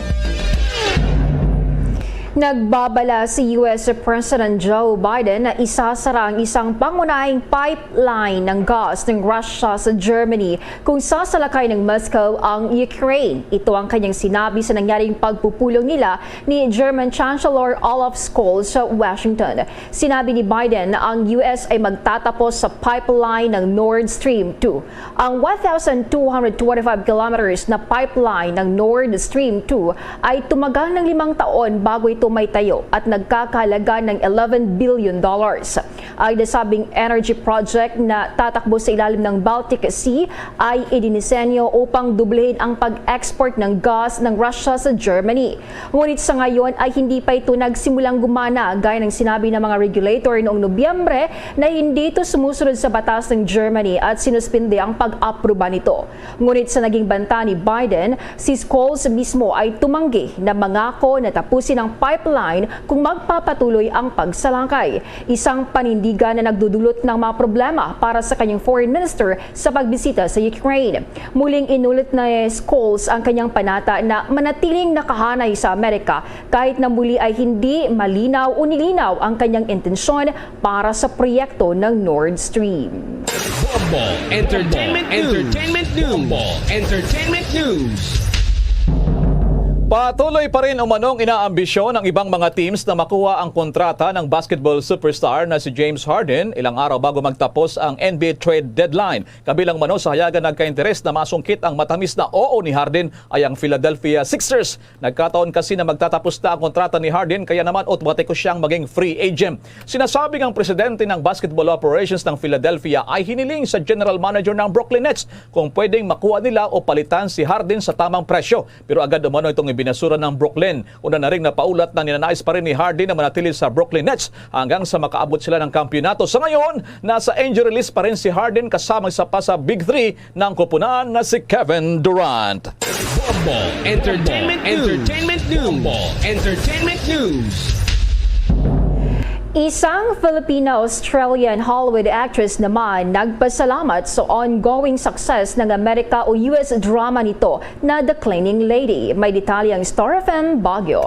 Nagbabala si U S President Joe Biden na isasara ang isang pangunahing pipeline ng gas ng Russia sa Germany kung sasalakay ng Moscow ang Ukraine. Ito ang kanyang sinabi sa nangyaring pagpupulong nila ni German Chancellor Olaf Scholz sa Washington. Sinabi ni Biden na ang U S ay magtatapos sa pipeline ng Nord Stream two. Ang one thousand two hundred twenty-five kilometers na pipeline ng Nord Stream two ay tumagal ng limang taon bago ito maitayo at nagkakahalaga ng eleven billion dollars. Ang nasabing energy project na tatakbo sa ilalim ng Baltic Sea ay idinisenyo upang dublehin ang pag-export ng gas ng Russia sa Germany. Ngunit sa ngayon ay hindi pa ito nagsimulang gumana, gaya ng sinabi ng mga regulator noong Nobyembre na hindi ito sumusunod sa batas ng Germany at sinuspindi ang pag-aproba nito. Ngunit sa naging banta ni Biden, si Scholz mismo ay tumanggi na mangako na tapusin ang pipeline kung magpapatuloy ang pagsalakay. Isang panindigan na nagdudulot ng mga problema para sa kanyang foreign minister sa pagbisita sa Ukraine. Muling inulit ni Scholz ang kanyang panata na manatiling nakahanay sa Amerika kahit na muli ay hindi malinaw o nilinaw ang kanyang intensyon para sa proyekto ng Nord Stream. Bombo Entertainment News. Entertainment News. Bombo Entertainment News. Patuloy pa rin umanong inaambisyon ng ibang mga teams na makuha ang kontrata ng basketball superstar na si James Harden ilang araw bago magtapos ang N B A trade deadline. Kabilang umano sa hayagan nagkainteres na masungkit ang matamis na oo ni Harden ay ang Philadelphia Sixers. Nagkataon kasi na magtatapos na ang kontrata ni Harden, kaya naman automatiko siyang maging free agent. Sinasabing ang presidente ng basketball operations ng Philadelphia ay hiniling sa general manager ng Brooklyn Nets kung pwedeng makuha nila o palitan si Harden sa tamang presyo. Pero agad umano itong ibinasura ng Brooklyn. Una na ring napaulat na ninanais pa rin ni Harden na manatili sa Brooklyn Nets hanggang sa makaabot sila ng kampiyonato. Sa ngayon, nasa injury list pa rin si Harden kasama sa pa sa Big Three ng koponan na si Kevin Durant. Bombo Entertainment News. Entertainment News. Bombo Entertainment News. Isang Filipino-Australian Hollywood actress naman nagpasalamat sa ongoing success ng Amerika o U S drama nito na The Cleaning Lady. May detalye ang Star F M Baguio.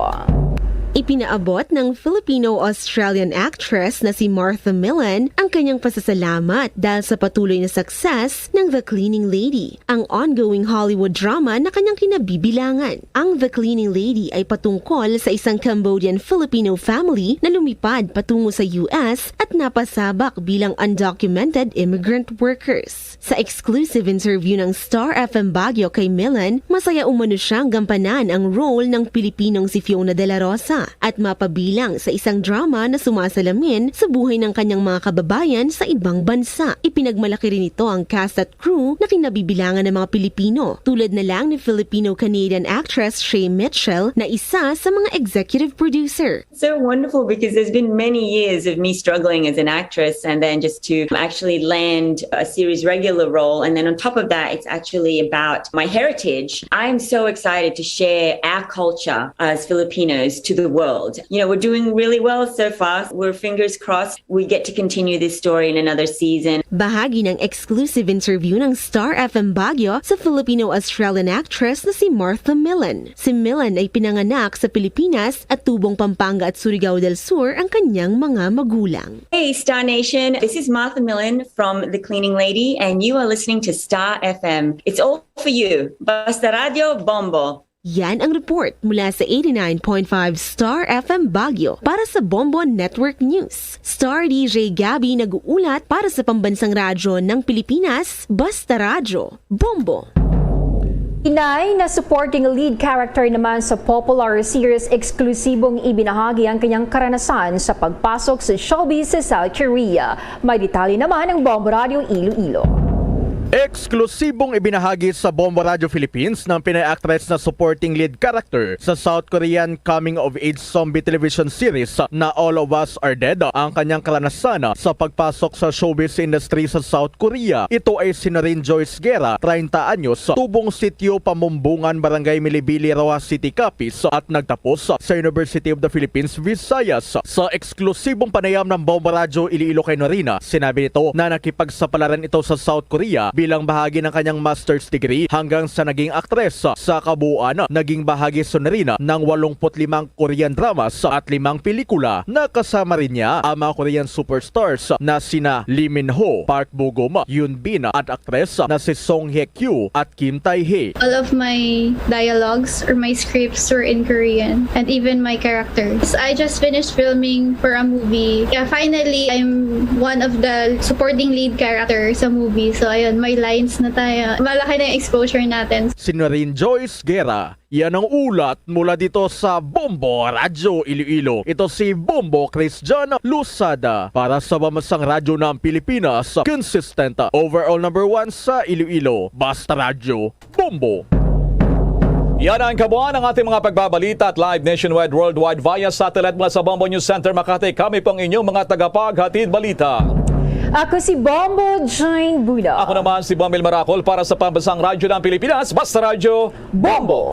Ipinaabot ng Filipino-Australian actress na si Martha Millen ang kanyang pasasalamat dahil sa patuloy na success ng The Cleaning Lady, ang ongoing Hollywood drama na kanyang kinabibilangan. Ang The Cleaning Lady ay patungkol sa isang Cambodian-Filipino family na lumipad patungo sa U S at napasabak bilang undocumented immigrant workers. Sa exclusive interview ng Star F M Baguio kay Millen, masaya umano siyang gampanan ang role ng Pilipinong si Fiona de la Rosa at mapabilang sa isang drama na sumasalamin sa buhay ng kanyang mga kababayan sa ibang bansa. Ipinagmalaki rin nito ang cast at crew na kinabibilangan ng mga Pilipino, tulad na lang ni Filipino-Canadian actress Shay Mitchell na isa sa mga executive producer. So wonderful because there's been many years of me struggling as an actress, and then just to actually land a series regular role. And then on top of that, it's actually about my heritage. I'm so excited to share our culture as Filipinos to the world. You know, we're doing really well so far. We're fingers crossed we get to continue this story in another season. Bahagi ng exclusive interview ng Star F M Baguio sa Filipino-Australian actress na si Martha Millen. Si Millen ay pinanganak sa Pilipinas at tubong Pampanga at Surigao del Sur ang kanyang mga magulang. Hey, Star Nation! This is Martha Millen from The Cleaning Lady, and you are listening to Star F M. It's all for you. Basta Radio Bombo. Yan ang report mula sa eighty-nine point five Star F M Baguio para sa Bombo Network News. Star D J Gabby nag-uulat para sa Pambansang Radyo ng Pilipinas, Basta Radyo, Bombo. Inay na supporting lead character naman sa popular series, eksklusibong ibinahagi ang kanyang karanasan sa pagpasok sa showbiz sa South Korea. May detalye naman ang Bombo Radio Iloilo. Eksklusibong ibinahagi sa Bombo Radio Philippines ng Pinay actress na supporting lead character sa South Korean coming-of-age zombie television series na All of Us Are Dead ang kanyang karanasan sa pagpasok sa showbiz industry sa South Korea. Ito ay si Noreen Joyce Guerra, treinta anyos, tubong sitio Pamumbungan, Barangay Milibili, Roxas City, Capiz, at nagtapos sa University of the Philippines, Visayas. Sa eksklusibong panayam ng Bombo Radyo Iloilo kay Noreen, sinabi nito na nakipagsapalaran ito sa South Korea bilang bahagi ng kanyang master's degree hanggang sa naging aktres. Sa kabuuan, naging bahagi si Noreen ng walongput limang Korean dramas at limang pelikula. Nakasama rin niya ang mga Korean superstars na sina Lee Min Ho, Park Bo Gum, Hyun Bin, at aktres na si Song Hye Kyo at Kim Tae Hee. All of my dialogues or my scripts were in Korean, and even my characters. I just finished filming for a movie. Kaya finally, I'm one of the supporting lead characters sa movie. So ayun, may lines na tayo. Malaki na yung exposure natin. Si Noreen Joyce Guerra. Yan ang ulat mula dito sa Bombo Radyo Iloilo. Ito si Bombo Christian Lusada para sa Pambansang Radyo ng Pilipinas, consistent overall number one sa Iloilo. Basta Radyo, Bombo. Yan ang kabuuan ng ating mga pagbabalita at live nationwide, worldwide via satellite mula sa Bombo News Center Makati. Kami po ang inyong mga tagapaghatid balita. Ako si Bombo Jane Buna. Ako naman si Bomel Maracol para sa Pambansang Radyo ng Pilipinas, Basta Radyo, Bombo.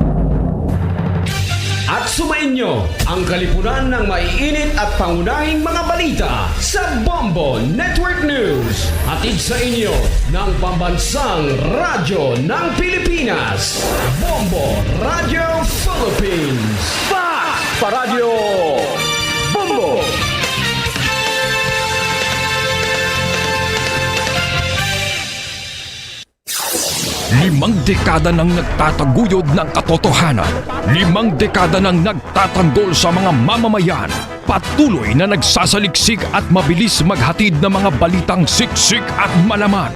At sumainyo ang kalipunan ng maiinit at pangunahing mga balita sa Bombo Network News. Hatid sa inyo ng Pambansang Radyo ng Pilipinas, Bombo Radio Philippines. Fast Paradyo Bombo! Limang dekada nang nagtataguyod ng katotohanan. Limang dekada nang nagtatanggol sa mga mamamayan. Patuloy na nagsasaliksik at mabilis maghatid ng mga balitang siksik at malaman.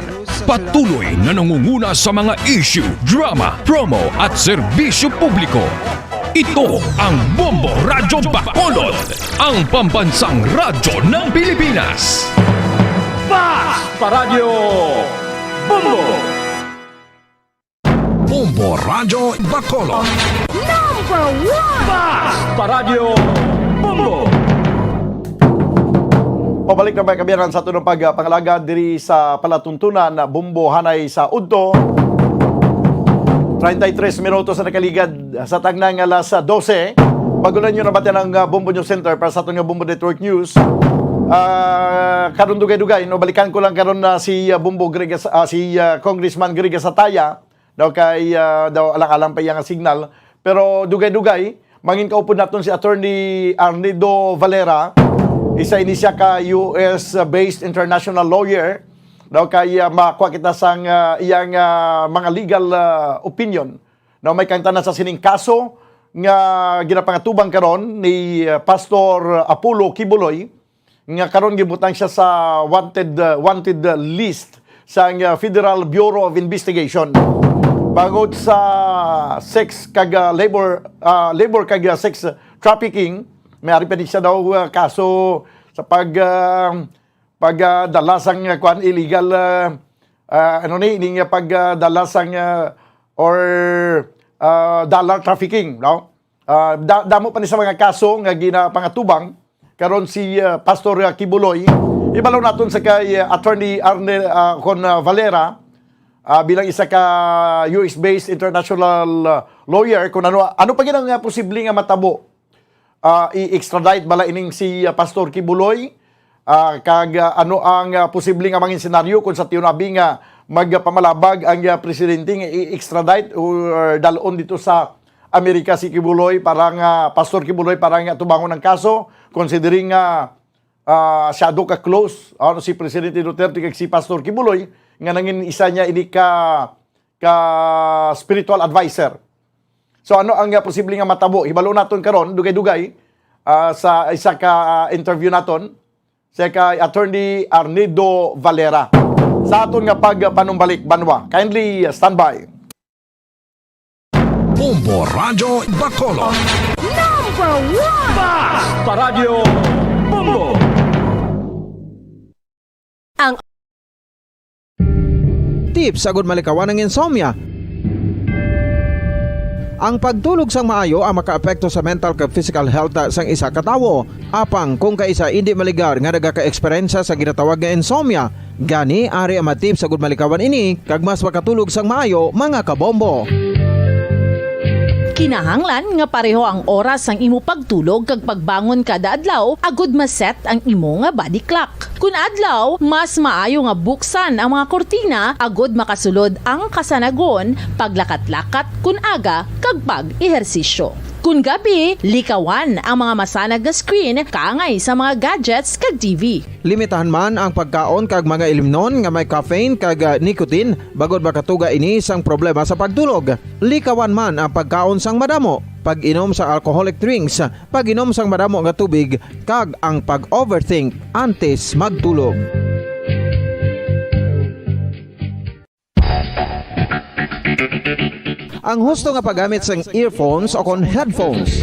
Patuloy na nangunguna sa mga issue, drama, promo at serbisyo publiko. Ito ang Bombo Radyo Bacolod, ang pambansang radyo ng Pilipinas. Fast Paradyo Bombo! Bombo Radyo Bacolod. Number one! Fast Paradyo Bombo! Pabalik na, mga kaabyanan, sa aton pagpangalagad diri sa palatuntunan na Bombo hanay sa udto. Treinta y tres minutos na nakaligad sa tagna nga alas dose. Bago na ninyo nabatian ang, ah, Bombo News Center para sa aton nga Bombo Network News. Ah, karon dugay-dugay, no, balikan ko lang karon na si, ah, Bombo Greg As-, ah, si, ah, Congressman Greg Asataya, daw kay, ah, daw alang-alang pa iya nga signal. Pero dugay-dugay, mangin kaupod naton si Attorney Arnido Valera, isa ini siya ka U S based international lawyer. Daw kay, ah, makuha kita sang, ah, iyang, ah, mga legal, ah, opinion. Now, may kaangtanan sa sining kaso nga ginapangatubang karon ni, ah, Pastor Apollo Quiboloy, nga karon gibutang siya sa wanted, ah, wanted, ah, list sang, ah, Federal Bureau of Investigation bangod sa sex kag, ah, labor, ah, labor kag, ah, sex trafficking. May ari pa ni siya daw, ah, kaso sa pag, ah, pag, ah, dala sang, ah, kuan, illegal, ah, ah, ano ni, ning, ah, pag, ah, dala sang, ah, or, ah, dollar trafficking, no? Ah, da-, damo pa ni sa mga kaso nga ginapangatubang karon si, ah, Pastor, ah, Quiboloy. Ibalo naton sa kay, ah, Attorney Arnel, ah, Con, ah, Valera, ah, bilang isa ka U S based international, ah, lawyer, kung ano, ano pa gid ang, ah, posible nga matabo. Ah, i-extradite bala ining si, ah, Pastor Quiboloy? Ah, kag, ah, ano ang, ah, posible nga mangin senaryo kung sa tiyon abi nga magpamalabag ang, ah, presidente nga i-extradite or dal-on dito sa Amerika si Quiboloy para nga, Pastor Quiboloy, para nga tubangon ang kaso, considering nga, ah, siyado ka close, ano, si Presidente Duterte kag si Pastor Quiboloy, nga nangin isa niya ini ka, ka spiritual adviser. So, ano ang, ah, posible nga matabo? Hibalo naton karon, dugay-dugay, ah, sa isa ka, ah, interview naton, sa kay Attorney Arnido Valera. Sa aton nga pagpanumbalik, banwa, kindly, ah, standby. Bombo Radyo Bacolod. Number one! Basta Radyo Bombo! Ang Tips agud malikawan ang insomnia. Ang pagtulog sang maayo ang makaapekto sa mental kag physical health sang isa ka tawo. Apang kung kaisa indi maligar nga nagaka-eksperyensya sa ginatawag nga insomnia, gani ari ang mga tips agud malikawan ini kag mas makatulog sang maayo, mga kabombo. Kinahanglan nga pareho ang oras sang imo pagtulog kag pagbangon kada adlaw agud ma-set ang imo nga body clock. Kun adlaw, mas maayo nga buksan ang mga kurtina agud makasulod ang kasanagon, paglakat-lakat kun aga, kag pag-ehersisyo. Kun gabi, likawan ang mga masanag nga screen kaangay sa mga gadgets kag T V. Limitahan man ang pagkaon kag mga ilimnon nga may caffeine kag, ah, nicotine, bangod makatuga ini sang problema sa pagtulog. Likawan man ang pagkaon sang madamo, pag-inom sa alcoholic drinks, pag-inom sang madamo nga tubig, kag ang pag-overthink antes magtulog. Ang husto nga paggamit sang earphones o kon headphones.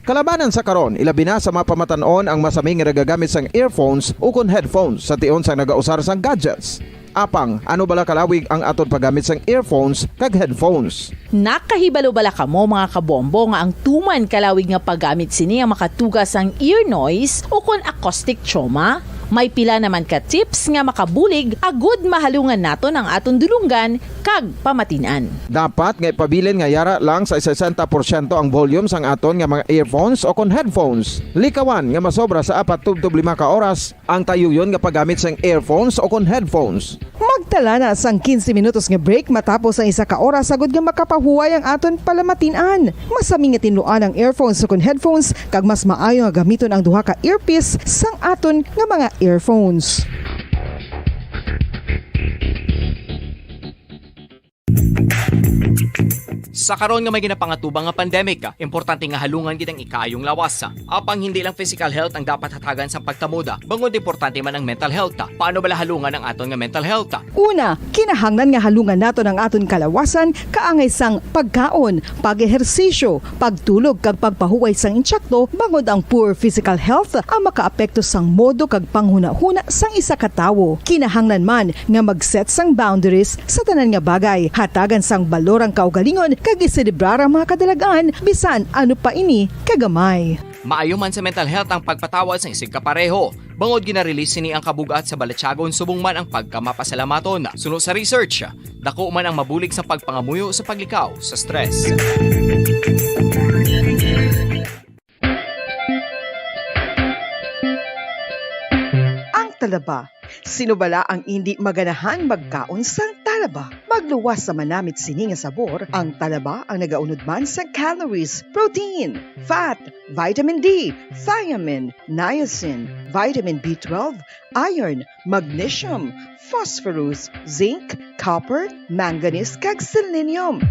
Kalabanan sa karon, ilabi na sa mga pamatan-on ang masami nga nagagamit sang earphones o kon headphones sa tion sang nagausar sang gadgets. Apang, ano bala kalawig ang aton paggamit sang earphones kag headphones? Nakahibalo bala kamo, mga kabombo, nga ang tuman kalawig nga paggamit sini ang makatuga sang ear noise o kon acoustic trauma? May pila naman ka tips nga makabulig agud mahalungan naton ang aton dulonggan kag pamatin-an. Dapat nga ipabilin nga yara lang sa sesenta porsyento ang volume sang aton nga mga earphones o kon headphones. Likawan nga masobra sa apat tubtob lima ka oras ang tayuyon nga paggamit sang earphones o kon headphones. Magtala na sang quince minutos nga break matapos ang isa ka oras, agud nga makapahuway ang aton palamatin-an. Masami nga tinluan ang earphones o kon headphones, kag mas maayo nga gamiton ang duha ka earpiece sang aton nga mga earphones. Sa karon nga may ginapangatubang nga pandemic, importante nga halungan gid ang ikaayong lawas. Apang hindi lang physical health ang dapat hatagan sang pagtamod, bangod importante man ang mental health. Paano bala halungan ang aton nga mental health? Una, kinahanglan nga halungan naton ang aton kalawasan kaangay sang pagkaon, pag-ehersisyo, pagtulog, kag pagpahuway sang insakto, bangod ang poor physical health ang makaapekto sang modo kag panghunahuna sang isa ka tawo. Kinahanglan man nga mag-set sang boundaries sa tanan nga bagay, hatagan sang balor ang kaugalingon, kag iselebrar ang mga kadalagan, bisan ano pa ini kagamay. Maayo man sa mental health ang pagpatawad sang isigkapareho, bangod gina-release sini ang kabug-at sa balatyagon subong man ang pagkamapasalamaton. Suno sa research, dako man ang mabulig sa pagpangamuyo sa paglikaw sa stress. Ang talaba. Sino bala ang indi maganahan magkaon sang talaba? Magluwas sa manamit sini nga sabor, ang talaba ang nagaunod man sa calories, protein, fat, vitamin D, thiamine, niacin, vitamin B twelve, iron, magnesium, phosphorus, zinc, copper, manganese, kag selenium.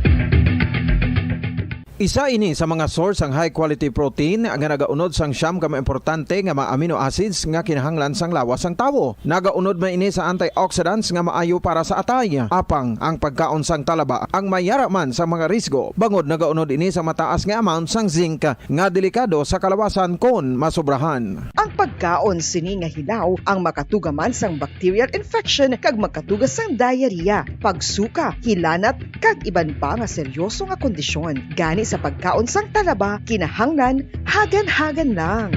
Isa ini sa mga source sang high quality protein nga nagaunod sang siyam ka mga importante nga mga amino acids nga kinahanglan sang lawas sang tawo. Nagaunod man ini sa antioxidants nga maayo para sa atay. Apang ang pagkaon sang talaba ang may yara man sa mga risgo, bangod nagaunod ini sa mataas nga amount sang zinc nga delikado sa kalawasan kon masobrahan. Ang pagkaon sini nga hilaw ang makatuga man sang bacterial infection kag magkatuga sang diarrhea, pagsuka, hilanat, kag iban pa nga seryoso nga kondisyon. Gani sa pagkaon sang talaba, kinahanglan hagan-hagan lang.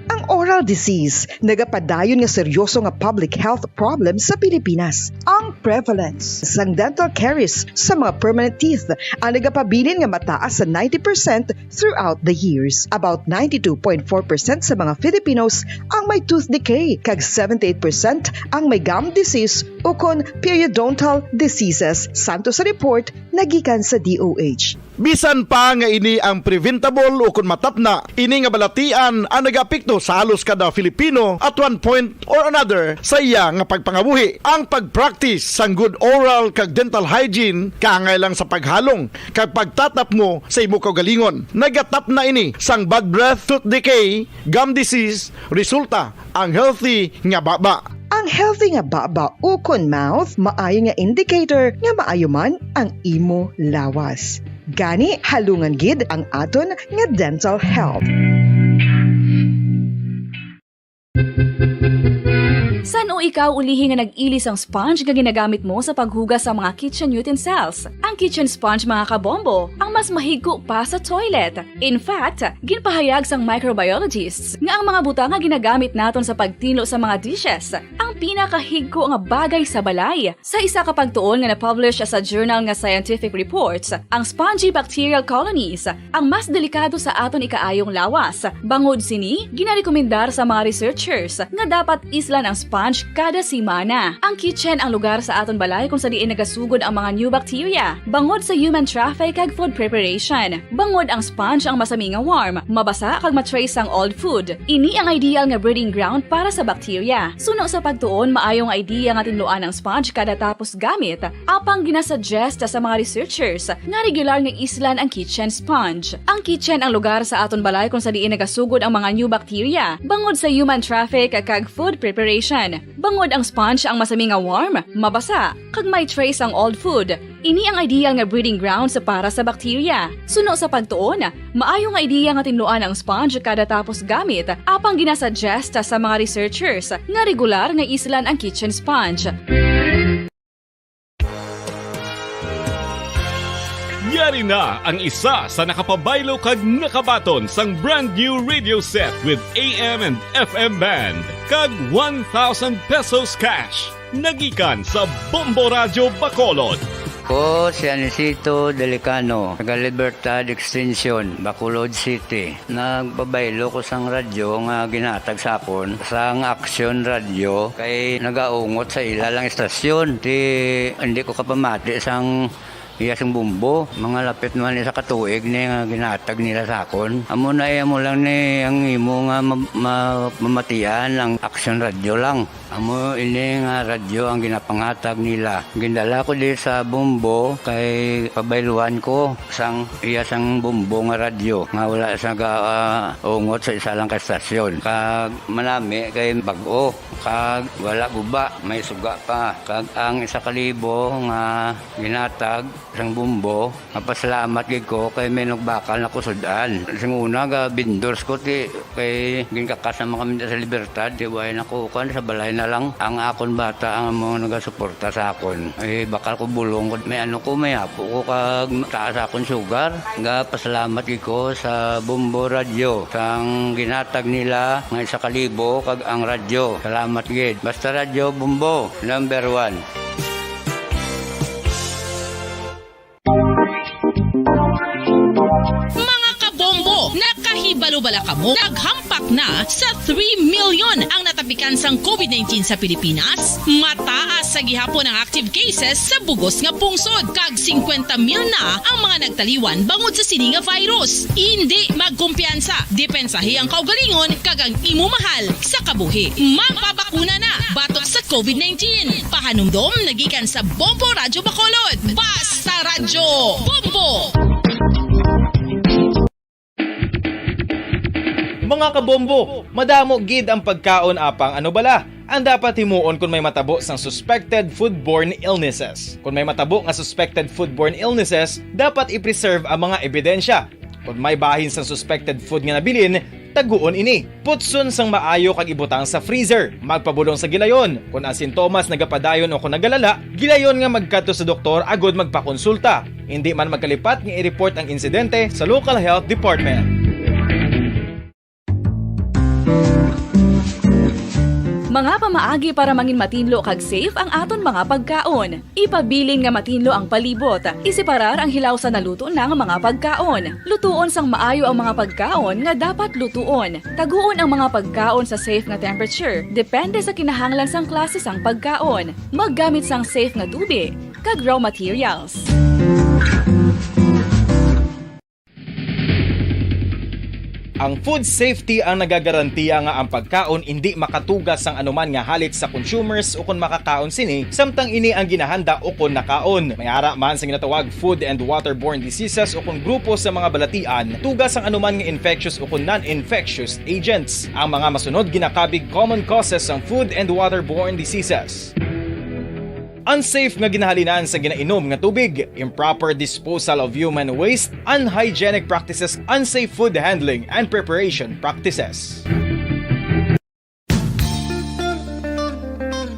Ang oral disease nagapadayon nga seryoso nga public health problem sa Pilipinas. Ang prevalence sang dental caries sa mga permanent teeth ang nagapabilin nga mataas sa ninety percent throughout the years. About ninety-two point four percent sa mga Filipinos ang may tooth decay, kag seventy-eight percent ang may gum disease ukon periodontal diseases, santo sa report nagikan sa D O H. Bisan pa nga ini ang preventable ukon matapna, ini nga balatian ang nagaapekto sa halos kada Filipino at one point or another sa iya nga pagpangabuhi. Ang pag-practice sang good oral kag dental hygiene kaangay lang sa paghalong kag pagtatapmo sa imo kaugalingon. Nagatapna ini sang bad breath, tooth decay, gum disease, resulta ang healthy nga baba. Ang healthy nga baba ukon mouth maayo nga indicator nga maayo man ang imo lawas. Gani, halungan gid ang aton nga dental health. San-o ikaw ulihi nga nag-ili sang sponge nga ginagamit mo sa paghugas sa mga kitchen utensils? Ang kitchen sponge, mga kabombo, ang mas mahigko pa sa toilet. In fact, ginpahayag sang microbiologists nga ang mga butang nga ginagamit naton sa pagtinlo sa mga dishes ang pinakahigko nga bagay sa balay. Sa isa ka pagtuon nga na-publish sa journal nga Scientific Reports, ang spongy bacterial colonies ang mas delikado sa aton ikaayong lawas. Bangod sini, ginarekomendar sa mga researchers nga dapat islan ang sponge kada semana. Ang kitchen ang lugar sa aton balay kung sa diin nagasugod ang mga new bacteria, bangod sa human traffic kag food preparation. Bangod ang sponge ang masami nga warm, mabasa kag ma-trace sang old food. Ini ang ideal nga breeding ground para sa bacteria. Suno sa pagtuon, maayo nga idea nga tinluan ang sponge kada tapos gamit, apang ginasuggest sa mga researchers nga regular nga islan ang kitchen sponge. Ang kitchen ang lugar sa aton balay kung sa diin nagasugod ang mga new bacteria, bangod sa human traffic kag food preparation. Bangod ang sponge ang masami nga warm, mabasa, kag may trace ang old food. Ini ang ideal nga breeding grounds para sa bacteria. Suno sa pagtuon, maayo nga ideya nga tinluan ang sponge kada tapos gamit, apang ginasuggest sa mga researchers nga regular nga islan ang kitchen sponge. Yari na ang isa sa nakapabaylo kag nakabaton sang brand new radio set with A M and F M band kag one thousand pesos cash. Nagikan sa Bombo Radyo Bacolod. Ko si Anisito Delicano, taga Libertad Extension, Bacolod City. Nagpabaylo ko sang radyo nga ginhatag sa akon sang Action Radio kay nagaungot sa ila lang istasyon. Ti, hindi ko kapamati sang iya sang bombo. Mga lapit man isa ka tuig ni nga ginhatag nila sa akon. Amo na, eh, amo lang ni ang imo nga ma-, ma-, mamatian ang Action Radio lang. Amo ini nga radyo ang ginapangatag nila. Gindala ko di sa bombo kay pabayluan ko sang iya sang bombo nga radyo nga wala sa ga-, ah, ungot sa isa lang ka estasyon. Kag manami kay bag-o, kag wala guba, may suga pa. Kag ang isa ka libo nga ginatag sang bombo, mapasalamat gid ko kay may nagbakal na ko sud-an. Sing una, ga vendors ko, ti, kay ginkakas naman kami sa Libertad, ti, way na ko, kuan, sa balay na lang. Ang akon bata ang amo nagasuporta sa akon. Eh, bakal ko bulong ko, may ano ko, may apo ko, kag taas akon sugar. Ga pasalamat gid ko sa Bombo Radio, sang ginatag nila nga isa ka libo, kag ang radyo. Salamat gid. Basta Radyo Bombo, number one. Mga kabombo, nakahibalo bala kamo? Naghampak na sa three million ang natapikan sang covid nineteen sa Pilipinas. Mataas sa gihapon ang active cases sa bugos nga pungsod, kag singkwenta mil na ang mga nagtaliwan bangod sa sini nga virus. Indi magkumpiyansa, depensahi ang kaugalingon kag ang imo mahal sa kabuhi. Magpabakuna na batok sa covid nineteen. Pahanumdom nagikan sa Bombo Radyo Bacolod. Basta Radyo Bombo! Mga kabombo, madamo gid ang pagkaon, apang ano bala ang dapat himuon kon may matabo sang suspected foodborne illnesses? Kon may matabo nga suspected foodborne illnesses, dapat i-preserve ang mga ebidensya. Kon may bahin sang suspected food nga nabilin, taguon ini. Putson sang maayo kag ibutang sa freezer. Magpabulong sa gilayon. Kon ang sintomas nagapadayon o kon nagalala, gilayon nga magkadto sa doktor agud magpakonsulta. Indi man magkalipat nga i-report ang insidente sa local health department. Mga pamaagi para mangin matinlo kag safe ang aton mga pagkaon. Ipabilin nga matinlo ang palibot. Iseparar ang hilaw sa naluto na nga mga pagkaon. Lutuon sang maayo ang mga pagkaon nga dapat lutuon. Taguon ang mga pagkaon sa safe nga temperature, depende sa kinahanglan sang klase sang pagkaon. Maggamit sang safe nga tubi kag raw materials. Ang food safety ang nagagarantiya nga ang pagkaon indi makatuga sang anuman nga halit sa consumers ukon makakaon sini, samtang ini ang ginahanda ukon nakaon. May ara man sa ginatawag food and waterborne diseases ukon grupo sa mga balatian, tuga sang anuman nga infectious ukon non-infectious agents. Ang mga masunod ginakabig common causes sang food and waterborne diseases. Unsafe nga ginahalinan sa ginainom nga tubig, improper disposal of human waste, unhygienic practices, unsafe food handling and preparation practices.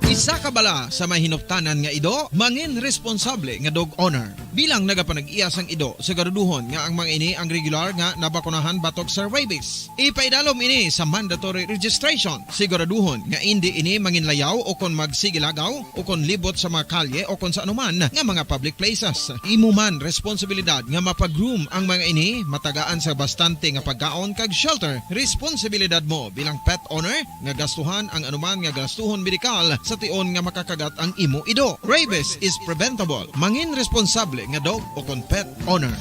Isa ka bala sa may hinuptanan nga ido, mangin responsable nga dog owner. Bilang nagapanag-iya sang ido, siguraduhon nga ang mga ini ang regular nga nabakunahan batok sa rabies. Ipaidalom ini sa mandatory registration. Siguraduhon nga indi ini manginlayaw o kon magsigilagaw o kon libot sa mga kalye o kon sa anuman nga mga public places. Imo man responsibilidad nga mapag-groom ang mga ini, matagaan sa bastante nga pagkaon kag shelter. Responsibilidad mo bilang pet owner nga gastuhan ang anuman nga gastuhon medikal sa tion nga makakagat ang imo ido. Rabies is preventable. Mangin responsable nga dog o kon pet owner.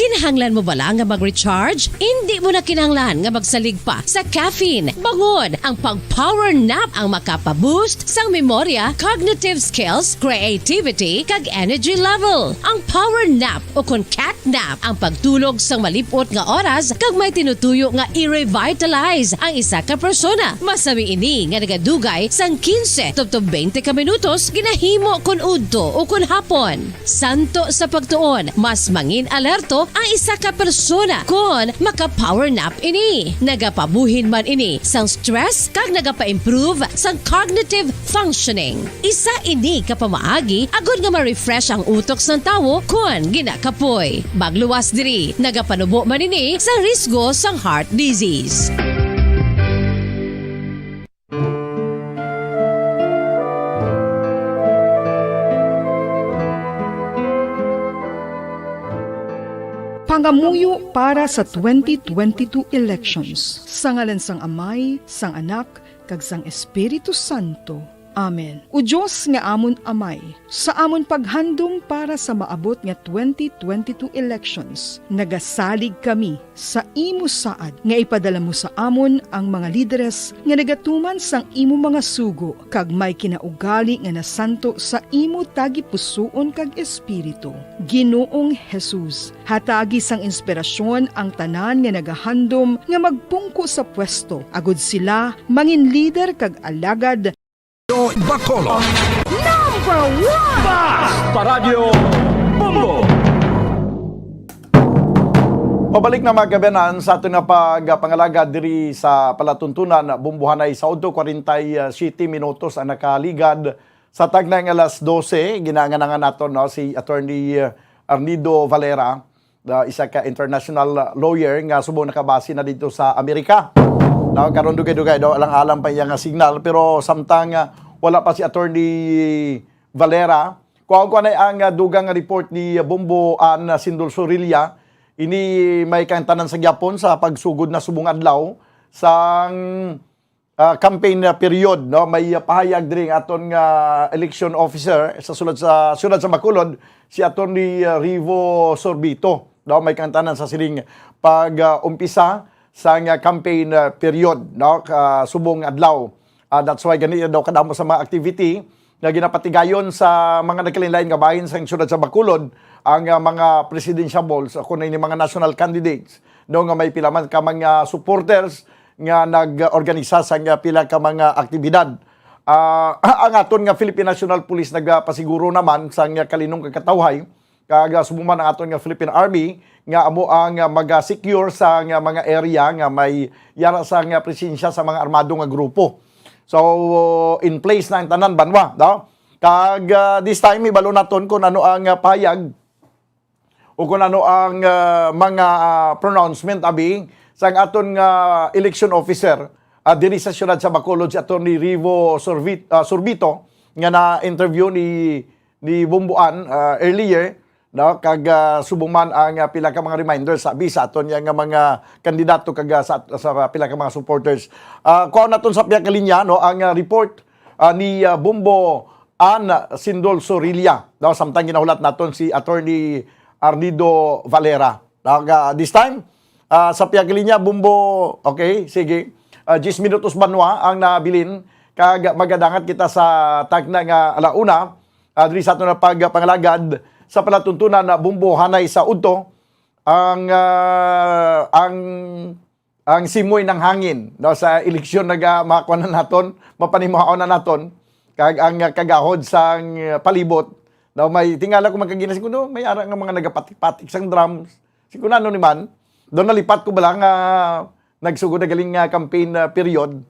Kinahanglan mo bala nga mag-recharge? Indi mo na kinahanglan nga magsalig pa sa caffeine. Bangon, ang pag-power nap ang makapa-boost sang memorya, cognitive skills, creativity, kag energy level. Ang power nap o kon cat nap ang pagtulog sang malip-ot nga oras kag may tinutuyo nga i-revitalize ang isa ka persona. Masami ini nga nagadugay sang quince tubtob twenty ka minutos ginahimo kon udto o kon hapon. Santo sa pagtuon, mas mangin alerto ang isa ka persona kon maka-power nap ini. Nagapabuhin man ini sang stress kag nagapa-improve sang cognitive functioning. Isa ini ka pamaagi agod nga ma-refresh ang utok sang tawo kon ginakapoy. Magluwas diri, nagapanubo man ini sa risgo sang heart disease. Pangamuyo para sa twenty twenty-two elections. Sa ngalan sang Amay, sang Anak, kag sang Espiritu Santo. Amen. O Dios nga amon Amay, sa amon paghandom para sa maabot nga twenty twenty-two elections, nagasalig kami sa imo saad nga ipadala mo sa amon ang mga lideres nga nagatuman sang imo mga sugo kag may kinaugali nga nasanto sa imo tagipusoon kag espiritu. Ginoong Jesus, hatagi sang inspirasyon ang tanan nga nagahandom nga magpungko sa pwesto, agud sila mangin lider kag alagad. Bacolod. Number one! Basta Radyo Bombo! Pabalik na, mga kaabyanan, sa aton nga pagpangalagad diri sa palatuntunan, Bombohanay. Sa udto, kwarenta y siete minutos ang nakaligad sa tagnay nga alas dose. Ginanganangan naton, no, si Attorney, uh, Arnido Valera, uh, isa ka international lawyer nga subong nakabase na dito sa Amerika. No, karon dugay-dugay daw, alang-alang pa iya nga signal, pero samtang, uh, wala pa si Attorney Valera, kuhaon ko anay ang, uh, dugang nga report ni Bombo Ann, uh, Sindol Sorilla. Ini may kaangtanan sa gihapon sa pagsugod na subong adlaw sang, ah, campaign, ah, period, no? May, ah, pahayag diri ang aton nga election officer sa sulod sa siyudad sa Bacolod, si Attorney, ah, Rivo Sorbito, no? May kaangtanan sa sining pag, ah, umpisa sa nga campaign, ah, period, no? Ka-, subong adlaw. Ah, that's why gani daw kadamo sa mga activity nga ginapatigayon sa mga nagkalainlain nga bahin sa siyudad sa Bacolod ang, ah, mga presidentiables o kuno ini mga national candidates, no, nga may pila man ka mga supporters nga nag-organisa sa nga pila ka mga aktibidad. Ah, ang aton nga Philippine National Police nagapasiguro naman sa nga kalinong kag katawhay, kag, ah, subong man ang aton nga Philippine Army nga amo ang, ah, maga-secure sa nga mga area nga may yara sa nga presensya sa mga armado nga grupo. So, in place na ang tanan banwa, no? Kag, ah, this time, ibalo naton kung ano ang, ah, pahayag o kung ano ang, ah, mga, ah, pronouncement, abi, sang aton nga election officer, ah, diri sa siyudad sa Bacolod, si Attorney Rivo Sorvit-, ah, Sorbito, nga na-interview ni, ni Bombo Ann, ah, earlier, no? Kag, ah, subong man ang, ah, pila ka mga reminders, abi, sa aton nga mga kandidato kag, ah, sa, sa pila ka mga supporters. Ah, kuhaon naton sa pihak nga linya, no, ang, ah, report, ah, ni, ah, Bombo Ann Sindol Sorilla, no? Samtang ginahulat naton si Attorney Arnido Valera. Nag, ah, this time, ah, sa pihak linya, Bumbo, okay, sige. Ah, diyes minutos banwa ang nabilin, kag magadangat kita sa tagna nga ala una, ah, diri sa aton nga pagpangalagad sa palatuntunan na Bumbo hanay sa udto, ang, ah, ang, ang simoy ng hangin, no, sa eleksyon naga-, makuha na naton, mapanimuhaon na naton, kag ang, ah, kagahod sang, ah, palibot, no, may tingala ko magkagina, siguro may ara nga mga nagapatik-patik sang drums, siguro ano ni man, daw nalipat ko bala nga nagsugod na galing nga campaign, ah, period,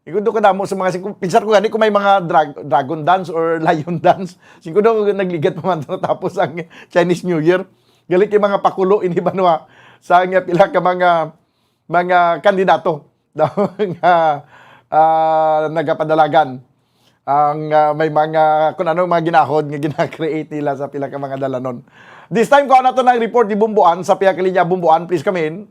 Siguro kadamo sa mga, singko, pinsar ko gani kung may mga drag-, dragon dance or lion dance. Siguro nagligat pa man to tapos ang Chinese New Year. Gali kay mga pakulo ini banwa sa nga pila ka mga, mga kandidato daw nga, ah, nagapadalagan. Ang, ah, may mga, kung ano, mga ginahod nga gina-create nila sa pila ka mga dalanon. This time, kuha nato ng report ni Bumbuan sa pihak linya. Bumbuan, please come in.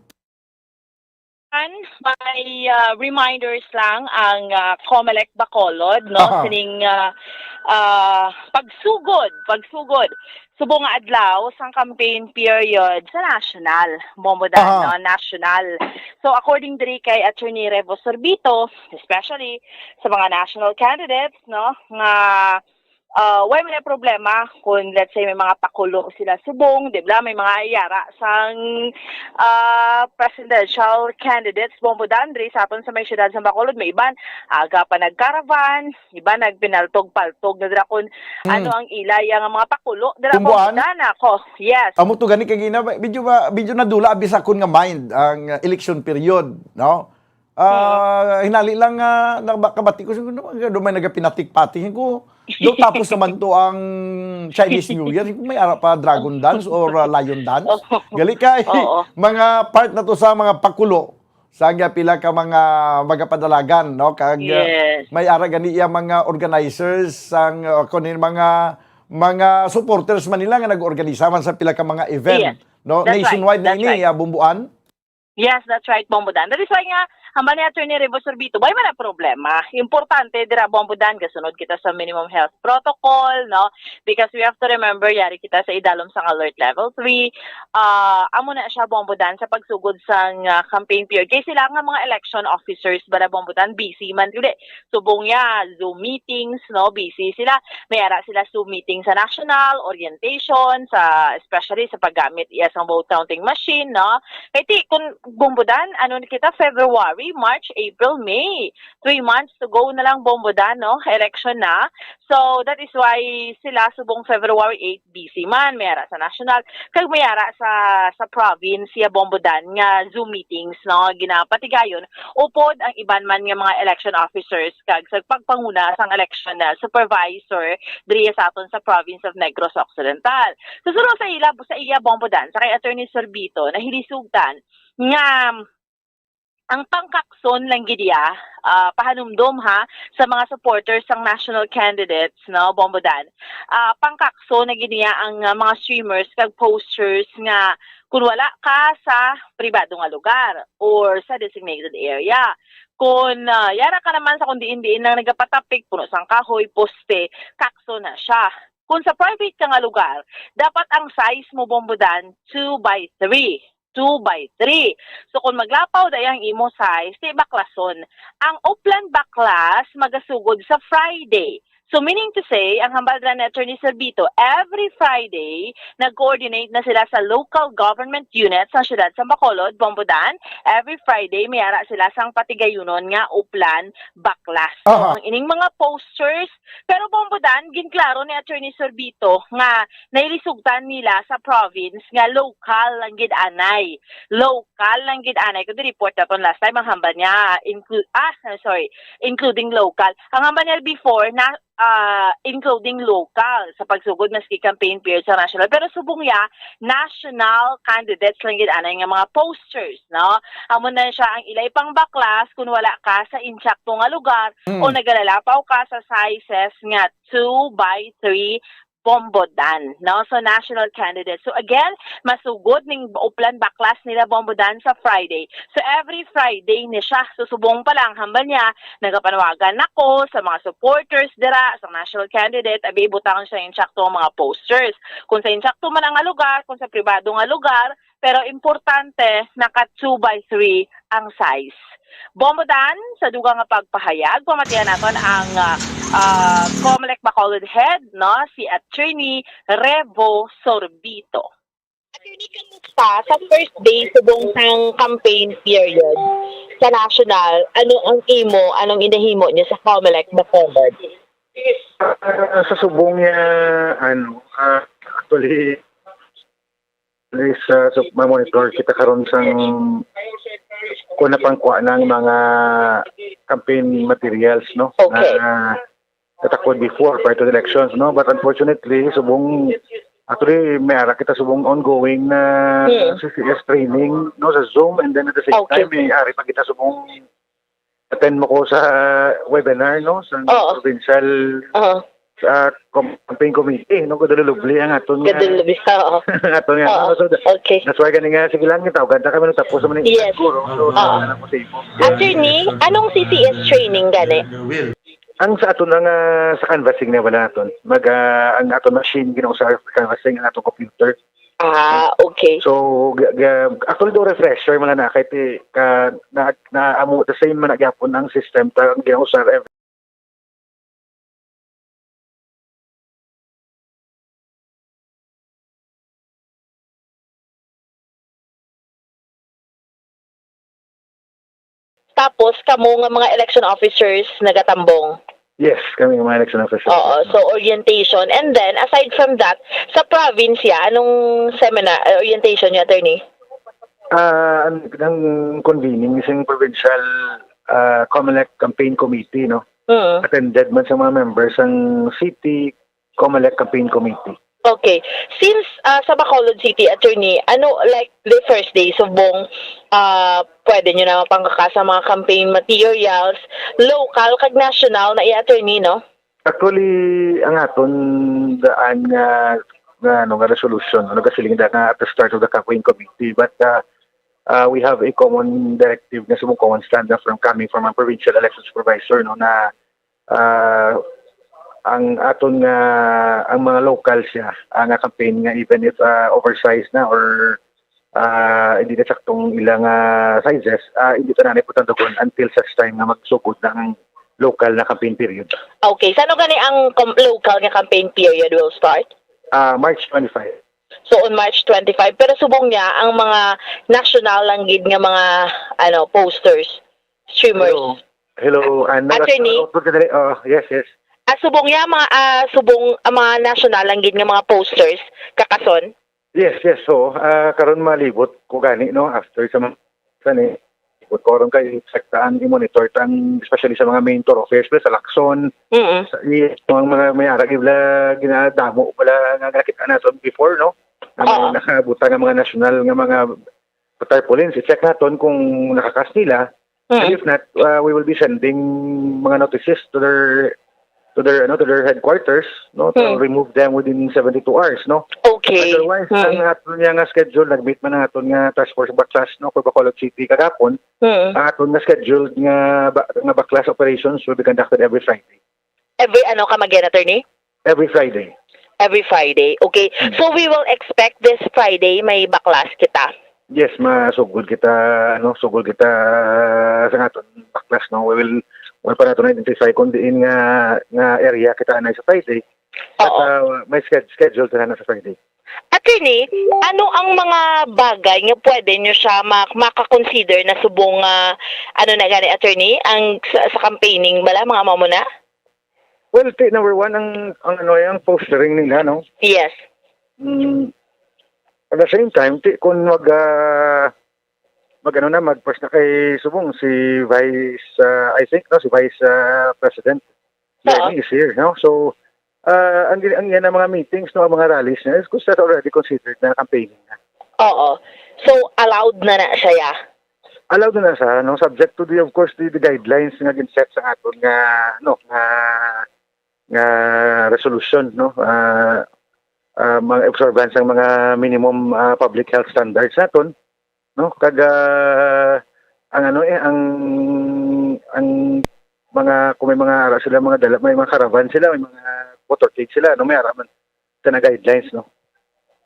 An, may, ah, reminders lang ang, ah, Comelec Bacolod, no? Aha. Sining, ah, ah, pagsugod, pagsugod. Subong nga adlaw sang campaign period sa national, Bombo Dan, Aha. no? National. So, according diri kay Attorney Revo Sorbito, especially sa mga national candidates, no? Nga ah, way man ang problema kung, let's say, may mga pakulo sila subong, di ba? May mga yara sang, ah, presidential candidates, Bombo Dan, diri sa aton sa may siyudad sa Bacolod, may iban, aga pa nag-caravan, iban nagpinaltog-paltog na dira kung Hmm. ano ang ila, iya nga mga pakulo. Dira, Bombo Kumbuan? Dan, ako. Yes. Amo to gani kay gina-, medyo ba, medyo nadula abi sa akon nga mind ang, uh, election period, no? Ah, hinali lang nga naba-, kabati ko, siguro, ano, may nagapinatik-patik ko. Do, tapos naman to ang Chinese New Year, may ara pa dragon dance or, ah, lion dance. Oo. Gali kay Oo. mga part na to sa mga pakulo sa nga pila ka mga magapadalagan, no? Kag, ah, Yes. may ara gani iya mga organizers sang, ah, kunin mga, mga supporters man nila nga nag-organisa man sa pila ka mga event, Yes. no? That's right. Nationwide na That's ini, right. ah, Bumbuan. Yes, that's right, Bombo Dan. That is why nga, hambal ni Attorney Revo Sorbito, way man ang problema. Importante, dira, Bombo Dan, gasunod kita sa minimum health protocol, no? Because we have to remember, yari kita sa idalom sang alert level three. Ah, amo na siya, Bombo Dan, sa pagsugod sang, ah, campaign period. Kay sila nga mga election officers, bala, Bombo Dan, busy man, dili, subong ya, Zoom meetings, no? Busy sila. May ara sila Zoom meeting sa national, orientation, sa, especially sa paggamit iya sang vote counting machine, no? Kay ti, kung Bombo Dan, ano na kita, February, March, April, May. Three months to go na lang, Bombo Dan, no? Election na. So, that is why sila subong February eight, busy man. May ara sa national, kag may ara sa, sa province, ya, Bombo Dan, nga Zoom meetings, no? Ginapatigayon. Upod ang iban man nga mga election officers, kag sa pagpanguna sang election, ah, supervisor, diri sa aton sa province of Negros Occidental. Susunod sa ila, sa iya, Bombo Dan, sa kay Attorney Sorbito, nahilisugtan nga ang pangkakson lang gid iya, ah, pahanumdom ha, sa mga supporters sang national candidates, no, Bombo Dan. Ah, pangkakson na gid niya ang, ah, mga streamers kag posters nga kung wala ka sa pribado nga lugar or sa designated area. Kung, ah, yara ka naman sa kung diin-diin lang nagapatapik, puno sang kahoy, poste, kakson na siya. Kung sa private ka nga lugar, dapat ang size mo, Bombo Dan, two by three. Two by three. So, kung maglapaw daya ang imo size, ti baklason. Ang Oplan Baklas magasugod sa Friday. So, meaning to say, ang hambal dira ni Attorney Servito, every Friday, nag-coordinate na sila sa local government unit sa siyudad sa Bacolod, Bombo Dan. Every Friday, may ara sila sang patigayunon nga Oplan Baklas. So, Aha. ang ining mga posters, pero Bombo Dan, ginklaro ni Attorney Servito nga nailisugtan nila sa province nga local lang gid anay. Local lang gid anay. Kung report naton last time, ang hambal niya, inclu-, ah, sorry, including local. Ang hambal niya before, na, ah, including local sa pagsugod maski campaign period sa national. Pero subong niya, national candidates lang gid anay nga mga posters, no? Amo na siya ang ilay pang baklas kung wala ka sa insakto nga lugar Mm. o nagalalapaw ka sa sizes nga two by three Bombo Dan, no? So, national candidate. So, again, masugod ning Oplan Baklas nila Bombo Dan sa Friday. So, every Friday ni siya. So, subong pa lang, hambal niya, nagapanawagan ako sa mga supporters dira, sa national candidate, abi, ibutangan siya insakto ang mga posters. Kung sa insakto man ang lugar, kung sa pribado nga lugar, pero importante, naka two by three ang size. Bombo Dan, sa dugang nga pagpahayag, pamatian naton ang, ah, ah, Comelec Bacolod Head, no, si Attorney Revo Sorbito. Attorney, kamusta sa first day subong sang campaign period sa national? Ano ang imo, anong inahimo niyo sa Comelec Bacolod? Ah, sa subong niya, ano, ah, actually, is, ah, so, mamonitor kita karon sang kung napangkuha ng mga campaign materials, no? Okay. Na natakod before, prior to the elections, no? But unfortunately, subong, actually, may ara kita subong ongoing na Hmm. C C S training, no, sa Zoom, and then at the same Okay. time, may ari pa kita subong attend mo ko sa webinar, no, sa Oo. provincial Oo. sa com- campaign committee, no, kadululubli ang aton nga, Gadulubli. Oo. aton nga, Oo. no? So, that- Okay. that's why ganing nga, sige lang, gitawagan ta kami, no, tapos naman yung Yes. siguro. So, Oo. ano ko sa imo. Attorney, anong C C S training gani? Ang sa aton ang, ah, sa canvassing na wala naton. Mag, ah, ang aton machine ginausar sa canvassing, ang aton computer. Ah, okay. So, ga, ga, actually, do refresher man na kay ti, ka, na, na amo the same man na gyapon ang system ta ang ginausar every Tapos, kamo nga mga election officers nagatambong. Yes, kami nga mga election officers. Oo, so orientation. And then, aside from that, sa province ya, anong seminar, eh, orientation niyo, attorney? Ah, ang, ang convening isang provincial ah, Comelec campaign committee, no? Mm. Attended man sa mga members ang city Comelec campaign committee. Okay. Since ah, sa Bacolod City, attorney, ano, like, the first day, subong, ah, pwede nyo na mapangkaka sa mga campaign materials, local kag national na i-, attorney, no? Actually, ang aton daan nga, nga, ano, nga resolution, ano, kasi linda nga at the start of the campaign committee, but uh, uh, we have a common directive nga subong common standard from coming from a provincial election supervisor, no, na ah, ang aton nga, ang mga local siya, ang nga campaign nga even if ah, oversized na or ah, hindi na saktong ilang ah, sizes, ah, hindi ta na importante until such time nga magsugod na ang local na campaign period. Okay. Sano gani ang com- local nga campaign period will start? Ah, March twenty-five. So, on March twenty-five. Pero subong niya, ang mga national lang gid nga mga, ano, posters, streamers. Hello. Hello, Anna. Attorney? Output ka dali. Oh, yes, yes. Ah, subong niya, mga, ah, subong, ang mga national lang gid nga mga posters, kakason? Yes, yes. So, ah, karon malibot ko gani, no, after sa mga sa ni, libot ko karon kay sakta ang i-monitor tang, especially sa mga main thoroughfares, sa Lacson, Mm. sa i- mga, mga may arag ibla ginadamo wala nga nakita naton before, no? Ang mga Oo. Nakabutang nga mga national nga mga tarpaulins, i-check naton kung nakakas nila. And Mm. if not, uh, we will be sending mga notices to their to their ano to their headquarters, no, to Hmm. remove them within seventy-two hours, no. Okay. Otherwise, Hmm. ang aton niya nga schedule, nag-meet man ang aton nga task force baklas, no, for Bacolod City kagapon. Mm. Ang aton nga scheduled nga ba, nga baklas operations will be conducted every Friday. Every, ano ka mag-, attorney? Every Friday. Every Friday. Okay. Hmm. So, we will expect this Friday may baklas kita. Yes, masugod kita, ano, sugod kita sa aton baklas, no. We will, well, para naton identify kung diin nga nga area kita anay sa Friday. At Oo. uh, may sched- schedule ta na sa Friday. Attorney, ano ang mga bagay nga pwede nyo siya ma- makakonsider na subong nga, ano na gani, attorney, ang sa, sa campaigning bala, mga mamo na? Well, ti, number one, ang, ang ano, yung postering nila, no? Yes. Mm, at the same time, ti, kung mag, ah, mag ano na, mag first na kay subong si Vice, ah, I think, no, si Vice ah, President Oo. Lenny is here, no? So, ah, ang, ang yan ang mga meetings, no, ang mga rallies niya, is considered already considered na campaigning na. Oo. So, allowed na na siya, ya? Allowed na siya, no, subject to the, of course, the, the guidelines nga gin-set sa aton nga, no, nga nga resolution, no, ah, sa mga observance sang mga minimum, ah, public health standards naton, no? Kag, ah, ang ano, eh, ang, ang mga, kung may mga ara sila, mga dala, may mga caravan sila, may mga motorcade sila, no? May ara man sa na guidelines, no?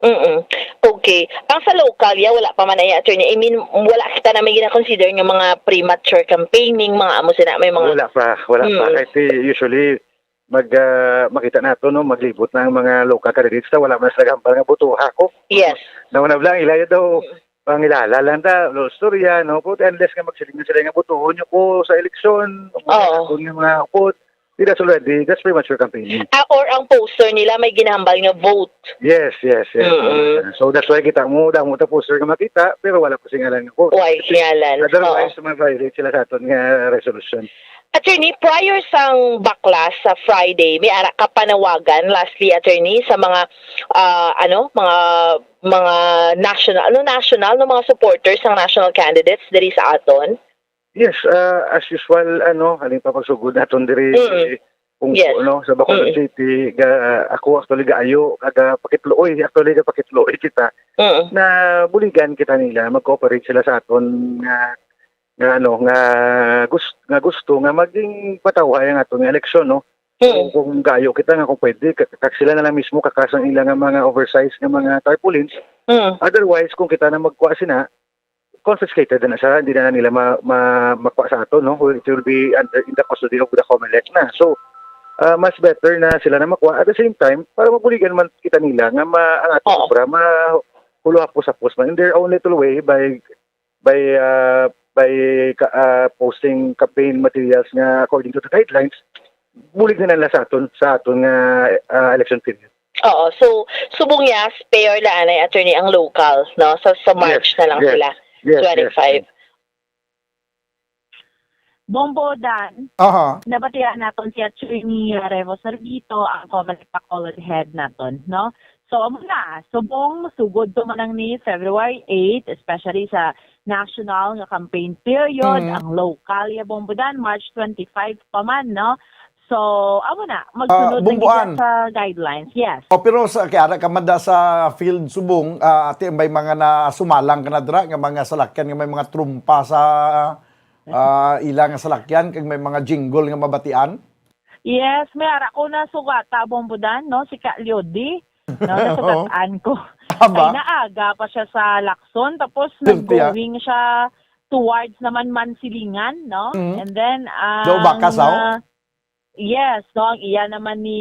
Mm. Okay. Ang sa local, ya, wala pa man ay, attorney. I mean, wala kita na may gina-consider nga mga premature campaigning, mga amo sina, may mga Wala pa, wala pa. Mm. Kahit, eh, usually, mag, ah, makita nato, no, maglibot na ang mga local candidates na wala man sila hambal nga botoha ko. Yes. Nauna lang, ilaya daw, Mm. pangilala lang ta, lo, istorya, no? Pero unless nga magsiling na sila nga botohon nyo ko sa eleksyon, Oo. kung yung mga upod, that's already, that's premature campaigning. Ah, or ang poster nila may ginahambal nga vote. Yes, yes, yes. Mm-mm. So that's why kita mo, damo ta poster nga makita, pero wala pa singalan nga vote. Why singalan? Otherwise, Oo. ma-violate sila sa aton nga resolution. Attorney, prior sang baklas sa Friday, may ara ka panawagan, lastly, attorney, sa mga, ah, ano, mga, mga national, ano, national, no, mga supporters ng national candidates diri sa aton? Yes, ah, as usual, ano, halin pa pagsugod naton diri Mm. kung Yes. no, sa Bacolod Mm. City, ga, ako actually gaayo, aga pakitluoy, actually ga pakitluoy kita Mm. na buligan kita nila, mag-cooperate sila sa aton nga, nga ano, nga gusto, nga gusto nga maging patawhay ang aton nga eleksyon, no? Mm. Kung, kung gaayo kita nga kung pwede, ka- kag sila na lang mismo kakasang ila nga mga oversized nga mga tarpaulins. Mm. Otherwise, kung kita na magkuha sina, confiscated na siya, hindi na nila ma, ma, makuha sa ato, no? It will be under in the custody of the Comelec na. So, ah, mas better na sila na makuha. At the same time, para mabuligan man kita nila nga ma, ang ato Oo. obra ma huluhapos-hapos man in their own little way by by ah, by ka, ah, posting campaign materials nga according to the guidelines, bulig na nila sa aton sa aton nga ah, election period. Oo. So, subong niya, spare la anay, attorney, ang local, no? Sa, sa March Yes, na lang yes, sila. yes, yes, Twenty-five. Bombo Dan, Aha. nabatian naton si Attorney Revo Sargito, ang Comelec Bacolod head naton, no? So, amo na, subong sugod to man ang ni February eight, especially sa national nga campaign period, Mhm. ang local ya Bombo Dan, March twenty-five pa man, no? So, amo na, magsunod Ah, na gid Bomboan. Sa guidelines. Yes. O, pero sa kaya ka mada sa field subong, ah, ati may mga nasumalang ka na dira nga mga salakyan nga may mga trumpa sa ah, ila nga salakyan kag may mga jingle nga mabatian? Yes, may ara ko na sugata, Bombo Dan, no? Si Ka Lyodi, no? Nasugatan ko. Aba? Ay, naaga pa siya sa Lacson, tapos Guilty, ah. nag-going siya towards naman Mansilingan, no? Mhm. And then, ang... Daw baka, saw? ah, yes, no? Ang iya naman ni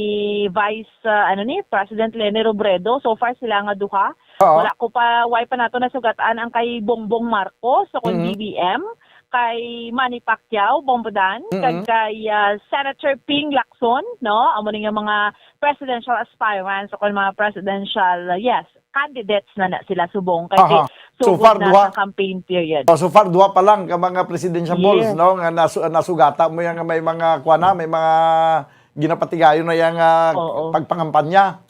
Vice, ah, ano ni, President Leni Robredo, so far sila nga duha. Oo. Wala ko pa, why pa nato nasugatan ang kay Bongbong Marcos, so kung Mhm. B B M, kay Manny Pacquiao, Bombo Dan, Mhm. kag kay ah, Senator Ping Lacson, no? Amo ni nga mga presidential aspirants o kung mga presidential, ah, yes, candidates na na sila subong kay Aha. So sugod far, na duha. Sa campaign period. Oh, so far, duha pa lang ka mga presidential balls, Yes. No? Nga nasu- nasugata mo yan nga may mga, kuha na, may mga ginapatigayon na yang ah, Oo. pagpangampanya.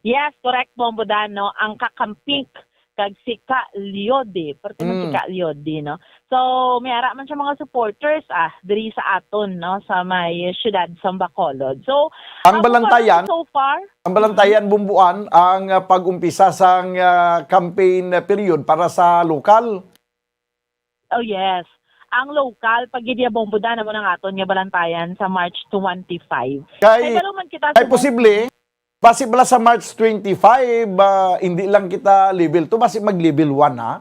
Yes, correct, Bombo Dan, no? Ang kakamping kag si Ka Lyodi, perti man si Mm. Ka Lyodi, no? So, may ara man siya mga supporters, ah, diri sa aton, no? Sa may siyudad sa Bacolod. So, Ang amo pa Balantayan, lang so far. Ang Balantayan, Bomboan, ang ah, pag-umpisa sang ah, campaign period para sa lokal. Oh, yes. Ang local, pag gid ya Bombo Dan, amo nang aton nga Balantayan sa March twenty-five. Kay, May balo man kita kay sa posible, basi bala sa March twenty-five, ah, hindi lang kita level two, basi mag level one, ha?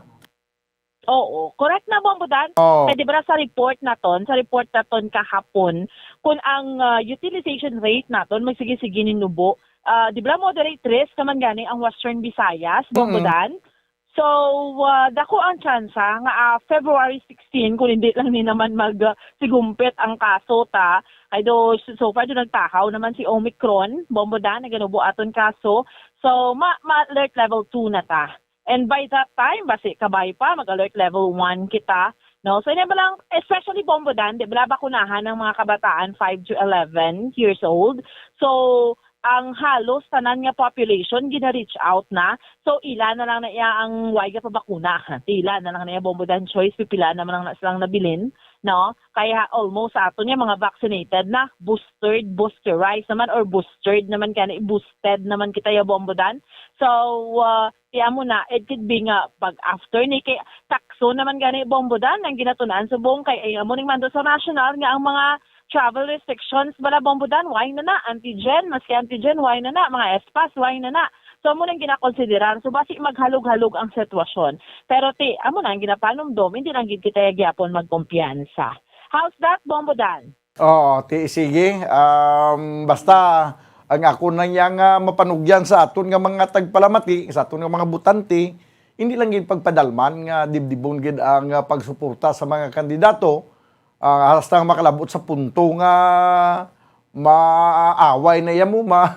Oo, correct na, Bombo Dan. Oh. Kay di ba sa report naton, sa report naton kahapon, kung ang ah, utilization rate naton magsige-sige ni nubo, ah, di ba moderate risk naman gani ang Western Visayas, Bombo Mm. Dan? So, ah, dako ang tsansa nga ah, February sixteen, kung hindi lang ni naman mag ah, sigumpit ang kaso ta, ay do, so far do nagtahaw naman si Omicron, Bombo Dan, naganubo aton kaso. So, ma, ma alert level two na ta. And by that time, basi kabay pa, mag-alert level one kita. No? So, ini ba lang, especially Bombo Dan, di ba, bakunahan ang mga kabataan five to eleven years old. So, ang halos tanan nga population gina-reach out na. So, ila na lang na iya ang way nga pabakuna. Ila na lang na iya, Bombo Dan, choice, pipila naman lang na silang nabilin, no? Kaya almost sa aton nga mga vaccinated na, boosted, boosterized naman, or boosted naman, kaya boosted naman kita ya, Bombo Dan. So, ah, ti amo na, it could be nga pag after ni, kay takso naman gani, Bombo Dan, ang ginatun-an subong kay, ay, amo ning mando sa national nga ang mga travel restrictions bala, Bombo Dan, why na na? Antigen, maski antigen, why na na? Mga S-pass, why na na? So, amo nang ginakonsiderar. So, basi maghalog-halog ang sitwasyon. Pero ti, amo na ang ginapanumdom, hindi lang gid kita gyapon magkumpiyansa. How's that, Bombo Dan? Oo, ti, sige. Um, basta, ang ako na niya nga mapanugyan sa aton nga mga tagpalamati, sa aton nga mga butante, hindi lang gid pagpadalman nga dibdibon gid ang, ah, pagsuporta sa mga kandidato, ah, hasta nga makalabot sa punto nga maaway na ya mo, ma-,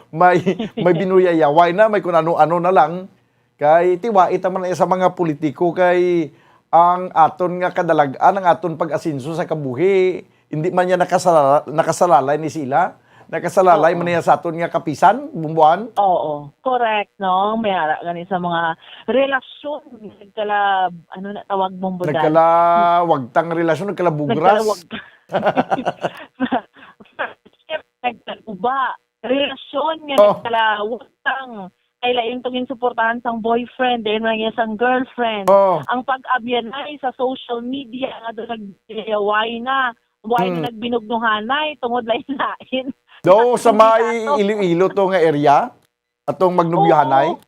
may, may binuyayaway na, may kun ano-ano na lang. Kay tiwait naman na sa mga politiko kay ang aton nga kadalag-an, ang aton pag-asenso sa kabuhi, hindi man niya nakasala-, nakasalalay ni sila. Nakasalalay Oo. man niya sa aton nga kapisan, Bombo Dan. Oo, correct, no? May ara gani sa mga relasyon, nagkala, ano na tawag, Bombo Dan? Nagkalawagtang relasyon, nagkalabugras. Nagkalawag-, nagkaluba. Relasyon nga Oh. nagkalawagtang. Kay lain to ginsuportahan sang boyfriend, lain man niya sang girlfriend. Oh. Ang pag-abyanay sa social media nga doon nagyayaway na. Why Hmm. na nagbinugnuhanay tungod lain-lain? Do, sa Hindi may nato. Iloilo to nga area? Atong magnubyohanay? Oo.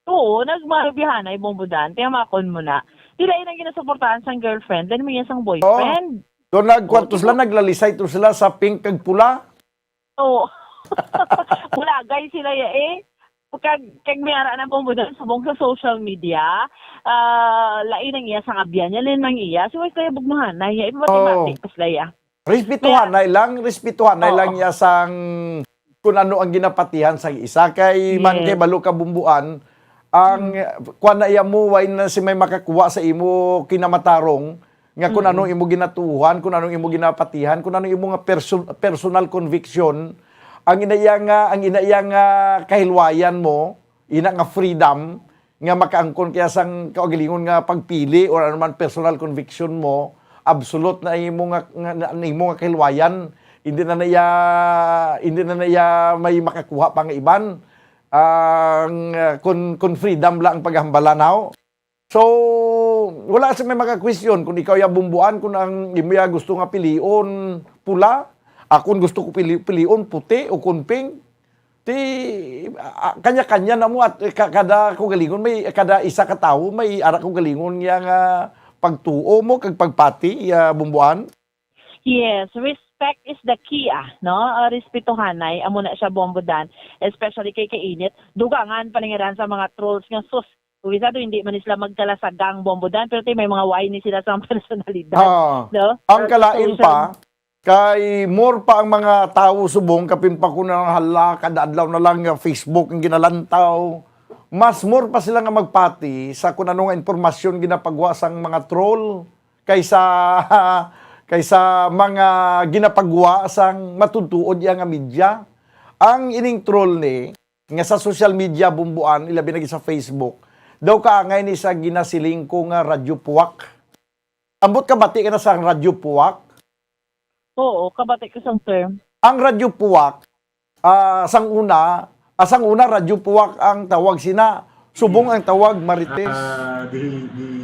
Oo, nagmanubihanay, Bombo Dan. Tiyamakon mo na. Di lain ang ginasuportahan sang girlfriend, lain man niya sang boyfriend. Oo. Do, nagkuan to Oo, sila, di ba? Naglalisay to sila sa pink kag pula. Oo. Wala, guys, sila ya eh. Kag, kag may ara na, Bombo Dan, subong sa social media, ah, lain ang iya sang abyan niya, lain man iya. So, why kaya bugnuhan na iya? Ipamati-mati Oo. pa sila ya. Respetuhanay lang, respetuhanay Oo. lang niya sang kung ano ang ginapatihan sang isa. Kay man kay Yes. balo ka, Bombo Dan, ang Mm. kuwan na iya mo, why na si may makakuha sa imo kinamatarong nga kung Mm. ano imo ginatuohan, kung ano imo ginapatihan, kung ano imo nga perso-, personal conviction, ang ina iya nga, ang ina iya nga kahilwayan mo, ina nga freedom, nga makaangkon kaya sang kaugalingon nga pagpili or ano man personal conviction mo, absolute na imo nga, nga, na, na imo nga kahilwayan, hindi na na iya, hindi na na iya may makakuha pa nga iban. Ang, ah, kun, kun freedom lang ang paghambala naho. So, wala sa may maka-question kung ikaw ya, Bombo Dan, kung ang imo ya gusto nga pilion pula, akon gusto ko pili-, pilion puti o kun pink. Ti, ah, kanya-kanya na mo at, eh, ka-, kada kaugalingon may, kada isa ka tawo may ara kaugalingon niya nga pagtuo mo kag pagpati, ya, Bombo Dan. Yes, respect is the key, ah, no? Ah, respetuhanay, amo na siya, Bombo Dan. Especially kay kainit, dugangan pa ni nga sa mga trolls nga, sus, kuwisado hindi man sila magkalasagang, Bombo Dan, pero ti may mga why ni sila sa personalidad, Ah, no? ang Sa kalain social pa, kay more pa ang mga tawo subong, kapin pa ko na, hala, kada adlaw na lang nga Facebook ang ginalantaw. Mas more pa sila nga magpati sa kun ano nga impormasyon ginapagwa sang mga troll kaysa, kaysa mga ginapagwa sang matutuod iya nga media. Ang ining troll ni, nga sa social media, Bombo Dan, ilabi na gid sa Facebook, daw kaangay ni sa ginasiling ko nga Radyo Puwak. Ambot kabati ka na sa Radyo Puwak? Oo, kabati ko sang term. Ang Radyo Puwak, ah, sang una, ah, sang una, Radyo Puwak ang tawag sina. Subong ang tawag, Marites. Ah, di, di, di, di.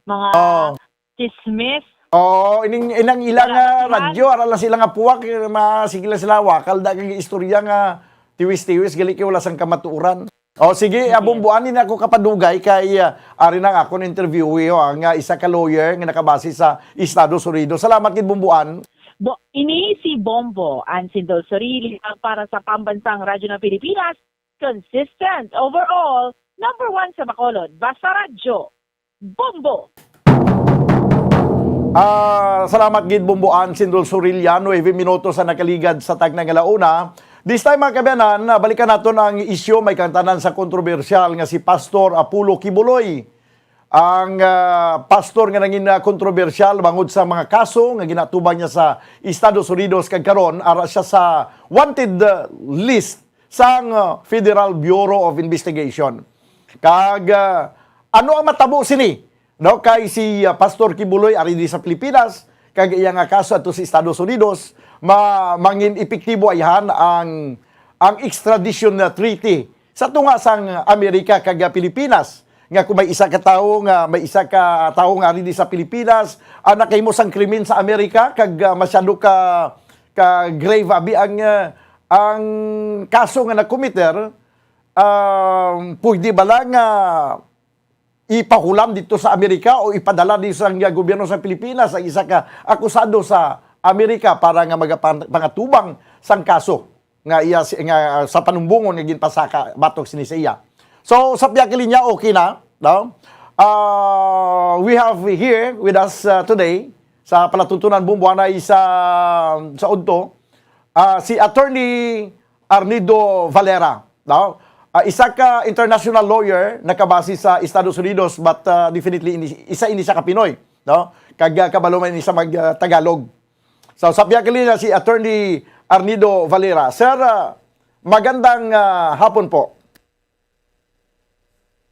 Mga Oh. chismis. Oo, ining, inang ila Wala nga kasihan. Radyo, ara lang sila nga puwak, eh, ma-, sige lang sila, wakal da kag istorya nga tiwis-tiwis, gali kay wala sang kamatuoran. O, sige, ah, Sige. Bombo Dan, di na ako kapadugay kay, ah, ari na ang akon interviewee, oh, ang, ah, isa ka lawyer nga nakabase sa Estados Unidos. Salamat gid, Bombo Dan. Bo-, ini si Bombo, Ansindol Sorili, ang para sa Pambansang Radyo ng Pilipinas, consistent, overall, number one sa Bacolod. Basta Radyo, Bombo! Ah, salamat gid, Bombo Dan, Sindol Sorilla, nuebe minutos ang nakaligad sa tagna nga launa. This time, mga kaabyanan, ah, balikan naton ang isyu may kaangtanan sa kontrobersyal nga si Pastor Apollo Quiboloy. Ang, ah, pastor nga nangin, ah, kontrobersyal bangod sa mga kaso nga ginatubang niya sa Estados Unidos, kag karon ara siya sa wanted, ah, list sang, ah, Federal Bureau of Investigation. Kag, ah, ano ang matabo sini? No, kay si, ah, Pastor Quiboloy ari di sa Pilipinas, kag iya nga kaso ato sa Estados Unidos, ma-, mangin epektibo ayhan ang, ang extradition na treaty sa tunga sang Amerika kag, ah, Pilipinas, nga kung may isa ka tawo nga, may isa ka tawo nga ari di sa Pilipinas, ang nakahimo sang krimen sa Amerika kag, ah, masyado ka, ka grave abi ang, ah, ang kaso nga nakomiter, um, pwede ba lang nga ipahulam dito sa Amerika o ipadala dito sa, ah, gobyerno sa Pilipinas ang isa ka akusado sa Amerika para nga magapang-, pangatubang sang kaso nga iya si-, nga sa panumbongon nga ginpasaka batok sini sa iya. So, sa pihak linya, okay na, no? Ah, we have here with us, ah, today sa palatuntunan bumbuanay sa, sa udto, ah, si Attorney Arnido Valera, no? Ah, isa ka international lawyer nakabase sa Estados Unidos, but, ah, definitely ini, isa ini siya ka Pinoy, no? Kag, ah, kabalo man ini sa mag, ah, Tagalog. So, sa pihak linya si Attorney Arnido Valera. Sir, ah, magandang, ah, hapon po.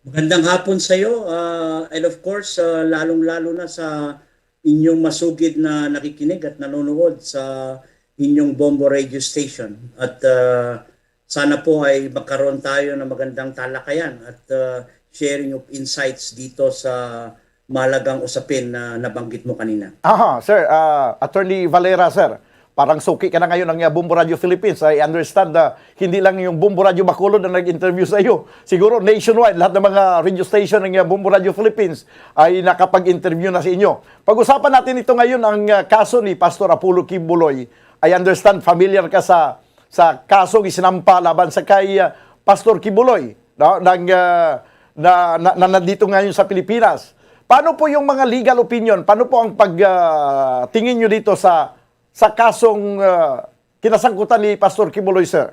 Magandang hapon sa iyo, ah, and of course, ah, lalong-lalo na sa inyong masugid na nakikinig at nanonood sa inyong Bombo Radio Station. At, ah, sana po ay magkaroon tayo ng magandang talakayan at, ah, sharing of insights dito sa mahalagang usapin na nabanggit mo kanina. Aha, sir, ah, Attorney Valera, sir. Parang suki ka na ngayon ng, ah, Bombo Radio Philippines. I understand na hindi lang yung Bombo Radio Bacolod ang nag-interview sa iyo. Siguro nationwide, lahat ng mga radio station ng, ah, Bombo Radio Philippines ay nakapag-interview na sa inyo. Pag-usapan natin ito ngayon, ang, ah, kaso ni Pastor Apollo Quiboloy. I understand familiar ka sa, sa kasong isinampa laban sa kay, ah, Pastor Quiboloy, no? Nang, ah, na, na, na nandito ngayon sa Pilipinas. Paano po yung mga legal opinion? Paano po ang pag, ah, tingin nyo dito sa, sa kasong, ah, kinasangkutan ni Pastor Quiboloy, sir?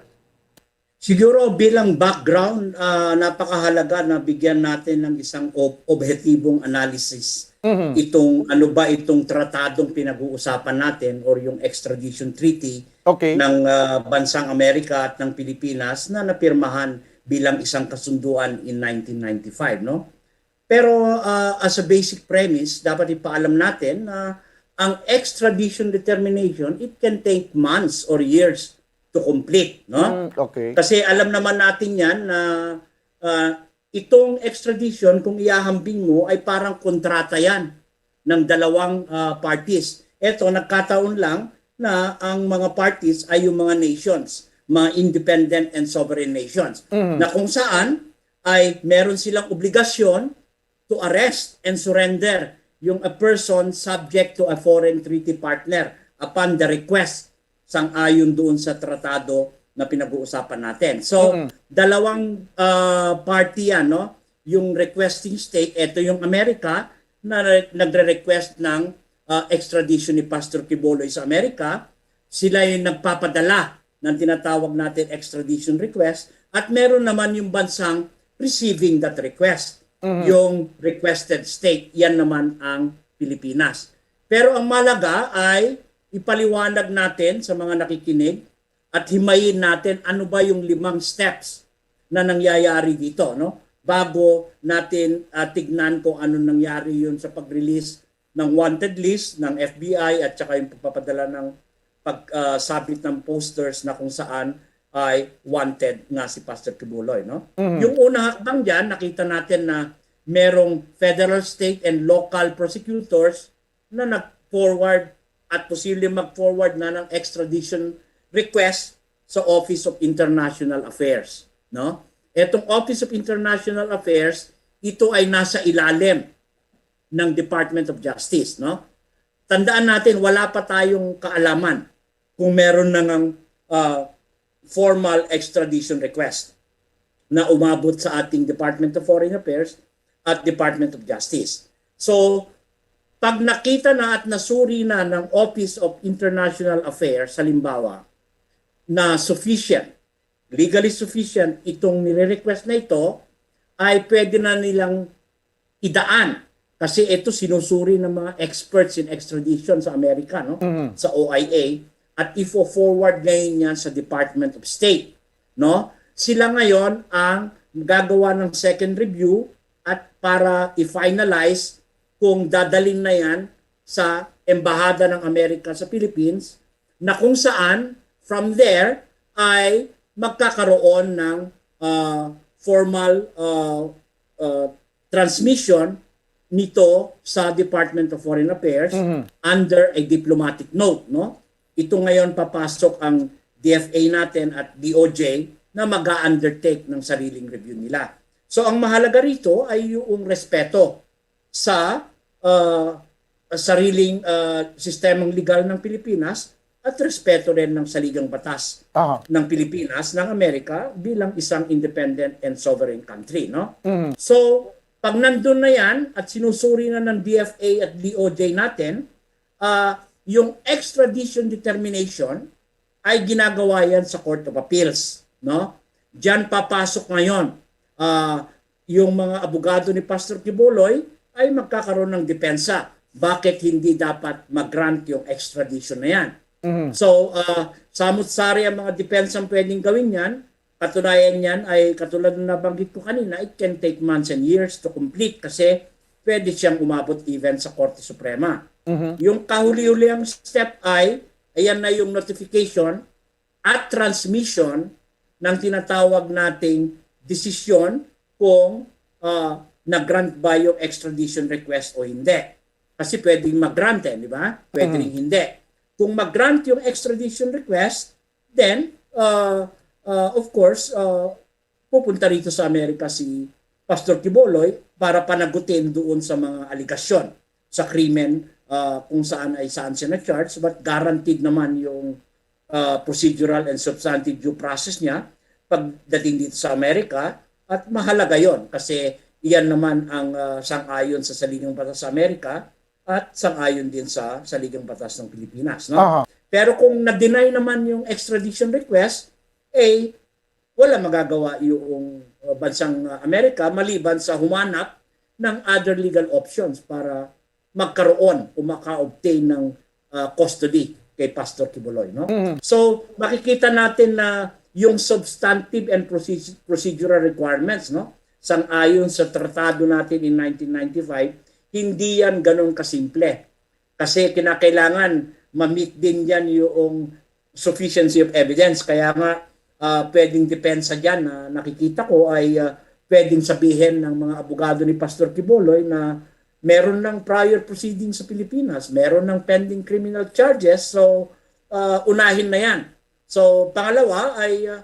Siguro bilang background, ah, napakahalaga na bigyan natin ng isang ob-, obhetibong analysis Mhm. itong, ano ba itong tratadong pinag-uusapan natin or yung extradition treaty Okay. ng, ah, bansang Amerika at ng Pilipinas na napirmahan bilang isang kasunduan in nineteen ninety-five, no? Pero, ah, as a basic premise, dapat ipaalam natin na ang extradition determination, it can take months or years to complete, no? Mm, okay. Kasi alam naman natin yan na, ah, itong extradition, kung ihahambing mo, ay parang kontrata yan ng dalawang, ah, parties. Eto, nagkataon lang na ang mga parties ay yung mga nations, mga independent and sovereign nations, Mhm. na kung saan ay meron silang obligasyon to arrest and surrender yung a person subject to a foreign treaty partner upon the request sang-ayon doon sa tratado na pinag-uusapan natin. So, Mm. dalawang, ah, party yan, no? Yung requesting state, eto yung Amerika na re-, nagre-request ng, ah, extradition ni Pastor Quiboloy sa Amerika. Sila yung nagpapadala ng tinatawag natin extradition request at meron naman yung bansang receiving that request, Mhm. yung requested state. Yan naman ang Pilipinas. Pero ang malaga ay ipaliwanag natin sa mga nakikinig at himayin natin ano ba yung limang steps na nangyayari dito, no? Bago natin, ah, tignan kung ano nangyari yun sa pag-release ng wanted list ng F B I at saka yung pagpapadala ng pag, ah, sabit ng posters na kung saan ay wanted nga si Pastor Quiboloy, no? Mhm. Yung unang hakbang diyan, nakita natin na merong federal, state, and local prosecutors na nag-forward at posible mag-forward na ng extradition request sa Office of International Affairs, no? Etong Office of International Affairs, ito ay nasa ilalim ng Department of Justice, no? Tandaan natin, wala pa tayong kaalaman kung meron na ngang, ah, formal extradition request na umabot sa ating Department of Foreign Affairs at Department of Justice. So, pag nakita na at nasuri na ng Office of International Affairs, halimbawa, na sufficient, legally sufficient itong nire-request na ito, ay pwede na nilang idaan. Kasi ito sinusuri ng mga experts in extradition sa Amerika, no? Mhm. Sa O I A, at ifo-forward ngayon yan sa Department of State, no? Sila ngayon ang gagawa ng second review at para i-finalize kung dadalhin na yan sa Embahada ng Amerika sa Philippines, na kung saan, from there, ay magkakaroon ng ah, formal ah, ah, transmission nito sa Department of Foreign Affairs Mhm. under a diplomatic note, no? Ito ngayon papasok ang D F A natin at D O J na mag-undertake ng sariling review nila. So ang mahalaga rito ay yung respeto sa ah, sariling ah, sistemang legal ng Pilipinas at respeto rin ng saligang batas Aha. ng Pilipinas, ng Amerika bilang isang independent and sovereign country, no? Mhm. So, pag nandun na yan at sinusuri na ng D F A at D O J natin, ah, yung extradition determination ay ginagawa yan sa Court of Appeals, no? Diyan papasok ngayon ah, yung mga abogado ni Pastor Quiboloy ay magkakaroon ng depensa. Bakit hindi dapat mag-grant yung extradition na yan? Mhm. So, ah, samot-sari ang mga depensa ang pwedeng gawin yan. Katunayan niyan ay katulad ng nabanggit ko kanina, it can take months and years to complete kasi pwede siyang umabot even sa Korte Suprema. Mhm. Yung kahuli-hulihang step ay, ayan na yung notification at transmission ng tinatawag nating desisyon kung ah, nag-grant ba yung extradition request o hindi. Kasi pwedeng mag-grant eh, di ba? Pwede Mhm. rin hindi. Kung mag-grant yung extradition request, then, ah, ah, of course, ah, pupunta rito sa Amerika si Pastor Quiboloy para panagutin doon sa mga aligasyon sa krimen ah, kung saan ay saan siya na-charge, but guaranteed naman yung ah, procedural and substantive due process niya pagdating dito sa Amerika. At mahalaga yon kasi iyan naman ang ah, sang-ayon sa saligang batas sa Amerika at sang-ayon din sa saligang batas ng Pilipinas, no? Aha. Pero kung na-deny naman yung extradition request, eh, wala magagawa yung uh, bansang uh, Amerika maliban sa humanap ng other legal options para magkaroon o maka-obtain ng uh, custody kay Pastor Quiboloy, no? Mhm. So, makikita natin na yung substantive and proce- procedural requirements, no, sang-ayon sa tratado natin in nineteen ninety-five, hindi yan ganun kasimple. Kasi kinakailangan ma-meet din yan yung sufficiency of evidence. Kaya nga, ah, pwedeng depensa dyan na nakikita ko ay ah, pwedeng sabihin ng mga abogado ni Pastor Quiboloy na meron ng prior proceedings sa Pilipinas, meron ng pending criminal charges, so ah, unahin na yan. So pangalawa ay ah,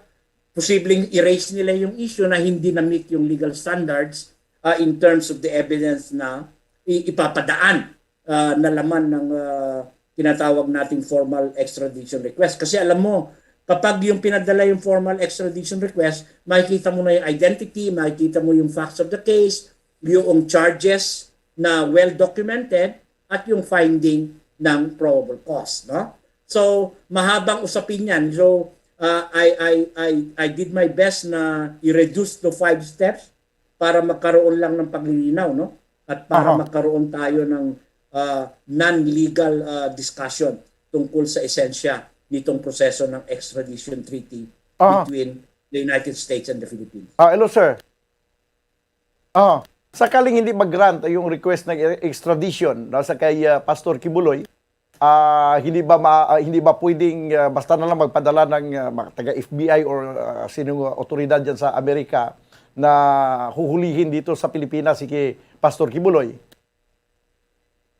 posibleng erase nila yung issue na hindi na-meet yung legal standards ah, in terms of the evidence na i- ipapadaan ah, na laman ng ah, tinatawag nating formal extradition request. Kasi alam mo, kapag yung pinadala yung formal extradition request, makikita mo na yung identity, makikita mo yung facts of the case, yung charges na well documented, at yung finding ng probable cause, no? So, mahabang usapin yan. So, ah, I, I, I, I did my best na i-reduce to five steps para magkaroon lang ng paglilinaw, no? At para Aha. magkaroon tayo ng ah, non-legal ah, discussion tungkol sa esensya nitong proseso ng extradition treaty Aha. between the United States and the Philippines. Ah, hello, sir. Ah, sakaling hindi mag-grant yung request ng e-, extradition, no, sa kay ah, Pastor Quiboloy, ah, hindi ba ma- ah, hindi ba pwedeng ah, basta na lang magpadala ng ah, mga taga F B I or ah, sinong otoridad diyan sa Amerika na huhulihin dito sa Pilipinas si ki Pastor Quiboloy?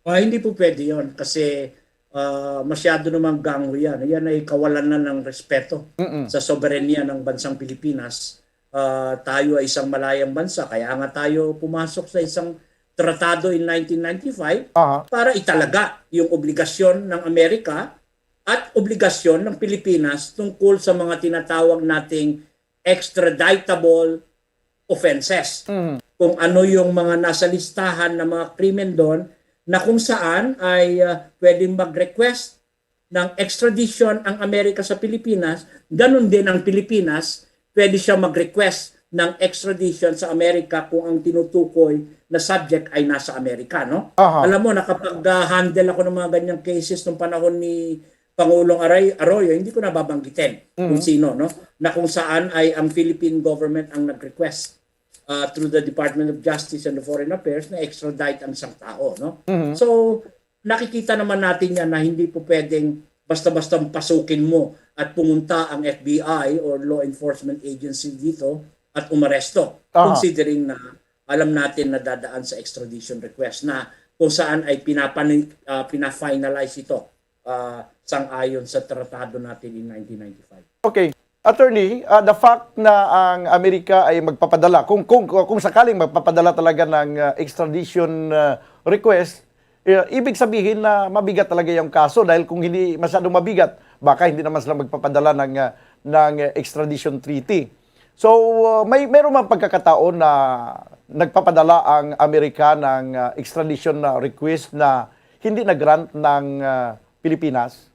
Ah, hindi po pwede yon kasi ah, masyado namang gangho yan. Yan ay kawalan na ng respeto Mm-mm. sa soberanya ng bansang Pilipinas. Ah, tayo ay isang malayang bansa, kaya nga tayo pumasok sa isang tratado in nineteen ninety-five Aha. para italaga yung obligasyon ng Amerika at obligasyon ng Pilipinas tungkol sa mga tinatawag nating extraditable offenses. Mm. Kung ano yung mga nasa listahan ng mga krimen doon na kung saan ay ah, pwedeng mag-request ng extradition ang Amerika sa Pilipinas, ganun din ang Pilipinas, pwede siya mag-request ng extradition sa Amerika kung ang tinutukoy na subject ay nasa Amerika, no? Aha. Alam mo, nakapag-handle ako ng mga ganyang cases nung panahon ni Pangulong Aray- Arroyo, hindi ko nababanggitin kung Mhm. sino, no? Na kung saan ay ang Philippine government ang nag-request uh, through the Department of Justice and the Foreign Affairs na extradite ang isang tao, no? Mhm. So, nakikita naman natin yan na hindi po pwedeng basta-basta pasukin mo at pumunta ang F B I or law enforcement agency dito at umaresto, Aha. considering na alam natin na dadaan sa extradition request na kung saan ay pinapani-, ah, pina-finalize ito, ah, sang-ayon sa tratado natin in nineteen ninety-five. Okay. Attorney, ah, the fact na ang Amerika ay magpapadala, kung, kung, kung sakaling magpapadala talaga ng, ah, extradition, ah, request, eh, ibig sabihin na mabigat talaga yung kaso dahil kung hindi masyadong mabigat, baka hindi naman sila magpapadala ng, ah, ng extradition treaty. So, ah, may, meron mang pagkakataon na nagpapadala ang Amerika ng, ah, extradition na request na hindi na-grant ng, ah, Pilipinas?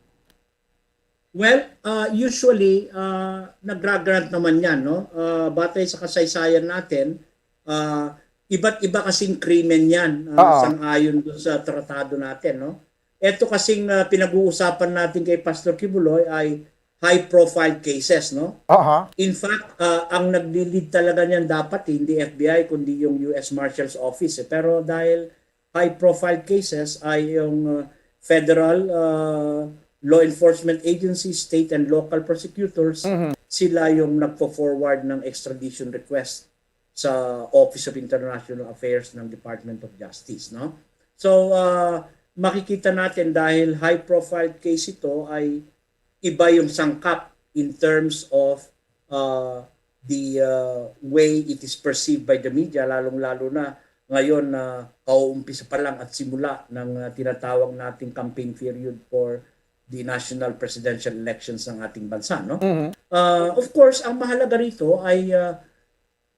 Well, ah, usually, ah, nagra-grant naman yan, no? Ah, batay sa kasaysayan natin, ah, iba't iba kasing krimen yan, ah, Oo. sang-ayon dun sa tratado natin, no? Eto kasing, ah, pinag-uusapan natin kay Pastor Kibuloy ay high-profile cases, no? Aha. In fact, ah, ang nagli-lead talaga niyan dapat hindi F B I kundi yung U S Marshal's Office, eh. Pero dahil high-profile cases ay yung, uh, federal, uh, law enforcement agencies, state and local prosecutors, Mhm. sila yung nagpo-forward ng extradition request sa Office of International Affairs ng Department of Justice, no? So, uh, makikita natin dahil high-profile case ito ay iba yung sangkap in terms of, uh, the, uh, way it is perceived by the media, lalong-lalo na ngayon na kauumpisa pa lang at simula ng, uh, tinatawag nating campaign period for the national presidential elections ng ating bansa, no? Mhm. Uh, of course, ang mahalaga rito ay, uh,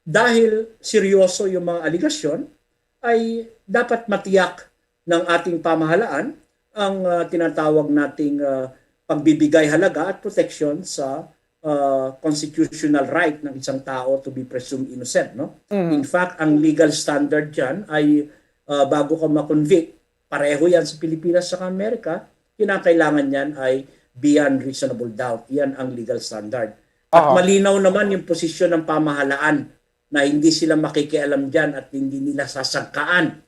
dahil seryoso yung mga aligasyon, ay dapat matiyak ng ating pamahalaan ang, ah, tinatawag nating, ah, pagbibigay halaga at proteksyon sa, ah, constitutional right ng isang tao to be presumed innocent, no? Mm. In fact, ang legal standard diyan ay, ah, bago ka ma-convict, pareho yan sa Pilipinas sa Amerika, kinakailangan yan ay beyond reasonable doubt. Yan ang legal standard. At Aha. malinaw naman yung posisyon ng pamahalaan na hindi sila makikialam diyan at hindi nila sasangkaan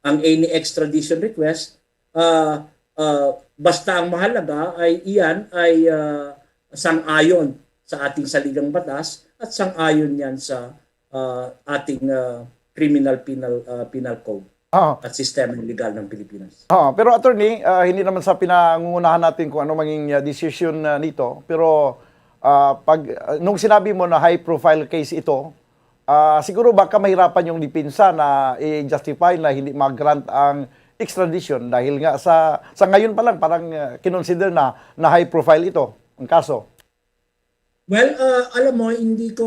ang any extradition request, ah, ah, basta ang mahalaga ay iyan ay, ah, sang-ayon sa ating saligang batas at sang-ayon yan sa, ah, ating, ah, criminal penal, ah, penal code Oo. at sistema legal ng Pilipinas. Oo, pero attorney, ah, hindi naman sa pinangungunahan natin kung ano maging, ah, decision, ah, nito. Pero, ah, pag, ah, nung sinabi mo na high profile case ito, ah, siguro baka mahirapan yung depensa na i-justify na hindi mag-grant ang extradition dahil nga sa, sa ngayon pa lang parang, ah, kinonsider na, na high profile ito, ang kaso. Well, ah, alam mo, hindi ko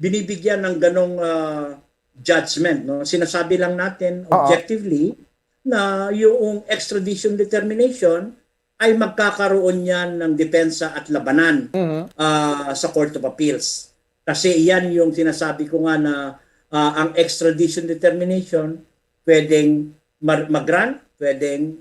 binibigyan ng ganong, ah, judgment, no? Sinasabi lang natin Oo. objectively na yung extradition determination ay magkakaroon yan ng depensa at labanan, Mhm. ah, sa Court of Appeals. Kasi iyan yung sinasabi ko nga na, ah, ang extradition determination pwedeng mar-, mag-grant, pwedeng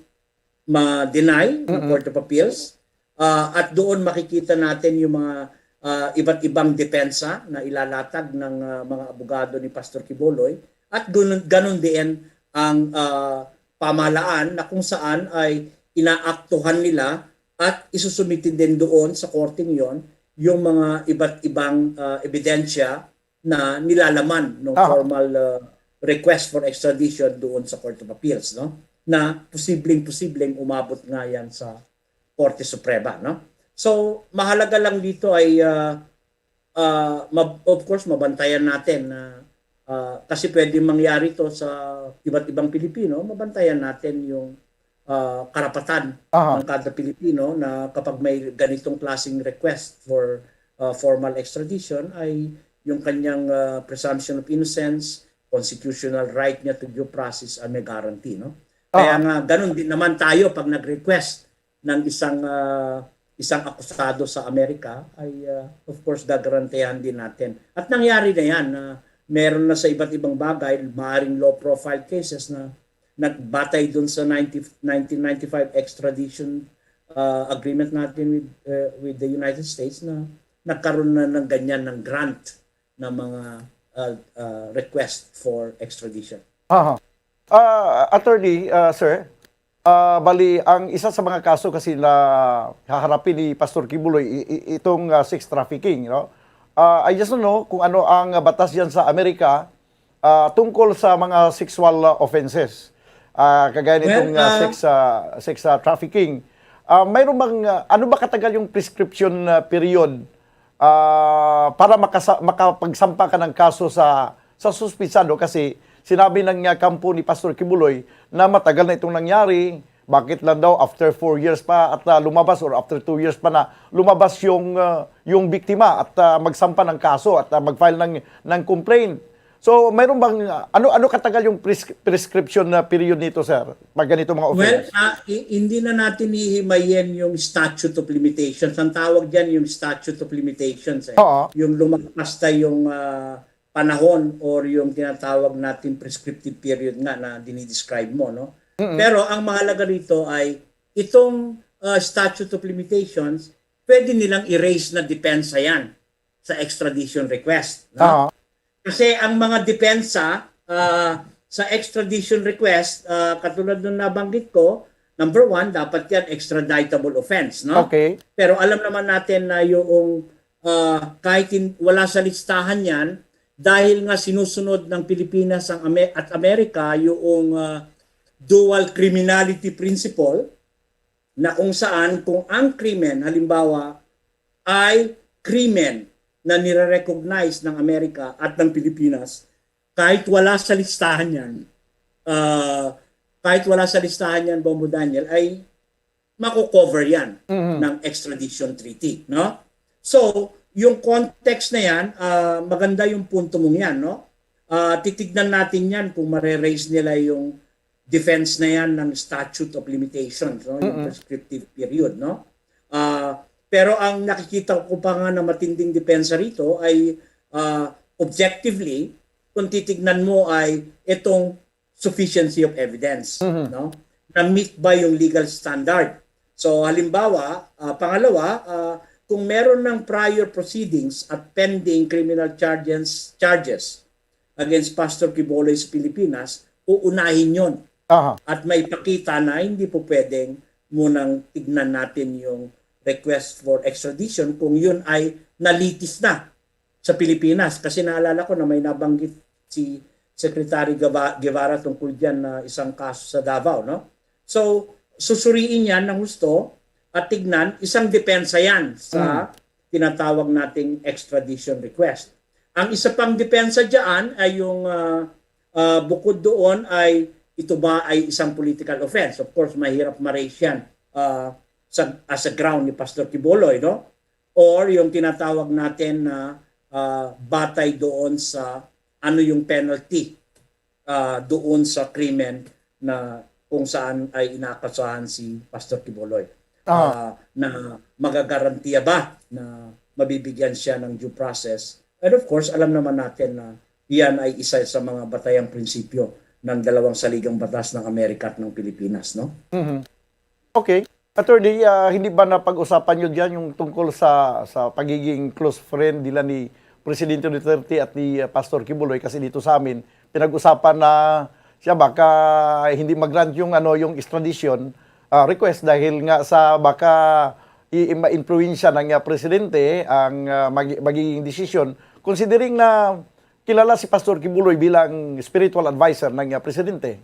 ma-deny ng Mm-mm. Court of Appeals. Ah, at doon makikita natin yung mga, ah, iba't ibang depensa na ilalatag ng, ah, mga abogado ni Pastor Quiboloy. At ganun, ganun din ang, ah, pamahalaan na kung saan ay inaaktuhan nila at isusumitin din doon sa korteng yon yung mga iba't ibang, ah, ebidensya na nilalaman ng Aha. formal, ah, request for extradition doon sa Court of Appeals, no? Na posibleng-posibleng umabot nga yan sa Korte Suprema, no? So, mahalaga lang dito ay, ah, ah, mab-, of course, mabantayan natin na, ah, kasi pwede mangyari to sa iba't ibang Pilipino, mabantayan natin yung, ah, karapatan Aha. ng kada Pilipino na kapag may ganitong klaseng request for, ah, formal extradition ay yung kanyang, ah, presumption of innocence, constitutional right niya to due process ay may guarantee, no? Kaya Aha. nga, ganun din naman tayo pag nag-request ng isang, ah, isang akusado sa Amerika ay, ah, of course, gagarantiyahan din natin. At nangyari na yan, na meron na sa iba't ibang bagay, maaring low-profile cases na nagbatay dun sa ninety, nineteen ninety-five extradition, ah, agreement natin with, eh, with the United States na nagkaroon na ng ganyan ng grant na mga, ah, ah, request for extradition. Aha. Ah, attorney, ah, sir, Ah, bali, ang isa sa mga kaso kasi na haharapin ni Pastor Quiboloy, i- i- itong ah, sex trafficking, no? Ah, I just don't know kung ano ang batas diyan sa Amerika ah, tungkol sa mga sexual ah, offenses. Ah, kagaya Well, nitong ah, ah, sex ah, sex ah, trafficking. Ah, mayroon bang ah, ano ba katagal yung prescription ah, period ah, para makasa- makapagsampa ka ng kaso sa sa suspitsado? Kasi sinabi ng ah, kampo ni Pastor Quiboloy na matagal na itong nangyari. Bakit lang daw after four years pa at ah, lumabas, or after two years pa na lumabas yung ah, yung biktima at ah, magsampa ng kaso at ah, mag-file ng ng complaint? So, mayroon bang ah, ano ano katagal yung pres- prescription na period nito, sir? Pag ganito mga Well, offense? ah, i- hindi na natin hihimayin yung statute of limitations. Ang tawag diyan yung statute of limitations, eh. Oo. Yung lumagpas na yung ah, panahon or yung tinatawag natin prescriptive period nga na dinidescribe mo, no? Mm-mm. Pero ang mahalaga rito ay itong ah, statute of limitations, pwede nilang i-raise na depensa yan sa extradition request, no? Oo. Kasi ang mga depensa ah, sa extradition request, ah, katulad nung nabanggit ko, number one, dapat yan extraditable offense, no? Okay. Pero alam naman natin na yung ah, kahit hin- wala sa listahan yan, dahil nga sinusunod ng Pilipinas ang Ame- at Amerika yung ah, dual criminality principle, na kung saan kung ang krimen, halimbawa, ay krimen na nire-recognize ng Amerika at ng Pilipinas, kahit wala sa listahan yan, ah, kahit wala sa listahan yan, Bombo Daniel, ay mako-cover yan Mhm. ng extradition treaty, no? So, yung context na yan, ah, maganda yung punto mong yan, no? Ah, titignan natin yan kung mare-raise nila yung defense na yan ng statute of limitations, no? Yung Mm-mm. prescriptive period, no? Ah, pero ang nakikita ko pa nga na matinding depensa rito ay ah, objectively, kung titignan mo ay itong sufficiency of evidence, Mhm. no? Na meet ba yung legal standard? So halimbawa, ah, pangalawa, ah, kung meron ng prior proceedings at pending criminal charges charges against Pastor Quiboloy sa Pilipinas, uunahin yon Aha. at maipakita na hindi po pwedeng munang tignan natin yung request for extradition kung yun ay nalitis na sa Pilipinas. Kasi naalala ko na may nabanggit si Secretary Gava- Guevara tungkol dyan na isang kaso sa Davao, no? So, susuriin yan ng husto at tignan, isang depensa yan sa Mm. tinatawag nating extradition request. Ang isa pang depensa dyan ay yung ah, ah, bukod doon ay ito ba ay isang political offense? Of course, mahirap ma-raise yan ah, sa, as a ground ni Pastor Quiboloy, no? Or yung tinatawag natin na ah, batay doon sa ano yung penalty ah, doon sa krimen na kung saan ay inaakusahan si Pastor Quiboloy. Ah. Ah, na magagarantiya ba na mabibigyan siya ng due process? And of course, alam naman natin na iyan ay isa sa mga batayang prinsipyo ng dalawang saligang batas ng Amerika at ng Pilipinas, no? Mhm. Okay. Attorney, ah, hindi ba napag-usapan nyo dyan yung tungkol sa sa pagiging close friend nila ni Presidente Duterte at ni ah, Pastor Quiboloy? Kasi dito sa amin, pinag-usapan na siya baka hindi mag-grant yung ano yung extradition ah, request dahil nga sa baka i- ma-influensya ng ah, presidente ang ah, magi- magiging desisyon, considering na kilala si Pastor Quiboloy bilang spiritual advisor ng ah, presidente.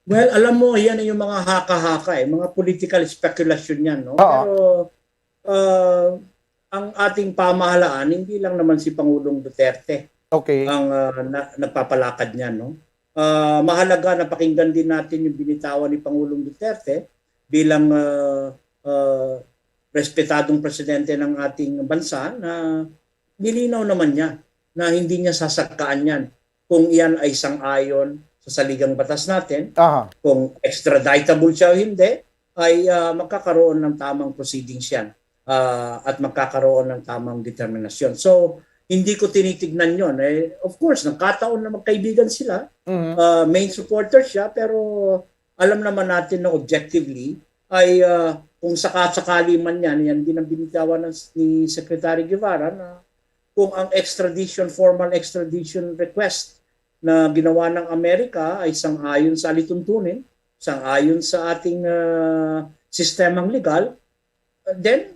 Well, alam mo, yan yung mga haka-haka eh, mga political speculation yan, no? Oo. Pero ah, ang ating pamahalaan, hindi lang naman si Pangulong Duterte Okay. ang ah, na, nagpapalakad niyan, no? Ah, mahalaga na pakinggan din natin yung binitawan ni Pangulong Duterte bilang ah, ah, respetadong presidente ng ating bansa na nilinaw naman niya na hindi niya sasagkaan yan kung iyan ay sang-ayon sa saligang batas natin, Aha. kung extraditable siya o hindi, ay ah, magkakaroon ng tamang proceedings yan ah, at magkakaroon ng tamang determinasyon. So, hindi ko tinitignan yon. Eh, of course, nagkataon na magkaibigan sila, Mhm. ah, main supporter siya, pero alam naman natin na objectively ay ah, kung sakasakali man yan, yan din ang binitawan ng, ni Secretary Guevara na kung ang extradition, formal extradition request na ginawa ng Amerika ay sang-ayon sa alituntunin, sang-ayon sa ating, ah, sistemang legal, then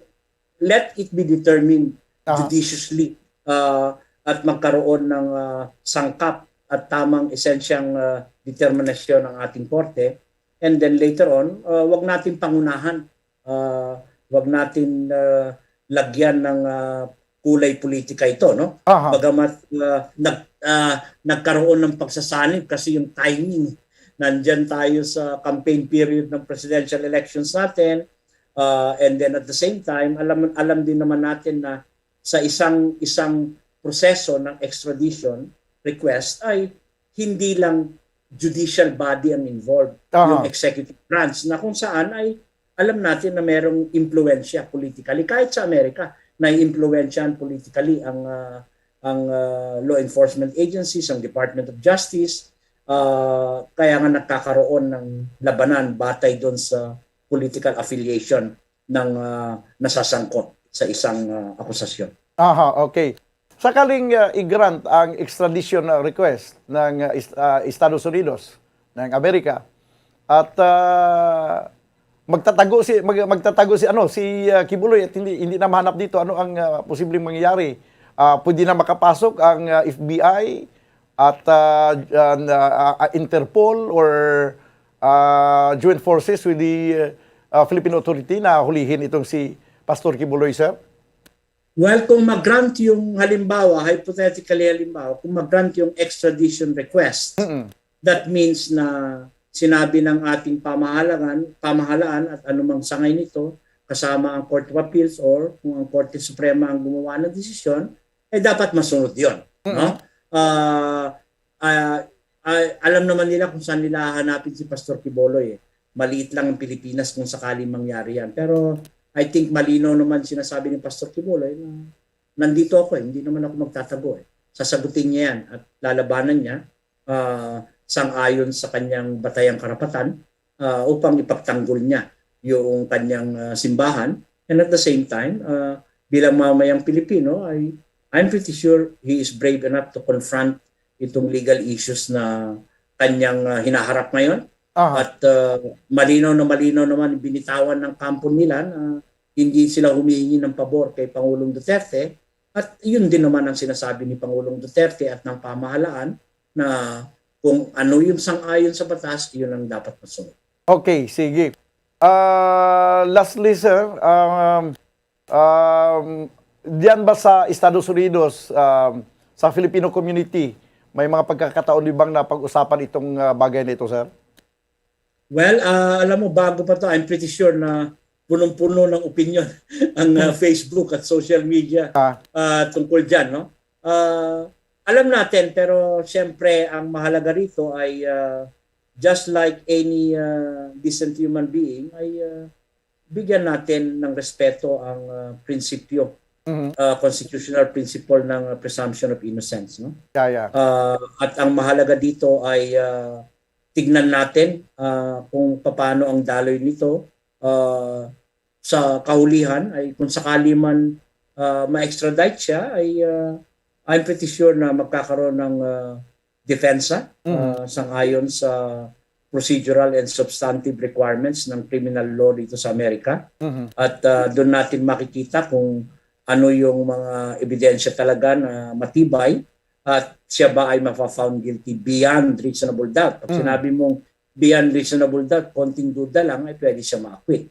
let it be determined Aha. judiciously, ah, at magkaroon ng, ah, sangkap at tamang esensyang, ah, determinasyon ng ating korte. And then later on, ah, wag natin pangunahan, ah, wag natin, ah, lagyan ng, ah, kulay politika ito, no? Aha. Bagamat, ah, nag-, ah, nagkaroon ng pagsasanib kasi yung timing, nandyan tayo sa campaign period ng presidential elections natin, ah, and then at the same time, alam, alam din naman natin na sa isang, isang proseso ng extradition request ay hindi lang judicial body ang involved, Aha. yung executive branch, na kung saan ay alam natin na merong impluwensya politically. Kahit sa Amerika, naiimpluwensyahan politically ang, ah, ang, ah, law enforcement agencies, ang Department of Justice, ah, kaya nga nagkakaroon ng labanan batay doon sa political affiliation ng, ah, nasasangkot sa isang, ah, akusasyon. Aha, okay. Sakaling, ah, i-grant ang extradition, ah, request ng, ah, Est-, ah, Estados Unidos, ng Amerika, at, ah, magtatago si, mag-, magtatago si, ano, si, ah, Quiboloy at hindi, hindi na mahanap dito, ano ang, ah, posibleng mangyayari? Ah, pwede na makapasok ang, ah, F B I at, ah, ah, ah, ah, Interpol or, ah, joint forces with the, ah, Philippine Authority na hulihin itong si Pastor Quiboloy, sir? Well, kung mag-grant yung halimbawa, hypothetically halimbawa, kung mag-grant yung extradition request, Mm-mm. that means na sinabi ng ating pamahalaan, pamahalaan at anumang sangay nito, kasama ang Court of Appeals or kung ang Korte Suprema ang gumawa ng desisyon, eh dapat masunod yon, Mm-mm. no? Ah, ah, ah, alam naman nila kung saan nila hahanapin si Pastor Quiboloy, eh. Maliit lang ang Pilipinas kung sakaling mangyari yan. Pero I think malinaw naman sinasabi ni Pastor Quiboloy na nandito ako, eh. Hindi naman ako magtatago, eh. Sasagutin niya yan at lalabanan niya, ah, sang-ayon sa kanyang batayang karapatan, ah, upang ipagtanggol niya yung kanyang, ah, simbahan. And at the same time, ah, bilang mamayang Pilipino, ay, I'm pretty sure he is brave enough to confront itong legal issues na kanyang, ah, hinaharap ngayon. Aha. At, ah, malinaw na malinaw naman, binitawan ng kampo nila na hindi sila humihingi ng pabor kay Pangulong Duterte. At yun din naman ang sinasabi ni Pangulong Duterte at ng pamahalaan na kung ano yung sang-ayon sa batas, yun ang dapat masunod. Okay, sige. Ah, lastly, sir, um, um, diyan ba sa Estados Unidos, um, sa Filipino community, may mga pagkakataon di bang napag-usapan itong, ah, bagay na ito, sir? Well, ah, alam mo, bago pa to, I'm pretty sure na punong-puno ng opinion ang, ah, Facebook at social media, Ah. ah, tungkol dyan, no? Ah, alam natin, pero siyempre, ang mahalaga rito ay, ah, just like any, ah, decent human being, ay, ah, bigyan natin ng respeto ang, ah, prinsipyo, Mhm. ah, constitutional principle ng, ah, presumption of innocence, no? Yeah, yeah. Ah, at ang mahalaga dito ay, ah, tignan natin, ah, kung paano ang daloy nito, ah, sa kahulihan ay kung sakali man, ah, ma-extradite siya ay, ah, I'm pretty sure na magkakaroon ng, ah, depensa, Mhm. ah, sang-ayon sa procedural and substantive requirements ng criminal law dito sa Amerika. Mhm. At, ah, doon natin makikita kung ano yung mga ebidensya talaga na matibay at siya ba ay mafa-found guilty beyond reasonable doubt. Pag Mm. sinabi mong beyond reasonable doubt, konting duda lang, ay pwede siya ma-acquit.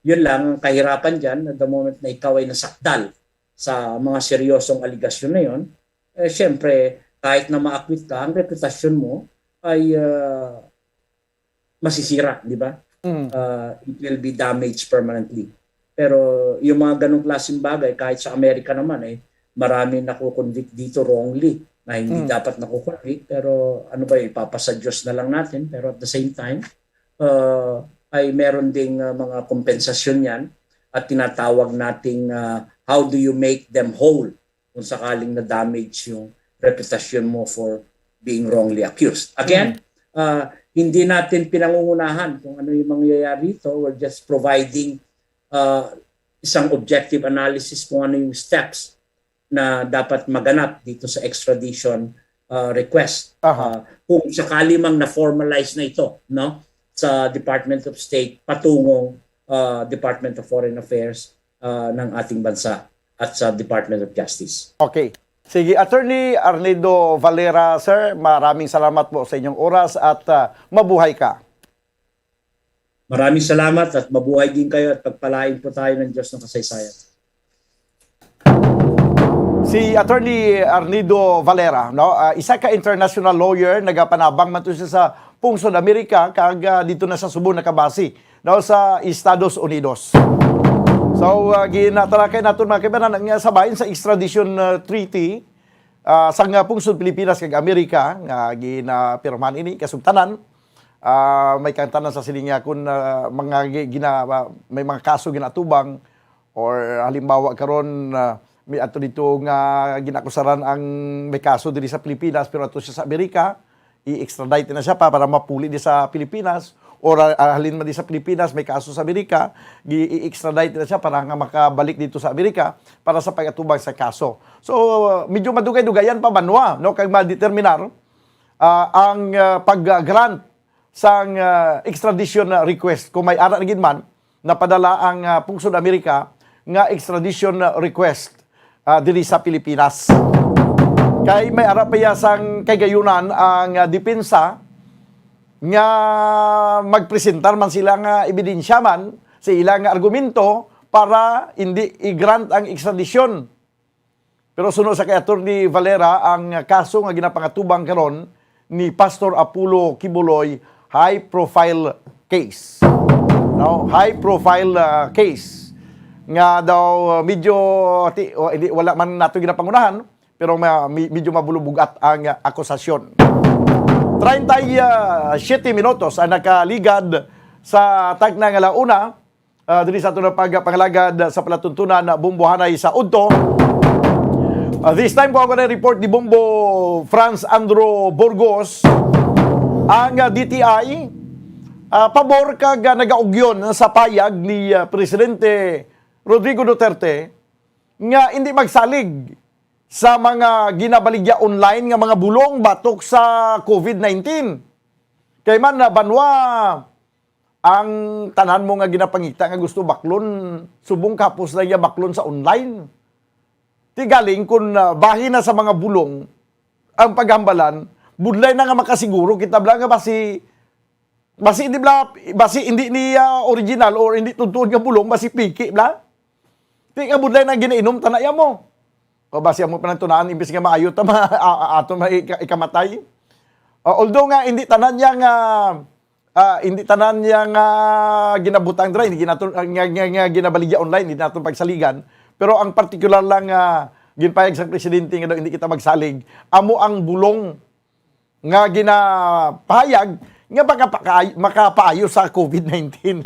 Yun lang, ang kahirapan dyan, at the moment na ikaw ay nasakdal sa mga seryosong aligasyon na yun, eh, siyempre, kahit na ma-acquit ka, ang reputasyon mo ay, ah, masisira, di ba? Mm. Ah, it will be damaged permanently. Pero yung mga ganong klaseng bagay, kahit sa Amerika naman, eh, marami nakukonvict dito wrongly na hindi Mm. dapat nakukonvict. Pero ano ba, ipapasa Diyos na lang natin. Pero at the same time, ah, ay meron ding, ah, mga kompensasyon yan at tinatawag nating, ah, how do you make them whole kung sakaling na-damage yung reputasyon mo for being wrongly accused. Again, ah, hindi natin pinangungunahan kung ano yung mangyayari ito. We're just providing, ah, isang objective analysis kung ano yung steps na dapat maganap dito sa extradition, ah, request. Aha. Ah, kung sakali mang na-formalize na ito, no? sa Department of State patungong, ah, Department of Foreign Affairs, ah, ng ating bansa at sa Department of Justice. Okay. Sige, Attorney Arnido Valera, sir, maraming salamat po sa inyong oras at, ah, mabuhay ka. Maraming salamat at mabuhay din kayo at pagpalain po tayo ng Diyos ng kasaysayan. Si Attorney Arnido Valera, no, ah, isa ka international lawyer, nagapanabang man to siya sa pungsod Amerika, kag, ah, dito na sa Subo nakabase, no, sa Estados Unidos. So, ah, ginatalakay naton, mga kaibanan, nga sa bahin sa extradition, ah, treaty, ah, sang, ah, pungsod Pilipinas kag Amerika nga ginapirmahan ini kasugtanan, ah, may kantanan sa sining, ah, kun, ah, mga gi-, gina-, ah, may mga kaso ginatubang or halimbawa karon, ah, may ato dito nga ginakusaran ang may kaso diri sa Pilipinas pero ato siya sa Amerika, i-extradite na siya pa para mapuli di sa Pilipinas or, ah, halin man di sa Pilipinas may kaso sa Amerika, gi-extradite na siya para nga makabalik dito sa Amerika para sa pag-atubang sa kaso. So, medyo madugay-dugayan pa banwa, no, kag ma-determinar, ah, ang, ah, pag-grant sang, ah, extradition, ah, request kung may ara na gid man napadala ang, ah, pungsod Amerika nga extradition, ah, request, ah, diri sa Pilipinas. Kay may ara pa iya sang kay gayunan ang, ah, depensa nga magpresentar man sila nga ebidensya man sa ila nga argumento para hindi i-grant ang extradition. Pero suno sa kay Attorney Valera, ang kaso nga ginapangatubang karon ni Pastor Apollo Quiboloy, high profile case. No, high profile, ah, case nga daw, ah, medyo ti-, o, hindi, wala man nato ginapangunahan, pero ma-, mi-, medyo mabulubugat ang, ah, akusasyon. Treinta y siete minutos ang nakaligad sa tagna nga launa, ah, diri sa aton pagpangalagad sa palatuntunan, Bombo, hanay sa udto. Ah, this time, kuha ko na report ni Bombo Franz Andro Burgos. Ang, ah, D T I, ah, pabor kag, ah, nagaugyon sa payag ni, ah, Presidente Rodrigo Duterte nga hindi magsalig sa mga ginabaligya online nga mga bulong batok sa COVID nineteen. Kay man na banwa, ang tanan mo nga ginapangita nga gusto baklon, subong kapos na iya baklon sa online. Ti galing kun, ah, bahin na sa mga bulong ang paghambalan, budlay na nga makasiguro kita bala nga basi, basi hindi bala, basi hindi niya original or hindi tuod nga bulong, basi piki bala. Ti nga budlay na ginainom tana iya mo. O basi amo pa nang tunaan, imbis nga maayo ta ma-, a-, a-, ato ma-, ika-, ikamatay. Ah, although nga hindi tanan niya nga, ah, hindi tanan niya nga ginabutang dira, hindi ginaton, ah, nga, nga, nga ginabaligya online, hindi naton pagsaligan. Pero ang partikular lang nga ginpayag sa presidente nga daw hindi kita magsalig, amo ang bulong nga ginapahayag nga makapaka-, makapaayo sa COVID nineteen.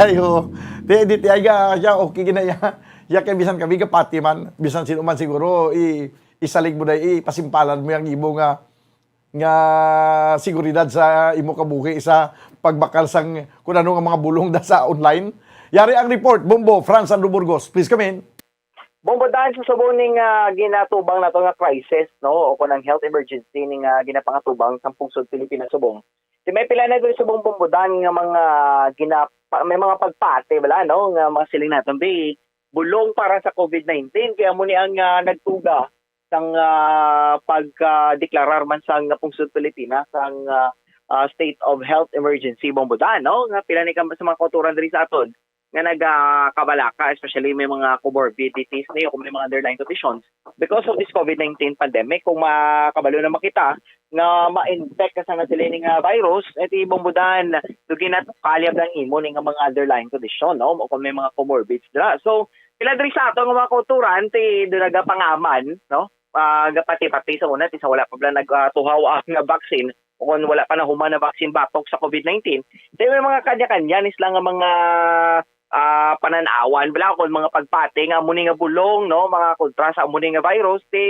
Ayo, di, di, di, ay, ah, siya, okay, gina, ya, ya, kay bisan kami kapati man, bisan sino man siguro, i, isalig mo na, ipasimpalan mo yung imo nga, nga seguridad sa imo kabuhi sa pagbakal sang kung ano nga mga bulong da sa online. Yari ang report, Bombo, Franz Andrew Burgos. Please come in. Bombo, daan sa subong ning, ah, ginatubang nato nga crisis, no, o kung ang health emergency ning, ah, ginapangatubang sa pungsod Pilipinas subong. Di may pila na diri subong, Bombo, daan nga mga gina-, pa-, may mga pagpati bala, no, nga mga siling naton, di bulong para sa COVID nineteen. Kaya mo ni ang, ah, nagtuga sang, ah, pagka-deklarar man sang pungsod Pilipinas ang, ah, ah, state of health emergency, Bombo, daan, no, nga pila ni kam-, sa mga kauturan diri sa aton nga nagakabalaka, especially may mga comorbidities niyo, kung may mga underlying conditions. Because of this COVID nineteen pandemic, kung makabalo na makita nga ma-infect ka sa nga sila nga virus, eh, ti Bombo, daan, do ginatukalyab lang imo ni nga mga underlying condition, no? O kung may mga comorbids dira. So, pila diri sa ato nga mga kauturan, ti do nagapangaman, no? Ah, gapati-pati sa una, ti sa wala pa bala nag, ah, tuhaw ang vaccine, o kung wala pa nahuman na vaccine batok sa COVID nineteen, then may mga kanya-kanya ni sila nga mga, ah, pananawan bala, kung mga pagpati nga amo ni nga bulong, no, mga kontra sa amo ni nga virus, ti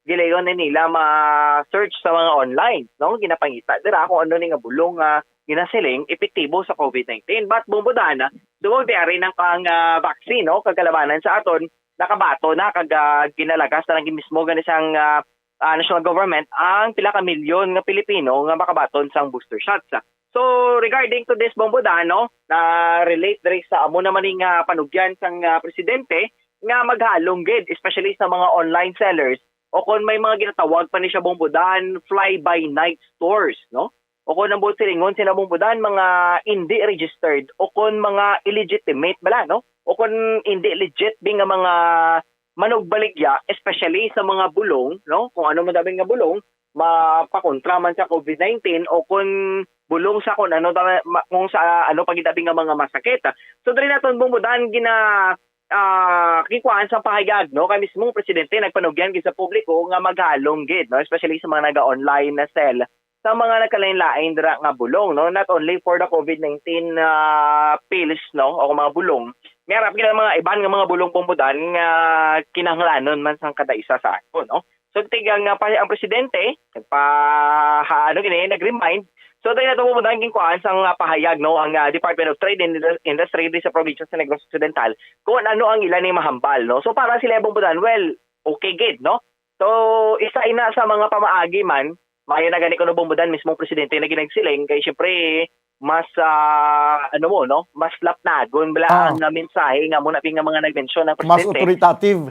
gilayon ni nila ma-search sa mga online, no, ginapangita dira kung ano ni nga bulong nga ginasiling epektibo sa COVID nineteen. But Bombo, daan, dungog di ari nang pang, ah, vaccine, no, kagalabanan sa aton nakabaton na kag, ah, ginalagas na lang mismo gani sang, ah, ah, national government ang pila ka milyon nga Pilipino nga makabaton sang booster shots. So, regarding to this, Bong Budan, no, na relate diri sa amo naman ning, ah, panugyan sang, ah, presidente nga maghalong gid, especially sa mga online sellers o kon may mga ginatawag pa ni siya, Bong Budan, fly-by-night stores, no? O kon ang buot silingon sila, Bong Budan, mga indi registered o kon mga illegitimate bala, no? O kon indi legit bi nga mga manugbaligya, especially sa mga bulong, no? Kung ano man daw nga bulong, mapakontra man sa covid nineteen o kung bulong sa kung ano ta-, ma-, kung sa ano pa gid abi nga mga masakit. So, diri naton, Bong Budan, gina-, ah, gikuhaan sa pahayag, no? Kay mismong presidente nagpanugyan gid sa publiko nga maghalong gid, no? Especially sa mga naga-online na sell sa mga nagkalain-lain dira nga bulong, no? Not only for the covid nineteen, ah, pills, no? O mga bulong. May arap gid ang mga iban nga mga bulong, Bong Budan, nga kinahanglanon man sang kada isa sa aton, no? So, tigang nga pa ang presidente, nagpa-, ha-, ano gini, nag-remind. So, tayo na ito, Bong Budan, ginkuhaan sang, ah, pahayag, no, ang, ah, Department of Trade and Indus-, Industry diri sa probinsya sa Negros Occidental kung ano ang ila ni mahambal, no? So, para sila, Bong Budan, well, okay gid, no? So, isa ina sa mga pamaagi man, maayo na gani kuno, Bong Budan, mismong presidente na ginagsiling, kay siyempre, mas, ah, ano mo, no? Mas lapnagon bala Ah. ang, ah, mensahe nga muna nga mga nag-mention ng Mas presidente. Authoritative.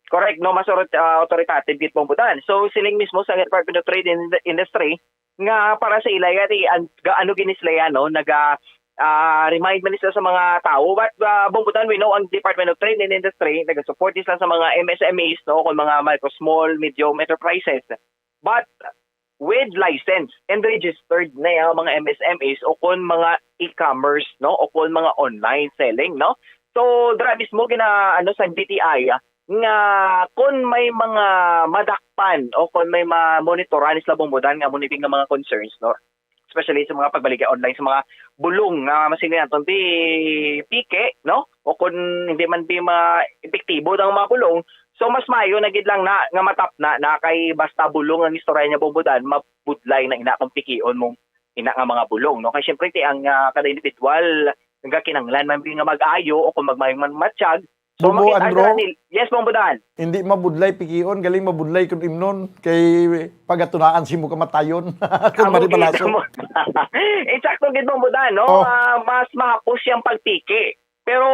Correct, no? Mas author-, ah, authoritative gid, Bong Budan. So, siling mismo sa Department of Trade and Industry nga para sa ila, yan, eh, an-, ga-, ano gini sila yan, no? Naga, ah, remind man sila sa mga tao. But, ah, Bong Budan, we know ang Department of Trade and Industry, naga-support din sila sa mga M S M Es, no? Kung mga micro, small, medium enterprises. But with license and registered na yung mga M S M Es o kon mga e-commerce, no? O kon mga online selling, no? So, dira mismo gina-, ano, sa D T I, ah, nga kon may mga madakpan o kon may ma-monitoran sila, Bong Budan, nga mo ni nga mga concerns, no? Especially sa mga pagbaligya online, sa mga bulong nga masing naton bi piki, no? O kon hindi man bi ma-, epektibo ang mga bulong, so mas maayo na gid lang na nga matapna na kay basta bulong ang istorya niya, Bong Budan, mabudlay na ina kung pikion mo ina nga mga bulong, no? Kay siyempre, ti ang, ah, kada individual nagakinahanglan man bi nga mag-ayo o kung magmayong man matiyag. So, Bubo, makita Andro? Nila nil-, yes, Bong Budan. Hindi mabudlay pikion, galing mabudlay kun imnon kay pagatunaan si mo kamatayon. Kun Amo, maribalaso. Gid, Bong. Insakto gid, Bong Budan, no? Oh. Ah, mas mahapos siyang pagpiki. Pero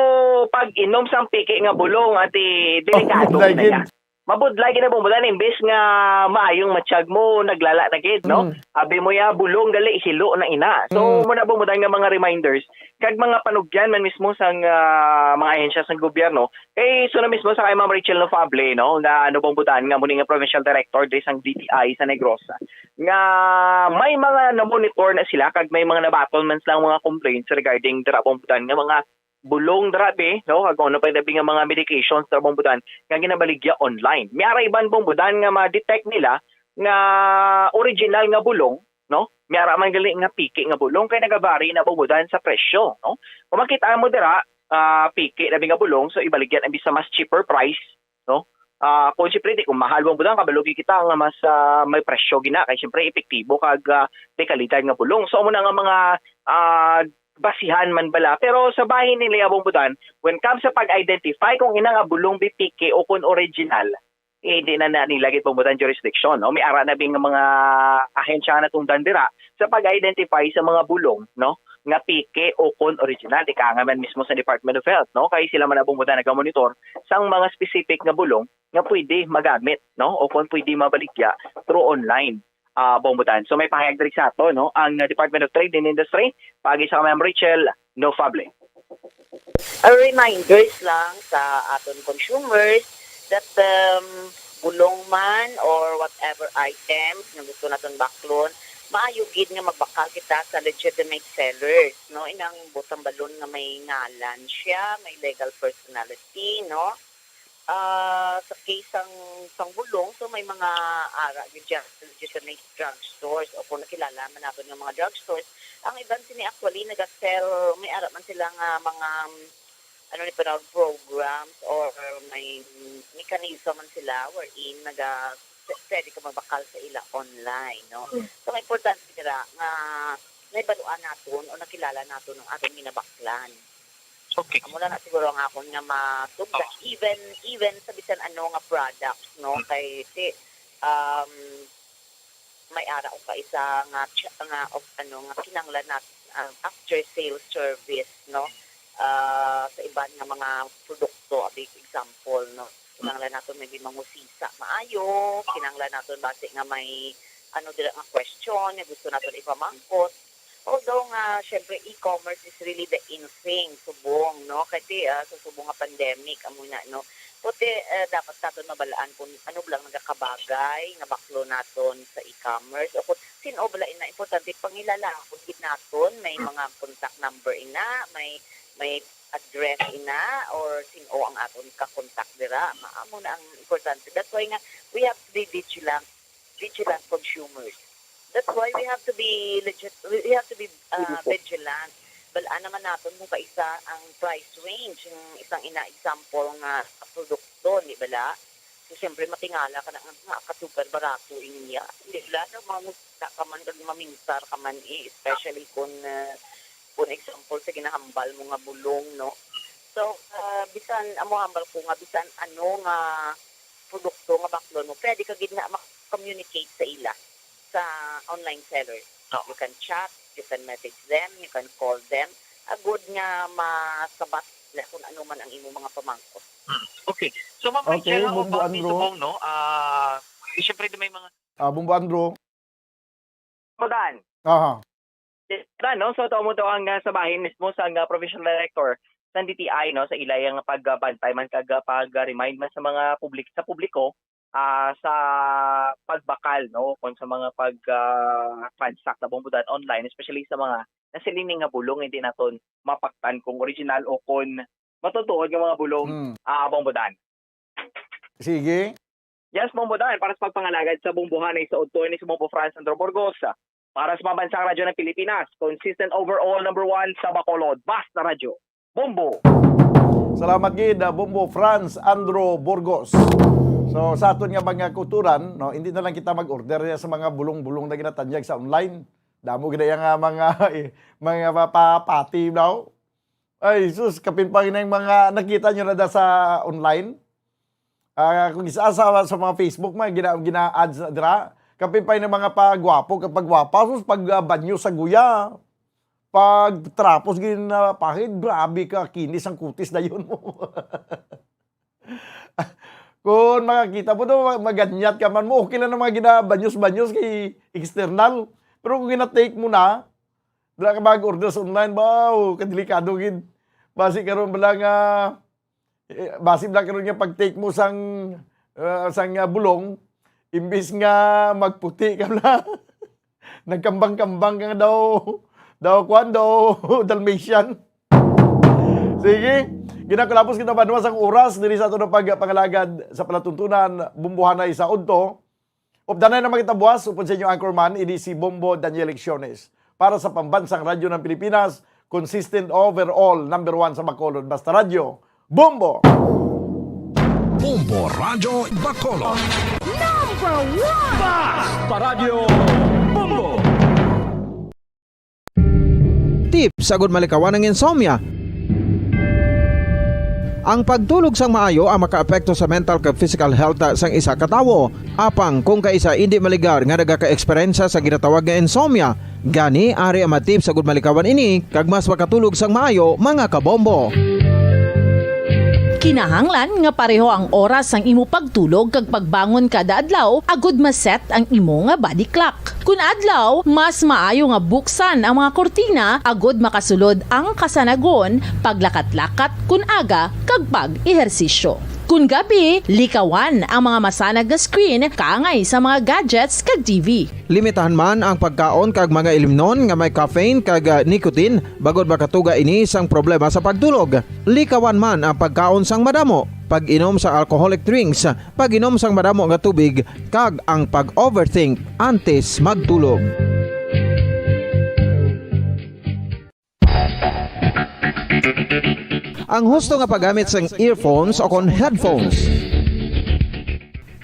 pag inom sang piki nga bulong, ati, Oh, delikado mabudlay na gid. Yan. Mabudlay gid na, Bong Budan, imbes nga maayong matiyag mo, naglala na gid, no? Mm. Abi mo ya, bulong gali, hilo na ina. So, Mm. Muna, Bong Budan, nga mga reminders, kag mga panugyan man mismo sang, ah, mga ahensya sang gobyerno, kay so na mismo sa kay Ma'am Rachel Nofable, no, nga ano, Bong Budan, nga muni nga provincial director diri sang D T I sa Negros, nga may mga na-monitor na sila, kag may mga nabaton man silang mga complaints regarding dira, Bong Budan, nga mga bulong dira bi, no? Kag ano pa dabi nga mga medications dira, Bong Budan, nga ginabaligya online. May ara iban, Bong Budan, nga ma-detect nila nga original nga bulong, no? May ara man gali nga piki nga bulong kay nagabari na, Bong Budan, sa presyo, no? Kung makita mo dira, ah, piki dabi nga bulong, so ibaligya na bisa mas cheaper price, no? Ah, kung siyempre, di, kung mahal, Bong Budan, kabalo gid kita nga mas, ah, may presyo gina kay siyempre epektibo kag, ah, may kalidad nga bulong. So, amo na nga mga, ah, basihan man bala. Pero sa bahin nila, Bong Budan, when comes sa pag-identify kung ina nga bulong bi piki o kung original, eh, di na, na nila gid, Bong Budan, jurisdiction, no? May ara na bi nga mga ahensya nga natungdan dira sa pag-identify sa mga bulong, no, nga piki o kung original. Di ka nga man mismo sa Department of Health, no? Kay sila man, Bong Budan, nagamonitor sang mga specific nga bulong nga pwede magamit, no? O kung pwede mabaligya through online, ah, Bong Budan. So, may pahayag diri sa ato, no? Ang, ah, Department of Trade and Industry, paagi sa Ma'am Rachel Nofable. A reminders lang sa aton consumers that, um, bulong man or whatever items nga gusto naton baklon, maayo gid nga magbakal kita sa legitimate sellers, no? Inang butang balon nga may ngalan siya, may legal personality, no? Ah, sa case sang, sang bulong, so may mga ara gyud dyan, legitimate drugstores o kung nakilala man naton nga mga drugstores. Ang iban sini actually naga-sell, may ara man sila nga mga, um, ano ni panawag, programs or may mechanism man sila wherein naga-, pwede ka magbakal sa ila online, no? Mm. So, ang importante dira nga nahibaluan naton o nakilala naton ang aton ginabaklan. Okay. Amo na, na siguro ang akon nga matugda, Oh. even, even sa bisan ano nga products, no? Mm. Kay si, um, may ara ko pa isa nga ch-, nga of, ano, nga kinahanglan natin ang after sales service, no? Ah, sa iban nga mga produkto, a big example, no? Kinahanglan naton maybe mangusisa maayo, kinahanglan naton basi nga may, ano, dira nga question nga gusto naton ipamangkot. Although nga, syempre, e-commerce is really the in thing subong, no? Kay ti, ah, sa subong nga pandemic, amo na, no? Puti, eh, dapat naton mabalaan kung ano lang nagakabagay nga baklo naton sa e-commerce o kung sin-o bala ina importante pangilala kung gid naton may mga contact number ina, may, may address ina, or sin-o ang aton ka-contact dira. Ma-, amo na ang importante. That's why nga we have to be vigilant, vigilant consumers. That's why we have to be legit, we have to be, uh, vigilant. Balaan naman naton kung kaisa ang price range ng isang ina example nga produkto, di bala? So, siyempre, matingala ka na nga, nga ka super barato in niya. Di bala? No, mga musta ka man, kag mamintar ka man, eh, especially kung, uh, kung example sa ginahambal mo nga bulong, no? So, uh, bisan, amo hambal ko nga, bisan ano nga produkto nga baklon mo, pwede ka gid nga mak-communicate sa ila, sa online sellers. Oo. You can chat, you can message them, you can call them. Agud nga masabat nila kung ano man ang imo mga pamangkot. Hmm. Okay. So, Ma'am Okay, Rachel, how Bombo about Andrew. Dito, Bong, no? Ah, eh, syempre, may mga Ah, Bombo Andrew. Kudan. Aha. Kudan, no? So, ito mo to ang, ah, sa bahin mismo sa, ah, provincial director sa D T I, no, sa ilay ang pagbantay man kag, ah, pag-remind man sa mga publik-, sa publiko, ah, sa pagbakal, no, kung sa mga pag, ah, transact na bumbudan online, especially sa mga nasiling nga bulong, hindi naton mapaktan kung original o kung matutuod nga mga bulong, Hmm. ah, bumbudan. Sige. Yes, Bombo Dan, para sa pagpangalagad sa bumbuhanay sa udto, ini si Bombo Franz Andro Burgos. Para sa Pambansang Radyo ng Pilipinas, consistent overall number one sa Bacolod. Basta Radyo, Bombo! Salamat gid, ah, Bombo Franz Andro Burgos. So, sa aton nga mga kauturan, no, hindi na lang kita mag-order niya sa mga bulong-bulong na ginatanyag sa online. Damo gid iya nga mga, eh, mga papapati daw. Ay, sus, kapin pa rin ang mga nakita nyo na da sa online. Ah, kung isa sa, sa mga Facebook, mga gina-, gina-ads na dira. Kapin pa rin ang mga pagwapo, kapagwapa, sus, pag, ah, banyo sa guya, pag trapos, ginapahid, grabe ka, kinis ang kutis dayon mo. Kung makakita mo daw, maganyat ka man mo, okay lang na mga ginabanyos-banyos kay external. Pero kung gina-take mo na, dira ka mag-order sa online, baw, kadelikado gid. Basi karon bala nga, eh, basi bala karon nga pag-take mo sang, ah, sang, ah, bulong, imbis nga magputi ka bala, nagkambang-kambang ka daw, daw, kwan, daw, Dalmatian. Sige, ginakulapos kita banwa sang oras diri sa ato na pagpangalagad sa palatuntunan, Bumbuhanay sa Udto. Updanay na makita buwas, upod sa inyo anchorman, ini si Bombo Daniel Lecciones. Para sa Pambansang Radyo ng Pilipinas, consistent overall, number one sa Bacolod, Basta Radyo, Bombo! Bombo Radyo Bacolod. Number one! Basta Radyo Bombo! Tips agud malikawan ang insomnia. Ang pagtulog sang maayo ang makaapekto sa mental kag physical health sang isa ka tawo. Apang kung kaisa indi maligar nga nagaka-eksperyensya sa ginatawag nga insomnia, gani ari ang mga tips agud malikawan ini kag mas makatulog sang maayo, mga kabombo. Kinahanglan nga pareho ang oras sang imo pagtulog kag pagbangon kada adlaw agud ma-set ang imo nga body clock. Kun adlaw, mas maayo nga buksan ang mga kurtina agud makasulod ang kasanagon, paglakat-lakat kun aga, kag pag-ehersisyo. Kun gabi, likawan ang mga masanag nga screen kaangay sa mga gadgets kag T V. Limitahan man ang pagkaon kag mga ilimnon nga may caffeine kag, ah, nicotine, bangod makatuga ini sang problema sa pagtulog. Likawan man ang pagkaon sang madamo, pag-inom sa alcoholic drinks, pag-inom sang madamo nga tubig, kag ang pag-overthink antes magtulog. Ang husto nga paggamit sang earphones o kon headphones.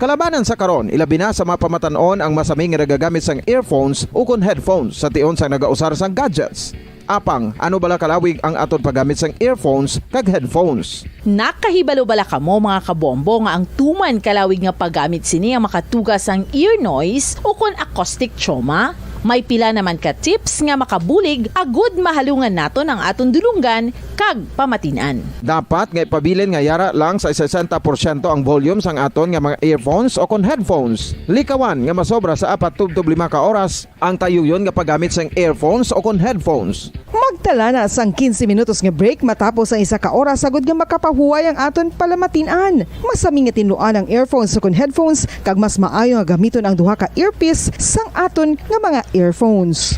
Kalabanan sa karon, ilabi na sa mga pamatan-on ang masami nga nagagamit sang earphones o kon headphones sa tion sang nagausar sang gadgets. Apang, ano bala kalawig ang aton paggamit sang earphones kag headphones? Nakahibalo bala kamo, mga kabombo, nga ang tuman kalawig nga paggamit sini ang makatuga sang ear noise ukon acoustic trauma? May pila naman ka tips nga makabulig agud mahalungan naton ang aton dulonggan kag pamatin-an. Dapat nga ipabilin nga yara lang sa sesenta porsyento ang volume sang aton nga mga earphones ukon headphones. Likawan nga masobra sa apat tubtob lima ka oras ang tayuyon nga paggamit sang earphones ukon headphones. Magtala na sang quince minutos nga break matapos ang isa ka oras, agud nga makapahuway ang aton palamatin-an. Masami nga tinluan ang earphones ukon headphones, kag mas maayo nga gamiton ang duha ka earpiece sang aton nga mga earphones.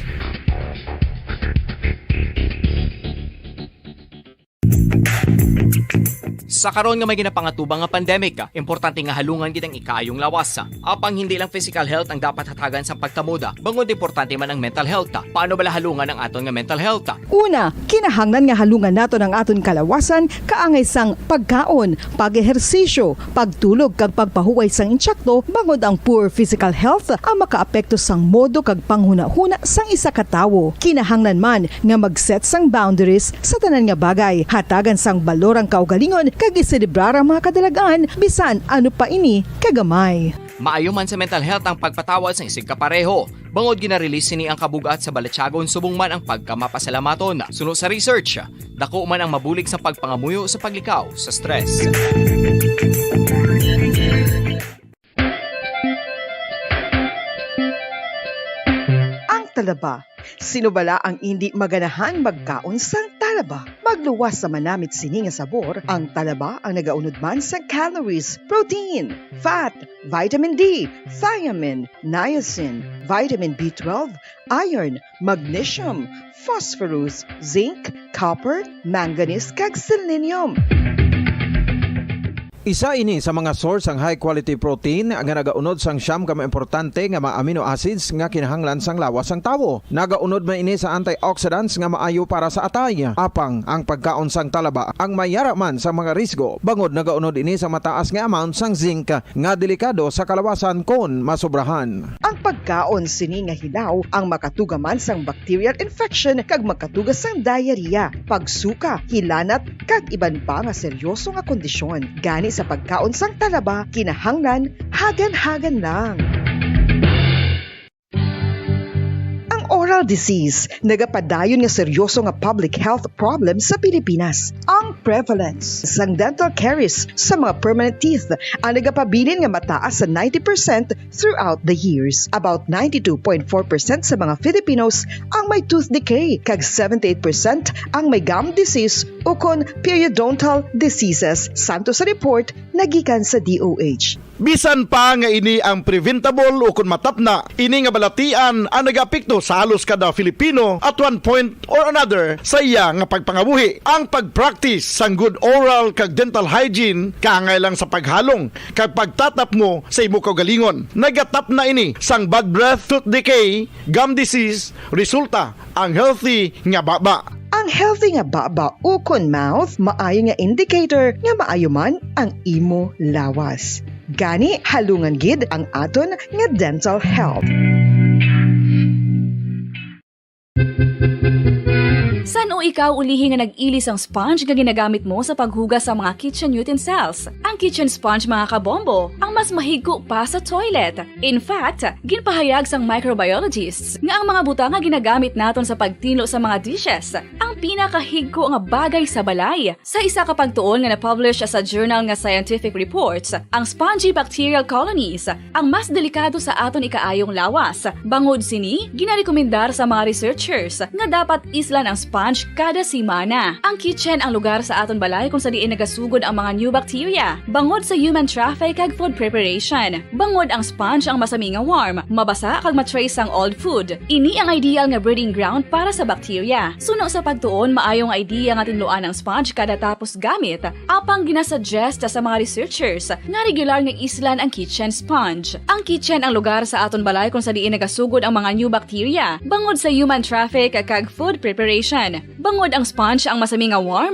Sa karon nga may ginapangatubang nga pandemic, importante nga halungan gid ang ikaayong lawas. Apang hindi lang physical health ang dapat hatagan sang pagtamod, bangod importante man ang mental health. Paano bala halungan ang aton nga mental health? Una, kinahanglan nga halungan naton ang aton kalawasan kaangay sang pagkaon, pag-ehersisyo, pagtulog, kag pagpahuway sang insakto, bangod ang poor physical health ang makaapekto sang modo kag panghunahuna sang isa ka tawo. Kinahanglan man nga mag-set sang boundaries sa tanan nga bagay, hatagan sang balor ang kaugalingon, kag iselebrar ang mga kadalagan, bisan ano pa ini kagamay. Maayo man sa mental health ang pagpatawad sang isigkapareho, bangod gina-release sini ang kabug-at sa balatyagon subong man ang pagkamapasalamaton. Suno sa research, dako man ang mabulig sa pagpangamuyo sa paglikaw sa stress. Ang talaba. Sino bala ang indi maganahan magkaon sang talaba? Magluwas sa manamit sini nga sabor, ang talaba ang nagaunod man sa calories, protein, fat, vitamin D, thiamine, niacin, vitamin B twelve, iron, magnesium, phosphorus, zinc, copper, manganese, kag selenium. Isa ini sa mga source sang high quality protein nga nagaunod sang siyam ka mga importante nga mga amino acids nga kinahanglan sang lawas sang tawo. Nagaunod man ini sa antioxidants nga maayo para sa atay. Apang ang pagkaon sang talaba ang may yara man sa mga risgo, bangod nagaunod ini sa mataas nga amount sang zinc nga delikado sa kalawasan kon masobrahan. Ang pagkaon sini nga hilaw ang makatuga man sang bacterial infection kag makatuga sang diarrhea, pagsuka, hilanat, kag iban pa nga seryoso nga kondisyon. Gani sa pagkaon sang talaba, kinahanglan hagan-hagan lang. Ang oral disease nagapadayon nga seryoso nga public health problem sa Pilipinas. Ang prevalence sang dental caries sa mga permanent teeth ang nagapabilin nga mataas sa ninety percent throughout the years. About ninety-two point four percent sa mga Filipinos ang may tooth decay, kag seventy-eight percent ang may gum disease ukon periodontal diseases, santo sa report nga gikan sa D O H. Bisan pa nga ini ang preventable ukon matapna, ini nga balatian ang nagaapekto sa halos kada Filipino at one point or another sa iya nga pagpangabuhi. Ang pag-practice sang good oral kag dental hygiene kaangay lang sa paghalong kag pagtatapmo sa imo kaugalingon. Nagatapna ini sang bad breath, tooth decay, gum disease, resulta ang healthy nga baba. Ang healthy nga baba ukon mouth maayo nga indicator nga maayo man ang imo lawas. Gani, halungan gid ang aton nga dental health. San-o ikaw ulihi nga nag-ili sang sponge nga ginagamit mo sa paghugas sa mga kitchen utensils? Ang kitchen sponge, mga kabombo, ang mas mahigko pa sa toilet. In fact, ginpahayag sang microbiologists nga ang mga butang nga ginagamit naton sa pagtinlo sa mga dishes ang pinakahigko nga bagay sa balay. Sa isa ka pagtuon nga na-publish sa journal nga Scientific Reports, ang spongy bacterial colonies ang mas delikado sa aton ikaayong lawas. Bangod sini, ginarekomendar sa mga researchers nga dapat islan ang sponge kada semana. Ang kitchen ang lugar sa aton balay kung sa diin nagasugod ang mga new bacteria, bangod sa human traffic kag food preparation. Bangod ang sponge ang masami nga warm, mabasa kag ma-trace sang old food. Ini ang ideal nga breeding ground para sa bacteria. Suno sa pagtuon, maayo nga idea nga tinluan ang sponge kada tapos gamit. Apang ginasuggest sa mga researchers nga regular nga islan ang kitchen sponge. Ang kitchen ang lugar sa aton balay kung sa diin nagasugod ang mga new bacteria, bangod sa human traffic kag food preparation. Bangod ang sponge ang masami nga warm,